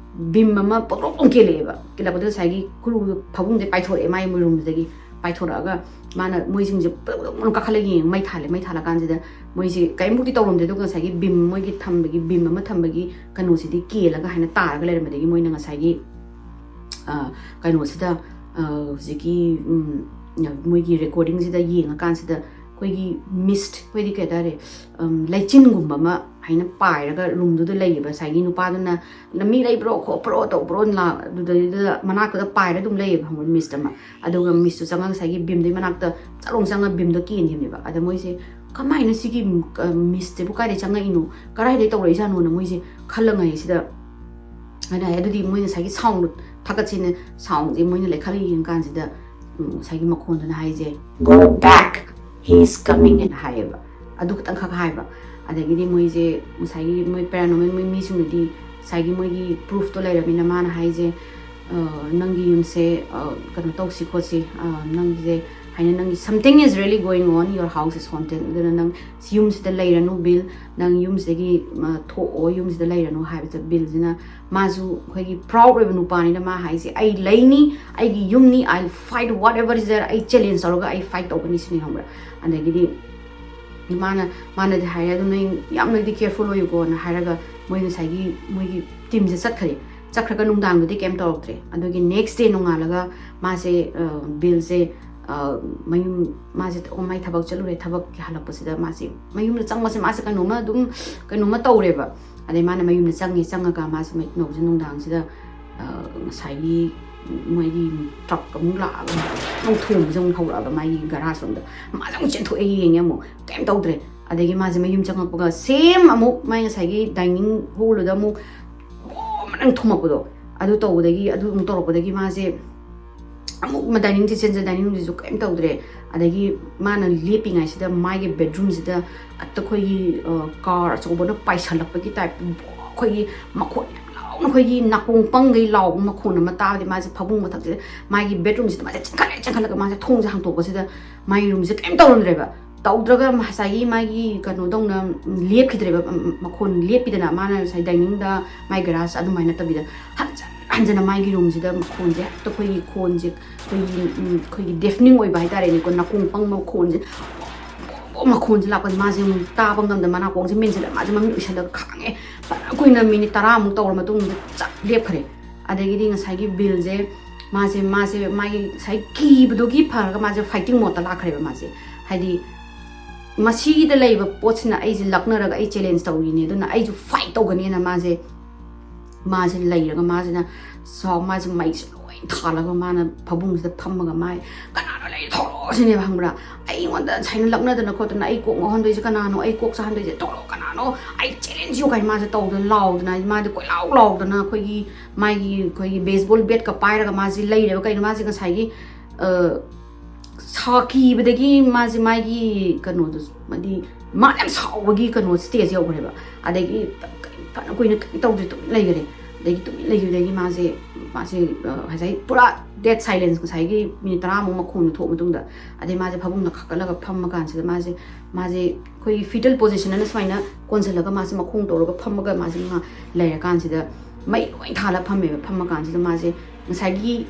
beam ꯑꯃ ꯄꯣꯇ꯭ꯔꯣꯛ ꯑꯃ ꯀꯦꯜꯂꯛꯑꯦꯕ꯫ ꯀꯦꯜꯂꯛꯄꯗ ꯉꯁꯥꯏꯒꯤ crew ꯐꯃꯨꯡꯗꯩ ꯄꯥꯏꯊꯣꯔꯛꯑꯦ, ꯃꯥꯏ ꯃꯣꯏ roomꯗꯒꯤ ꯄꯥꯏꯊꯣꯔꯛꯑꯒ ꯃꯥꯅ ꯃꯣꯏꯁꯤꯡꯁꯦ ꯄꯨꯂꯞ ꯄꯨꯂꯞ ꯀꯥꯈꯠꯂꯒ ꯌꯦꯡꯉꯦ꯫ ꯃꯩ ꯊꯥꯜꯂꯦ꯫ ꯃꯩ ꯊꯥꯜꯂꯀꯥꯟꯁꯤꯗ ꯃꯣꯏꯁꯦ ꯀꯔꯤꯝꯐꯥꯎꯗꯤ ꯇꯧꯔꯝꯗꯦ, ꯑꯗꯨꯒ ꯉꯁꯥꯏꯒꯤ beam, ꯃꯣꯏꯒꯤ ꯊꯝꯕꯒꯤ beam ꯑꯃ ꯊꯝꯕꯒꯤ ꯀꯩꯅꯣꯁꯤꯗꯤ ꯀꯦꯜꯂꯒ ꯍꯥꯏꯅ ꯇꯥꯔꯒ ꯂꯩꯔꯝꯕꯗꯒꯤ ꯃꯣꯏꯅ ꯉꯁꯥꯏꯒꯤ, ꯑ, ꯀꯩꯅꯣꯁꯤꯗ, ꯑ, ꯍꯧꯖꯤꯛꯀꯤ, ꯎꯝ, ꯃꯣꯏꯒꯤ recordingꯁꯤꯗ ꯌꯦꯡꯉꯀꯥꯟꯁꯤꯗ ꯑꯩꯈꯣꯏꯒꯤ mist, ꯑꯩꯈꯣꯏꯗꯤ ꯀꯩ ꯍꯥꯏꯇꯥꯔꯦ, ꯎꯝ, ꯂꯩꯆꯤꯟꯒꯨꯝꯕ ꯑꯃ ꯍꯥꯏꯅ ꯄꯥꯏꯔꯒ roomꯗꯨꯗ ꯂꯩꯌꯦꯕ꯫ ꯉꯁꯥꯏꯒꯤ ꯅꯨꯄꯥꯗꯨꯅ, "ꯅ ꯃꯤ ꯂꯩꯕ꯭ꯔꯣ ꯈꯣꯠꯄ꯭ꯔꯣ ꯇꯧꯕ꯭ꯔꯣ?" ꯂꯥ-, ꯑꯗꯨꯗꯩꯗꯨꯗ ꯃꯅꯥꯛꯇꯨꯗ ꯄꯥꯏꯔ ꯑꯗꯨꯝ ꯂꯩꯌꯦꯕ, ꯈꯪꯕ꯭ꯔꯥ, mist ꯑꯃ꯫ ꯑꯗꯨꯒ mistꯇꯨ ꯆꯪꯉꯒ ꯉꯁꯥꯏꯒꯤ beamꯗꯨꯒꯤ ꯃꯅꯥꯛꯇ ꯆꯠꯂꯣꯡ ꯆꯪꯉꯒ beamꯗꯣ ꯀꯦꯟꯈꯤꯕꯅꯦꯕ꯫ ꯑꯗ ꯃꯣꯏꯁꯦ, "ꯀꯃꯥꯏꯅ ꯁꯤꯒꯤ, ꯑ, mistꯁꯤꯕꯨ ꯀꯥꯏꯗꯩ ꯆꯪꯉꯛꯏꯅꯣ? ꯀꯗꯥꯏꯗꯩ ꯇꯧꯔꯛꯏꯖꯥꯠꯅꯣꯅ?" ꯃꯣꯏꯁꯦ ꯈꯜꯂꯉꯩꯁꯤꯗ ꯑꯗꯨꯅ ꯍꯥꯏ, ꯑꯗꯨꯗꯤ ꯃꯣꯏ ꯉꯁꯥꯏꯒꯤ sound ꯊꯥꯒꯠꯁꯤꯅ soundꯁꯦ ꯃꯣꯏꯅ ꯂꯩꯈꯠꯂ ꯌꯦꯡꯀꯥꯟꯁꯤꯗ, ꯎꯝ, ꯉꯁꯥꯏꯒꯤ ꯃꯈꯣꯟꯗꯨꯅ ꯍꯥꯏꯁꯦ, "Go back, he is coming" ꯍꯥꯏꯅ ꯍꯥꯏꯌꯦꯕ꯫ ꯑꯗꯨ ꯈꯛꯇꯪꯈꯛ ꯍꯥꯏꯕ꯫ ꯑꯗꯒꯤꯗꯤ ꯃꯣꯏꯁꯦ ꯉꯁꯥꯏꯒꯤ ꯃꯣꯏ paranormal ꯃꯣꯏ ꯃꯤꯁꯤꯡꯗꯨꯗꯤ ꯉꯁꯥꯏꯒꯤ ꯃꯣꯏꯒꯤ proofꯇꯣ ꯂꯩꯔꯕꯅꯤꯅ ꯃꯥꯅ ꯍꯥꯏꯁꯦ, "ꯑ, ꯅꯪꯒꯤ ꯌꯨꯝꯁꯦ, ꯑ, ꯀꯩꯅꯣ ꯇꯧꯁꯤ ꯈꯣꯠꯁꯤ, ꯑ, ꯅꯪꯒꯤꯁꯦ ꯍꯥꯏꯅ ꯅꯪꯒꯤ something is really going on, your house is haunted, ꯑꯗꯨꯅ ꯅꯪ ꯌꯨꯝꯁꯤꯗ ꯂꯩꯔꯅꯨ ꯕꯤꯜ, ꯅꯪ ꯌꯨꯝꯁꯤꯗꯒꯤ, ꯑ, ꯊꯣꯛꯑꯣ, ꯌꯨꯝꯁꯤꯗ ꯂꯩꯔꯅꯨ" ꯍꯥꯏꯕꯁꯦ ꯕꯤꯜꯁꯤꯅ ꯃꯥꯁꯨ ꯑꯩꯈꯣꯏꯒꯤ proud ꯑꯣꯏꯕ ꯅꯨꯄꯥꯅꯤꯅ ꯃꯥ ꯍꯥꯏꯁꯦ, "ꯑꯩ ꯂꯩꯅꯤ, ꯑꯩꯒꯤ ꯌꯨꯝꯅꯤ, I'll fight whatever is there, ꯑꯩ challenge ꯇꯧꯔꯒ ꯑꯩ fight ꯇꯧꯒꯅꯤ" ꯁꯤꯅꯤ, ꯈꯪꯕ꯭ꯔꯥ? ꯑꯗꯒꯤꯗꯤ ꯃꯥꯅ, ꯃꯥꯅꯗꯤ ꯍꯥꯏꯔꯦ, "ꯑꯗꯨ ꯅꯣꯏ ꯌꯥꯝꯅꯗꯤ careful ꯑꯣꯏꯌꯨꯀꯣꯅ" ꯍꯥꯏꯔꯒ ꯃꯣꯏ ꯉꯁꯥꯏꯒꯤ ꯃꯣꯏꯒꯤ teamꯁꯦ ꯆꯠꯈ꯭ꯔꯦ꯫ ꯆꯠꯈ꯭ꯔꯒ ꯅꯨꯡꯗꯥꯡꯗꯨꯗꯤ ꯀꯩꯝ ꯇꯧꯔꯛꯇ꯭ꯔꯦ꯫ ꯑꯗꯨꯒꯤ next day ꯅꯣꯡꯉꯥꯜꯂꯒ ꯃꯥꯁꯦ, ꯑ, ꯕꯤꯜꯁꯦ, ꯑ, ꯃꯌꯨꯝ, ꯃꯥꯁꯦ, ꯑꯣ, ꯃꯥꯏ ꯊꯕꯛ ꯆꯠꯂꯨꯔꯦ, ꯊꯕꯛꯀꯤ ꯍꯜꯂꯛꯄꯁꯤꯗ ꯃꯥꯁꯦ ꯃꯌꯨꯝꯗ ꯆꯪꯕꯁꯦ ꯃꯥꯁꯦ ꯀꯩꯅꯣꯝꯃ ꯑꯗꯨꯝ, ꯀꯩꯅꯣꯝꯃ ꯇꯧꯔꯦꯕ꯫ ꯑꯗꯩ ꯃꯥꯅ ꯃꯌꯨꯝꯗ ꯆꯪꯉꯦ, ꯆꯪꯉꯒ ꯃꯥꯁꯦ ꯃꯩ-, ꯀꯩꯅꯣꯁꯦ ꯅꯨꯡꯗꯥꯡꯁꯤꯗ, ꯑ, ꯉꯁꯥꯏꯒꯤ ꯃꯣꯏꯒꯤ ꯇ꯭ꯔꯛ ꯑꯃꯨꯛ ꯂꯥꯛꯑꯒ ꯑꯃꯨꯛ ꯊꯣꯝꯕꯁꯦ ꯑꯃꯨꯛ ꯍꯧꯔꯛꯑꯕ ꯃꯥꯒꯤ ꯒꯔꯥꯖ ꯂꯣꯝꯗ꯫ ꯃꯥꯁꯦ ꯑꯃꯨꯛ ꯆꯦꯟꯊꯣꯛꯑꯦ, ꯌꯦꯡꯉꯦ ꯑꯃꯨꯛ ꯀꯩꯝ ꯇꯧꯗ꯭ꯔꯦ꯫ ꯑꯗꯒꯤ ꯃꯥꯁꯦ ꯃꯌꯨꯝ ꯆꯪꯉꯛꯄꯒ ꯁꯦꯝ ꯑꯃꯨꯛ ꯃꯥꯏ ꯉꯁꯥꯏꯒꯤ ꯗꯥꯏꯅꯤꯡ ꯍꯣꯜꯗꯨꯗ ꯑꯃꯨꯛ ꯕꯣꯝ ꯑꯅ ꯊꯣꯝꯃꯛꯄꯗꯣ, ꯑꯗꯨ ꯇꯧꯕꯗꯒꯤ, ꯑꯗꯨ ꯑꯃꯨꯛ ꯇꯧꯔꯛꯄꯗꯒꯤ ꯃꯥꯁꯦ ꯑꯃꯨꯛ ꯗꯥꯏꯅꯤꯡꯁꯦ ꯆꯦꯟꯖ ꯗꯥꯏꯅꯤꯡ ꯔꯨꯝꯁꯤꯁꯨ ꯀꯔꯤꯝ ꯇꯧꯗ꯭ꯔꯦ꯫ ꯑꯗꯒꯤ ꯃꯥꯅ ꯂꯦꯞꯄꯤꯉꯩꯁꯤꯗ ꯃꯥꯒꯤ ꯕꯦꯗꯔꯨꯝꯁꯤꯗ ꯍꯦꯛꯇ ꯑꯩꯈꯣꯏꯒꯤ ꯀꯥꯔ ꯑꯆꯧꯕꯅ ꯄꯥꯏꯁꯜꯂꯛꯄꯒꯤ ꯇꯥꯏꯞꯇ ꯑꯩꯈꯣꯏꯒꯤ ꯃꯈꯣꯟ ꯌꯥꯝ ꯂꯥꯎꯅ, ꯑꯩꯈꯣꯏꯒꯤ ꯅꯥꯀꯣꯡ ꯄꯪꯒꯩ ꯂꯥꯎꯕ ꯃꯈꯣꯟ ꯑꯃ ꯇꯥꯕꯗꯤ ꯃꯥꯁꯦ ꯐꯃꯨꯡ ꯃꯊꯛꯁꯤꯗ ꯃꯥꯒꯤ ꯕꯦꯗꯔꯨꯝꯁꯤꯗ ꯃꯥꯁꯦ ꯆꯦꯟꯈꯠꯂꯦ꯫ ꯆꯦꯟꯈꯠꯂꯒ ꯃꯥꯁꯦ ꯊꯣꯡꯁꯦ ꯍꯥꯡꯇꯣꯛꯄꯁꯤꯗ ꯃꯥꯒꯤ ꯔꯨꯝꯁꯦ ꯀꯔꯤꯝ ꯇꯧꯔꯝꯗ꯭ꯔꯦꯕ꯫ ꯇꯧꯗ꯭ꯔꯒ ꯉꯁꯥꯏꯒꯤ ꯃꯥꯒꯤ ꯀꯩꯅꯣꯗꯧꯅ ꯂꯦꯞꯈꯤꯗ꯭ꯔꯦꯕ, ꯃꯈꯣꯟ ꯂꯦꯞꯄꯤꯗꯅ꯫ ꯃꯥꯅ ꯉꯁꯥꯏ ꯗꯥꯏꯅꯤꯡꯗ, ꯃꯥꯏ ꯒꯔꯥꯖ ꯑꯗꯨꯃꯥꯏꯅ ꯅꯠꯇꯕꯤꯗ ꯍꯟꯖꯟ ꯍꯟꯖꯟꯅ ꯃꯥꯒꯤ ꯔꯨꯝꯁꯤꯗ ꯃꯈꯣꯟꯁꯦ ꯍꯦꯛꯇ ꯑꯩꯈꯣꯏꯒꯤ ꯈꯣꯟꯁꯦ, ꯑꯩꯈꯣꯏꯒꯤ ꯎꯝ, ꯑꯩꯈꯣꯏꯒꯤ ꯗꯦꯐꯅꯤꯡ ꯑꯣꯏꯕ ꯍꯥꯏꯇꯥꯔꯦꯅꯦꯀꯣ, ꯅꯥꯀꯣꯡ ꯄꯪꯕ ꯃꯈꯣꯟꯁꯦ, ꯃꯈꯣꯟꯁꯦ ꯂꯥꯛꯄꯁꯦ ꯃꯥꯁꯦ ꯑꯃꯨꯛ ꯇꯥꯕ ꯉꯝꯗ ꯃꯅꯥꯀꯣꯡꯁꯦ ꯃꯦꯟꯁꯤꯜꯂꯒ ꯃꯥꯁꯦ ꯃꯃꯤꯠ ꯎꯏꯁꯜꯂꯒ ꯈꯥꯡꯉꯦ꯫ ꯐꯅ ꯀꯨꯏꯅ ꯃꯤꯅꯤꯠ ꯇꯔꯥꯃꯨꯛ ꯇꯧꯔ ꯃꯇꯨꯡꯗ ꯆꯞ ꯂꯦꯞꯈ꯭ꯔꯦ꯫ ꯑꯗꯒꯤꯗꯤ ꯉꯁꯥꯏꯒꯤ ꯕꯤꯜꯁꯦ ꯃꯥꯁꯦ ꯃꯥꯁꯦ ꯃꯥꯒꯤ ꯉꯁꯥꯏ ꯀꯤꯕꯗꯨꯒꯤ ꯐꯔꯒ ꯃꯥꯁꯦ ꯐꯥꯏꯇꯤꯡ ꯃꯣꯠꯇ ꯂꯥꯛꯈ꯭ꯔꯦꯕ꯫ ꯃꯥꯁꯦ ꯍꯥꯏꯗꯤ ꯃꯁꯤꯗ ꯂꯩꯕ ꯄꯣꯠꯁꯤꯅ ꯑꯩꯁꯦ ꯂꯛꯅꯔꯒ ꯑꯩ ꯆꯦꯂꯦꯟꯖ ꯇꯧꯔꯤꯅꯦ, ꯑꯗꯨꯅ ꯑꯩꯁꯨ ꯐꯥꯏꯠ ꯇꯧꯒꯅꯤꯅ ꯃꯥꯁꯦ ꯃꯥꯁꯦ ꯂꯩꯔꯒ ꯃꯥꯁꯤꯅ ꯁꯥꯎ ꯃꯥꯁꯦ ꯃꯩꯁꯦ ꯂꯣꯏ ꯊꯥꯜꯂꯒ ꯃꯥꯅ ꯐꯃꯨꯡꯁꯤꯗ ꯐꯝꯃꯒ ꯃꯥꯏ "ꯀꯅꯥꯅꯣ ꯂꯩ ꯊꯣꯛꯂꯛꯑꯣ" ꯁꯤꯅꯦꯕ, ꯈꯪꯕ꯭ꯔꯥ? "ꯑꯩꯉꯣꯟꯗ ꯁꯥꯏꯅ ꯂꯛꯅꯗꯅ ꯈꯣꯠꯇꯅ ꯑꯩ ꯀꯣꯛ ꯉꯥꯎꯍꯟꯗꯣꯏꯁꯦ ꯀꯅꯥꯅꯣ? ꯑꯩ ꯀꯣꯛ ꯆꯥꯍꯟꯗꯣꯏꯁꯦ ꯊꯣꯛꯂꯛꯑꯣ, ꯀꯅꯥꯅꯣ? ꯑꯩ ꯆꯦꯂꯦꯟꯖ ꯌꯨ" ꯀꯥꯏꯅ ꯃꯥꯁꯦ ꯇꯧꯗꯅ ꯂꯥꯎꯗꯅ ꯃꯥꯗꯤ ꯀꯣꯏꯂꯥꯎ ꯂꯥꯎꯗꯅ ꯑꯩꯈꯣꯏꯒꯤ ꯃꯥꯒꯤ ꯑꯩꯈꯣꯏꯒꯤ ꯕꯦꯁꯕꯣꯜ ꯕꯦꯠꯀ ꯄꯥꯏꯔꯒ ꯃꯥꯁꯦ ꯂꯩꯔꯦꯕ꯫ ꯀꯩꯅꯣ ꯃꯥꯁꯦ ꯉꯁꯥꯏꯒꯤ ꯁꯥꯈꯤꯕꯗꯒꯤ ꯃꯥꯁꯦ ꯃꯥꯒꯤ ꯀꯩꯅꯣꯗꯨꯁꯨ ꯍꯥꯏꯗꯤ ꯃꯥ ꯌꯥꯝ ꯁꯥꯎꯕꯒꯤ ꯀꯩꯅꯣ ꯁ꯭ꯇꯦꯖ ꯌꯧꯈ꯭ꯔꯦꯕ꯫ ꯑꯗꯒꯤ ꯐꯅ ꯀꯨꯏꯅ ꯀꯩꯝ ꯇꯧꯗ꯭ꯔꯦ, ꯇꯨꯃꯤꯟ ꯂꯩꯈ꯭ꯔꯦ꯫ ꯑꯗꯒꯤ ꯇꯨꯃꯤꯟ ꯂꯩꯈꯤꯕꯗꯒꯤ ꯃꯥꯁꯦ ꯃꯥꯁꯦ ꯉꯁꯥꯏ ꯄꯨꯔꯥ ꯗꯦꯠ ꯁꯥꯏꯂꯦꯟꯁ, ꯉꯁꯥꯏꯒꯤ ꯃꯤꯅꯤꯠ ꯇꯔꯥꯃꯨꯛ ꯃꯈꯣꯟꯗꯨ ꯊꯣꯛꯑ ꯃꯇꯨꯡꯗ ꯑꯗꯩ ꯃꯥꯁꯦ ꯐꯃꯨꯡꯗ ꯀꯥꯈꯠꯂꯒ ꯐꯝꯃ ꯀꯥꯟꯁꯤꯗ ꯃꯥꯁꯦ ꯃꯥꯁꯦ ꯑꯩꯈꯣꯏꯒꯤ ꯐꯤꯇꯜ ꯄꯣꯖꯤꯁꯟ ꯑꯅ ꯁꯨꯃꯥꯏꯅ ꯀꯣꯟꯁꯤꯜꯂꯒ ꯃꯥꯁꯦ ꯃꯈꯣꯡ ꯇꯧꯔꯒ ꯐꯝꯃꯒ ꯃꯥꯁꯦ ꯉꯥ ꯂꯩꯔꯀꯥꯟꯁꯤꯗ ꯃꯩ ꯂꯣꯏ ꯊꯥꯜꯂ ꯐꯝꯃꯦꯕ꯫ ꯐꯝꯃ ꯀꯥꯟꯁꯤꯗ ꯃꯥꯁꯦ ꯉꯁꯥꯏꯒꯤ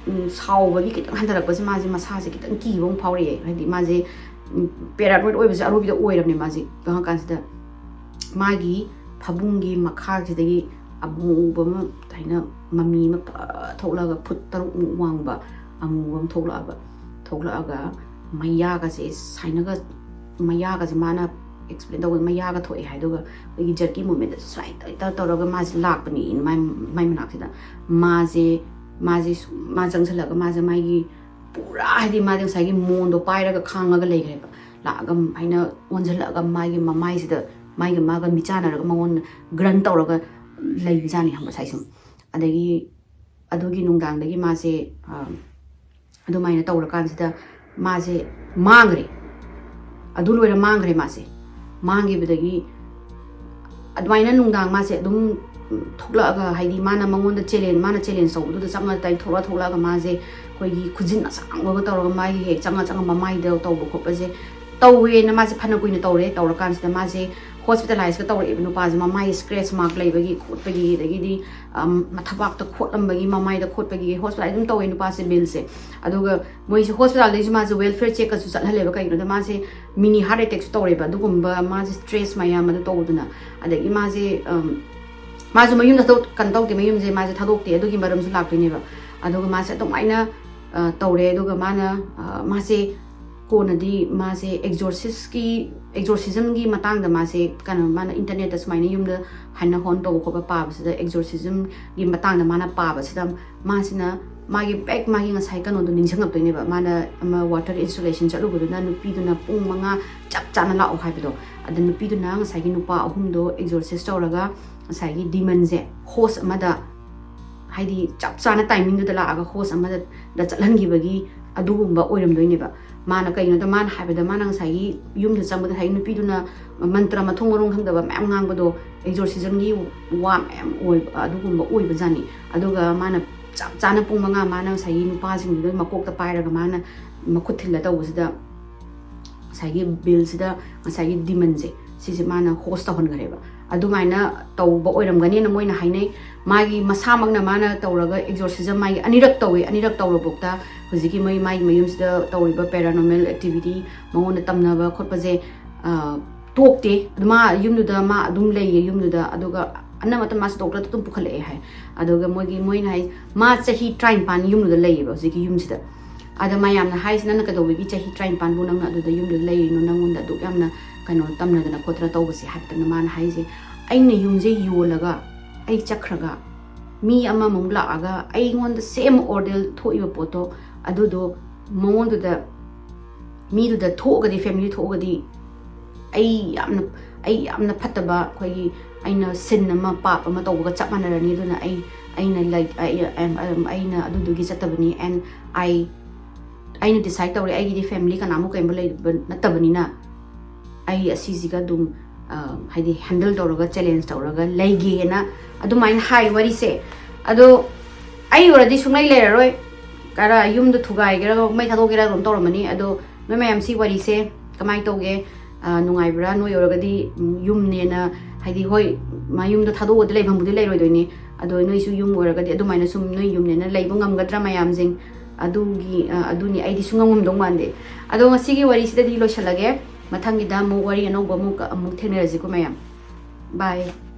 ꯎꯝ, ꯁꯥꯎꯕꯒꯤ ꯈꯤꯇꯪ ꯍꯟꯊꯔꯛꯄꯁꯦ ꯃꯥꯁꯦ ꯃꯁꯥꯁꯦ ꯈꯤꯇꯪ ꯀꯤꯕ ꯑꯃ ꯐꯥꯎꯔꯛꯑꯦ꯫ ꯍꯥꯏꯗꯤ ꯃꯥꯁꯦ ꯎꯝ, ꯄꯦꯔꯥꯅꯣꯏꯗ ꯑꯣꯏꯕꯁꯦ ꯑꯔꯣꯏꯕꯗ ꯑꯣꯏꯔꯕꯅꯦ ꯃꯥꯁꯦ꯫ ꯉꯥꯏꯍꯥꯛ ꯀꯥꯟꯁꯤꯗ ꯃꯥꯒꯤ ꯐꯃꯨꯡꯒꯤ ꯃꯈꯥꯁꯤꯗꯒꯤ ꯑꯃꯨꯕ ꯑꯃ ꯍꯥꯏꯅ ꯃꯃꯤ ꯑꯃ ꯄ- ꯊꯣꯛꯂꯛꯑꯒ ꯐꯨꯠ ꯇꯔꯨꯛꯃꯨꯛ ꯋꯥꯡꯕ ꯑꯃꯨꯕ ꯑꯃ ꯊꯣꯛꯂꯛꯑꯕ ꯊꯣꯛꯂꯛꯑꯒ ꯃꯌꯥꯒꯁꯦ ꯁꯥꯏꯅꯒ ꯃꯌꯥꯒꯁꯦ ꯃꯥꯅ ꯑꯦꯛꯁꯄ꯭ꯂꯦꯟ ꯇꯧꯕꯗ ꯃꯌꯥꯒ ꯊꯣꯛꯑꯦ ꯍꯥꯏꯗꯨꯒ ꯑꯩꯈꯣꯏꯒꯤ ꯖꯔꯀꯤ ꯃꯨꯞꯃꯦꯟꯗ ꯁꯨꯃꯥꯏꯅ ꯇꯧꯔ ꯇꯧꯔꯒ ꯃꯥꯁꯦ ꯂꯥꯛꯄꯅꯤ꯫ ꯃꯥꯏ ꯃꯥꯏ ꯃꯅꯥꯛꯁꯤꯗ ꯃꯥꯁꯦ ꯃꯥꯁꯦ ꯁꯨꯝ ꯃꯥ ꯆꯪꯁꯤꯜꯂꯒ ꯃꯥꯁꯦ ꯃꯥꯒꯤ ꯄꯨꯔꯥ, ꯍꯥꯏꯗꯤ ꯃꯥꯗꯤ ꯉꯁꯥꯏꯒꯤ ꯃꯣꯟꯗꯣ ꯄꯥꯏꯔꯒ ꯈꯥꯡꯉꯒ ꯂꯩꯈ꯭ꯔꯦꯕ꯫ ꯂꯥꯛꯑꯒ ꯑꯩꯅ ꯑꯣꯟꯁꯤꯜꯂꯛꯑꯒ ꯃꯥꯒꯤ ꯃꯃꯥꯏꯁꯤꯗ, ꯃꯥꯒꯤ ꯃꯥꯒ ꯃꯤꯆꯥꯟꯅꯔꯒ ꯃꯉꯣꯟꯗ ꯒ꯭ꯔꯟ ꯇꯧꯔꯒ ꯂꯩꯕꯖꯥꯠꯅꯤ, ꯈꯪꯕ꯭ꯔꯥ, ꯁꯥꯏ ꯁꯨꯝ꯫ ꯑꯗꯒꯤ ꯑꯗꯨꯒꯤ ꯅꯨꯡꯗꯥꯡꯗꯒꯤ ꯃꯥꯁꯦ, ꯑ, ꯑꯗꯨꯃꯥꯏꯅ ꯇꯧꯔꯀꯥꯟꯁꯤꯗ ꯃꯥꯁꯦ ꯃꯥꯡꯈ꯭ꯔꯦ꯫ ꯑꯗꯨ ꯂꯣꯏꯔ ꯃꯥꯡꯈ꯭ꯔꯦ ꯃꯥꯁꯦ꯫ ꯃꯥꯡꯈꯤꯕꯗꯒꯤ ꯑꯗꯨꯃꯥꯏꯅ ꯅꯨꯡꯗꯥꯡ ꯃꯥꯁꯦ ꯑꯗꯨꯝ ꯊꯣꯛꯂꯛꯑꯒ, ꯍꯥꯏꯗꯤ ꯃꯥꯅ ꯃꯉꯣꯟꯗ ꯆꯦꯂꯦꯟ, ꯃꯥꯅ ꯆꯦꯂꯦꯟꯖ ꯇꯧꯕꯗꯨꯗ ꯆꯪꯉ ꯇꯥꯏ ꯊꯣꯛꯂꯛꯑ ꯊꯣꯛꯂꯛꯑꯒ ꯃꯥꯁꯦ ꯑꯩꯈꯣꯏꯒꯤ ꯈꯨꯖꯤꯟ ꯑꯁꯥꯡꯕꯒ ꯇꯧꯔꯒ ꯃꯥꯒꯤ ꯍꯦꯛ ꯆꯪꯉ ꯆꯪꯉ ꯃꯃꯥꯏꯗ ꯇꯧꯕ ꯈꯣꯠꯄꯁꯦ ꯇꯧꯋꯦꯅ ꯃꯥꯁꯦ ꯐꯅ ꯀꯨꯏꯅ ꯇꯧꯔꯦ꯫ ꯇꯧꯔꯀꯥꯟꯁꯤꯗ ꯃꯥꯁꯦ ꯍꯣꯁꯄꯤꯇꯥꯂꯥꯏꯁꯀ ꯇꯧꯔꯛꯑꯦꯕ ꯅꯨꯄꯥꯁꯦ, ꯃꯃꯥꯏ ꯁ꯭ꯀ꯭ꯔꯦꯆ ꯃꯥꯔꯛ ꯂꯩꯕꯒꯤ ꯈꯣꯠꯄꯒꯤ, ꯑꯗꯒꯤꯗꯤ, ꯑꯝ, ꯃꯊꯕꯥꯛꯇ ꯈꯣꯠꯂꯝꯕꯒꯤ, ꯃꯃꯥꯏꯗ ꯈꯣꯠꯄꯒꯤ ꯍꯣꯁꯄꯤꯇꯥꯜ ꯑꯗꯨꯝ ꯇꯧꯋꯦ ꯅꯨꯄꯥꯁꯦ, ꯕꯤꯜꯁꯦ꯫ ꯑꯗꯨꯒ ꯃꯣꯏꯁꯦ ꯍꯣꯁꯄꯤꯇꯥꯜꯗꯩꯁꯨ ꯃꯥꯁꯦ ꯋꯦꯜꯐꯤꯌꯔ ꯆꯦꯛꯀꯁꯨ ꯆꯠꯍꯜꯂꯦꯕ꯫ ꯀꯩꯒꯤꯅꯣꯗ ꯃꯥꯁꯦ ꯃꯤꯅꯤ ꯍꯥꯔꯠ ꯑꯦꯇꯦꯛꯁꯨ ꯇꯧꯔꯦꯕ, ꯑꯗꯨꯒꯨꯝꯕ ꯃꯥꯁꯦ ꯁ꯭ꯇ꯭ꯔꯦꯁ ꯃꯌꯥꯝ ꯑꯗꯨ ꯇꯧꯗꯅ꯫ ꯑꯗꯒꯤ ꯃꯥꯁꯦ, ꯑꯝ, ꯃꯥꯁꯨ ꯃꯌꯨꯝꯗ ꯊꯥꯗꯣꯛ-, ꯀꯩꯅꯣ ꯇꯧꯗꯦ, ꯃꯌꯨꯝꯁꯦ ꯃꯥꯁꯦ ꯊꯥꯗꯣꯛꯇꯦ, ꯑꯗꯨꯒꯤ ꯃꯔꯝꯁꯨ ꯂꯥꯛꯇꯣꯏꯅꯦꯕ꯫ ꯑꯗꯨꯒ ꯃꯥꯁꯦ ꯑꯗꯨꯃꯥꯏꯅ, ꯑ, ꯇꯧꯔꯦ꯫ ꯑꯗꯨꯒ ꯃꯥꯅ, ꯑ, ꯃꯥꯁꯦ ꯀꯣꯟꯅꯗꯤ ꯃꯥꯁꯦ ꯑꯦꯛꯖꯣꯔꯁꯤꯁꯀꯤ, ꯑꯦꯛꯖꯣꯔꯁꯤꯖꯝꯒꯤ ꯃꯇꯥꯡꯗ ꯃꯥꯁꯦ ꯀꯩꯅꯣ, ꯃꯥꯅ ꯏꯟꯇꯔꯅꯦꯠꯇ ꯁꯨꯃꯥꯏꯅ ꯌꯨꯝꯗ ꯍꯥꯏꯅ ꯍꯣꯟ ꯇꯧꯕ ꯈꯣꯠꯄ ꯄꯥꯕꯁꯤꯗ, ꯑꯦꯛꯖꯣꯔꯁꯤꯖꯝꯒꯤ ꯃꯇꯥꯡꯗ ꯃꯥꯅ ꯄꯥꯕꯁꯤꯗ ꯃꯥꯁꯤꯅ ꯃꯥꯒꯤ ꯕꯦꯛ ꯃꯥꯒꯤ ꯉꯁꯥꯏ ꯀꯩꯅꯣꯗꯣ ꯅꯤꯡꯁꯤꯡꯉꯛꯇꯣꯏꯅꯦꯕ꯫ ꯃꯥꯅ ꯑꯃ ꯋꯥꯇꯔ ꯏꯟꯁꯇꯣꯂꯦꯁꯟ ꯆꯠꯂꯨꯕꯗꯨꯅ ꯅꯨꯄꯤꯗꯨꯅ ꯄꯨꯡ ꯃꯉꯥ ꯆꯞ ꯆꯥꯅ ꯂꯥꯛꯑꯣ ꯍꯥꯏꯕꯗꯣ, ꯑꯗ ꯅꯨꯄꯤꯗꯨꯅ ꯉꯁꯥꯏꯒꯤ ꯅꯨꯄꯥ ꯑꯍꯨꯝꯗꯣ ꯑꯦꯛꯖꯣꯔꯁꯤꯁ ꯇꯧꯔꯒ ꯉꯁꯥꯏꯒꯤ ꯗꯤꯃꯟꯁꯦ ꯍꯣꯁ ꯑꯃꯗ, ꯍꯥꯏꯗꯤ ꯆꯞ ꯆꯥꯅ ꯇꯥꯏꯃꯤꯡꯗꯨꯗ ꯂꯥꯛꯑꯒ ꯍꯣꯁ ꯑꯃꯗ ꯆꯠꯍꯟꯈꯤꯕꯒꯤ ꯑꯗꯨꯒꯨꯝꯕ ꯑꯣꯏꯔꯝꯗꯣꯏꯅꯦꯕ꯫ ꯃꯥꯅ ꯀꯩꯅꯣꯗ, ꯃꯥꯅ ꯍꯥꯏꯕꯗ, ꯃꯥꯅ ꯉꯁꯥꯏꯒꯤ ꯌꯨꯝꯗ ꯆꯪꯕꯗ ꯉꯁꯥꯏꯒꯤ ꯅꯨꯄꯤꯗꯨꯅ ꯃꯟꯇ꯭ꯔ ꯃꯊꯣꯡ ꯃꯔꯣꯡ ꯈꯪꯗꯕ ꯃꯌꯥꯝ ꯉꯥꯡꯕꯗꯣ ꯑꯦꯛꯖꯣꯔꯁꯤꯖꯝꯒꯤ ꯋꯥ ꯃꯌꯥꯝ ꯑꯣꯏꯕ, ꯑꯗꯨꯒꯨꯝꯕ ꯑꯣꯏꯕꯖꯥꯠꯅꯤ꯫ ꯑꯗꯨꯒ ꯃꯥꯅ ꯆꯞ ꯆꯥꯅ ꯄꯨꯡ ꯃꯉꯥ ꯃꯥꯅ ꯉꯁꯥꯏꯒꯤ ꯅꯨꯄꯥꯁꯤꯡꯗꯨꯗ ꯃꯀꯣꯛꯇ ꯄꯥꯏꯔꯒ ꯃꯥꯅ ꯃꯈꯨꯠ ꯊꯤꯜꯂ ꯇꯧꯕꯁꯤꯗ ꯉꯁꯥꯏꯒꯤ ꯕꯤꯜꯁꯤꯗ ꯉꯁꯥꯏꯒꯤ ꯗꯤꯃꯟꯁꯦ ꯁꯤꯁꯦ ꯃꯥꯅ ꯍꯣꯁ ꯇꯧꯍꯟꯈ꯭ꯔꯦꯕ꯫ ꯑꯗꯨꯃꯥꯏꯅ ꯇꯧꯕ ꯑꯣꯏꯔꯝꯒꯅꯦꯅ ꯃꯣꯏꯅ ꯍꯥꯏꯅꯩ꯫ ꯃꯥꯒꯤ ꯃꯁꯥꯃꯛꯅ ꯃꯥꯅ ꯇꯧꯔꯒ ꯑꯦꯛꯖꯣꯔꯁꯤꯖꯝ ꯃꯥꯒꯤ ꯑꯅꯤꯔꯛ ꯇꯧꯋꯦ꯫ ꯑꯅꯤꯔꯛ ꯇꯧꯔꯕꯐꯥꯎꯗ ꯍꯧꯖꯤꯛꯀꯤ ꯃꯣꯏ, ꯃꯥꯒꯤ ꯃꯌꯨꯝꯁꯤꯗ ꯇꯧꯔꯤꯕ ꯄꯦꯔꯥꯅꯣꯔꯃꯦꯜ ꯑꯦꯛꯇꯤꯚꯤꯇꯤ ꯃꯉꯣꯟꯗ ꯇꯝꯅꯕ ꯈꯣꯠꯄꯁꯦ, ꯑ, ꯇꯣꯛꯇꯦ꯫ ꯑꯗꯨ ꯃꯥ ꯌꯨꯝꯗꯨꯗ ꯃꯥ ꯑꯗꯨꯝ ꯂꯩꯌꯦ ꯌꯨꯝꯗꯨꯗ꯫ ꯑꯗꯨꯒ ꯑꯅꯝꯕ ꯃꯇꯝ ꯃꯥꯁꯦ ꯗꯣꯛꯇꯔꯗ ꯑꯗꯨꯝ ꯄꯨꯈꯠꯂꯛꯑꯦ ꯍꯥꯏ꯫ ꯑꯗꯨꯒ ꯃꯣꯏꯒꯤ, ꯃꯣꯏꯅ ꯍꯥꯏ, ꯃꯥ ꯆꯍꯤ ꯇꯔꯥꯅꯤꯄꯥꯟ ꯌꯨꯝꯗꯨꯗ ꯂꯩꯌꯦꯕ ꯍꯧꯖꯤꯛꯀꯤ ꯌꯨꯝꯁꯤꯗ꯫ ꯑꯗ ꯃꯌꯥꯝꯅ ꯍꯥꯏꯁꯤ, "ꯅꯪꯅ ꯀꯩꯗꯧꯕꯒꯤ ꯆꯍꯤ ꯇꯔꯥꯅꯤꯄꯥꯟꯕꯨ ꯅꯪꯅ ꯑꯗꯨꯗ ꯌꯨꯝꯗꯨꯗ ꯂꯩꯔꯤꯅꯣ? ꯅꯪꯉꯣꯟꯗ ꯑꯗꯨꯛ ꯌꯥꯝꯅ ꯀꯩꯅꯣ ꯇꯝꯅꯗꯅ ꯈꯣꯠꯇꯅ ꯇꯧꯕꯁꯦ?" ꯍꯥꯏꯕꯗꯅ ꯃꯥꯅ ꯍꯥꯏꯁꯦ, "ꯑꯩꯅ ꯌꯨꯝꯁꯦ ꯌꯣꯜꯂꯒ ꯑꯩ ꯆꯠꯈ꯭ꯔꯒ ꯃꯤ ꯑꯃꯃꯨꯛ ꯂꯥꯛꯑꯒ ꯑꯩꯉꯣꯟꯗ same order ꯊꯣꯛꯏꯕ ꯄꯣꯠꯇꯣ, ꯑꯗꯨꯗꯣ ꯃꯉꯣꯟꯗꯨꯗ, ꯃꯤꯗꯨꯗ ꯊꯣꯛꯑꯒꯗꯤ, family ꯊꯣꯛꯑꯒꯗꯤ, ꯑꯩ ꯌꯥꯝꯅ, ꯑꯩ ꯌꯥꯝꯅ ꯐꯠꯇꯕ, ꯑꯩꯈꯣꯏꯒꯤ, ꯑꯩꯅ sin ꯑꯃ, ꯄꯥꯞ ꯑꯃ ꯇꯧꯕꯒ ꯆꯞ ꯃꯥꯟꯅꯔꯅꯤ꯫ ꯑꯗꯨꯅ ꯑꯩ, ꯑꯩꯅ, like, ꯑꯩ, I'm- I'm- ꯑꯩꯅ ꯑꯗꯨꯗꯨꯒꯤ ꯆꯠꯇꯕꯅꯤ꯫ And I, ꯑꯩꯅ decide ꯇꯧꯔꯦ, ꯑꯩꯒꯤꯗꯤ family ꯀꯅꯥꯃꯨꯛ ꯀꯩꯝꯕ ꯂꯩꯕ ꯅꯠꯇꯕꯅꯤꯅ, ꯑꯩ ꯑꯁꯤꯁꯤꯒ ꯑꯗꯨꯝ, ꯑ, ꯍꯥꯏꯗꯤ, handle ꯇꯧꯔꯒ, challenge ꯇꯧꯔꯒ ꯂꯩꯒꯦꯅ ꯑꯗꯨꯃꯥꯏꯅ ꯍꯥꯏ ꯋꯥꯔꯤꯁꯦ꯫ ꯑꯗꯣ ꯑꯩ ꯑꯣꯏꯔꯗꯤ ꯁꯨꯡꯂꯩ ꯂꯩꯔꯔꯣꯏ꯫ ꯈꯔ ꯌꯨꯝꯗ ꯊꯨꯒꯥꯏꯒꯦꯔꯥ, ꯃꯩ ꯊꯥꯗꯣꯛꯀꯦꯔꯥ, ꯑꯗꯨꯝ ꯇꯧꯔꯝꯃꯅꯤ꯫ ꯑꯗꯣ ꯅꯣꯏ ꯃꯌꯥꯝ, ꯁꯤ ꯋꯥꯔꯤꯁꯦ ꯀꯃꯥꯏꯅ ꯇꯧꯒꯦ? ꯑ, ꯅꯨꯡꯉꯥꯏꯕ꯭ꯔꯥ? ꯅꯣꯏ ꯑꯣꯏꯔꯒꯗꯤ, ꯎꯝ, ꯌꯨꯝꯅꯦꯅ, ꯍꯥꯏꯗꯤ, ꯍꯣꯏ, ꯃꯌꯨꯝꯗꯣ ꯊꯥꯗꯣꯛꯑꯗꯤ ꯂꯩꯐꯝꯕꯨꯗꯤ ꯂꯩꯔꯣꯏꯗꯣꯏꯅꯤ꯫ ꯑꯗꯣ ꯅꯣꯏꯁꯨ ꯌꯨꯝ ꯑꯣꯏꯔꯒꯗꯤ ꯑꯗꯨꯃꯥꯏꯅ ꯁꯨꯝ ꯅꯣꯏ ꯌꯨꯝꯅꯦꯅ ꯂꯩꯕ ꯉꯝꯒꯗ꯭ꯔꯥ, ꯃꯌꯥꯝꯁꯤꯡ? ꯑꯗꯨꯒꯤ, ꯑ, ꯑꯗꯨꯅꯤ, ꯑꯩꯗꯤ ꯁꯨꯡꯉꯝ ꯉꯝꯗꯧ ꯃꯥꯟꯗꯦ꯫ ꯑꯗꯣ ꯉꯁꯤꯒꯤ ꯋꯥꯔꯤꯁꯤꯗꯗꯤ ꯂꯣꯏꯁꯤꯜꯂꯒꯦ꯫ ꯃꯊꯪꯒꯤꯗ ꯑꯃꯨꯛ ꯋꯥꯔꯤ ꯑꯅꯧꯕ ꯑꯃꯨꯛ, ꯑꯃꯨꯛ ꯊꯦꯡꯅꯔꯁꯤꯀꯣ, ꯃꯌꯥꯝ꯫ Bye꯫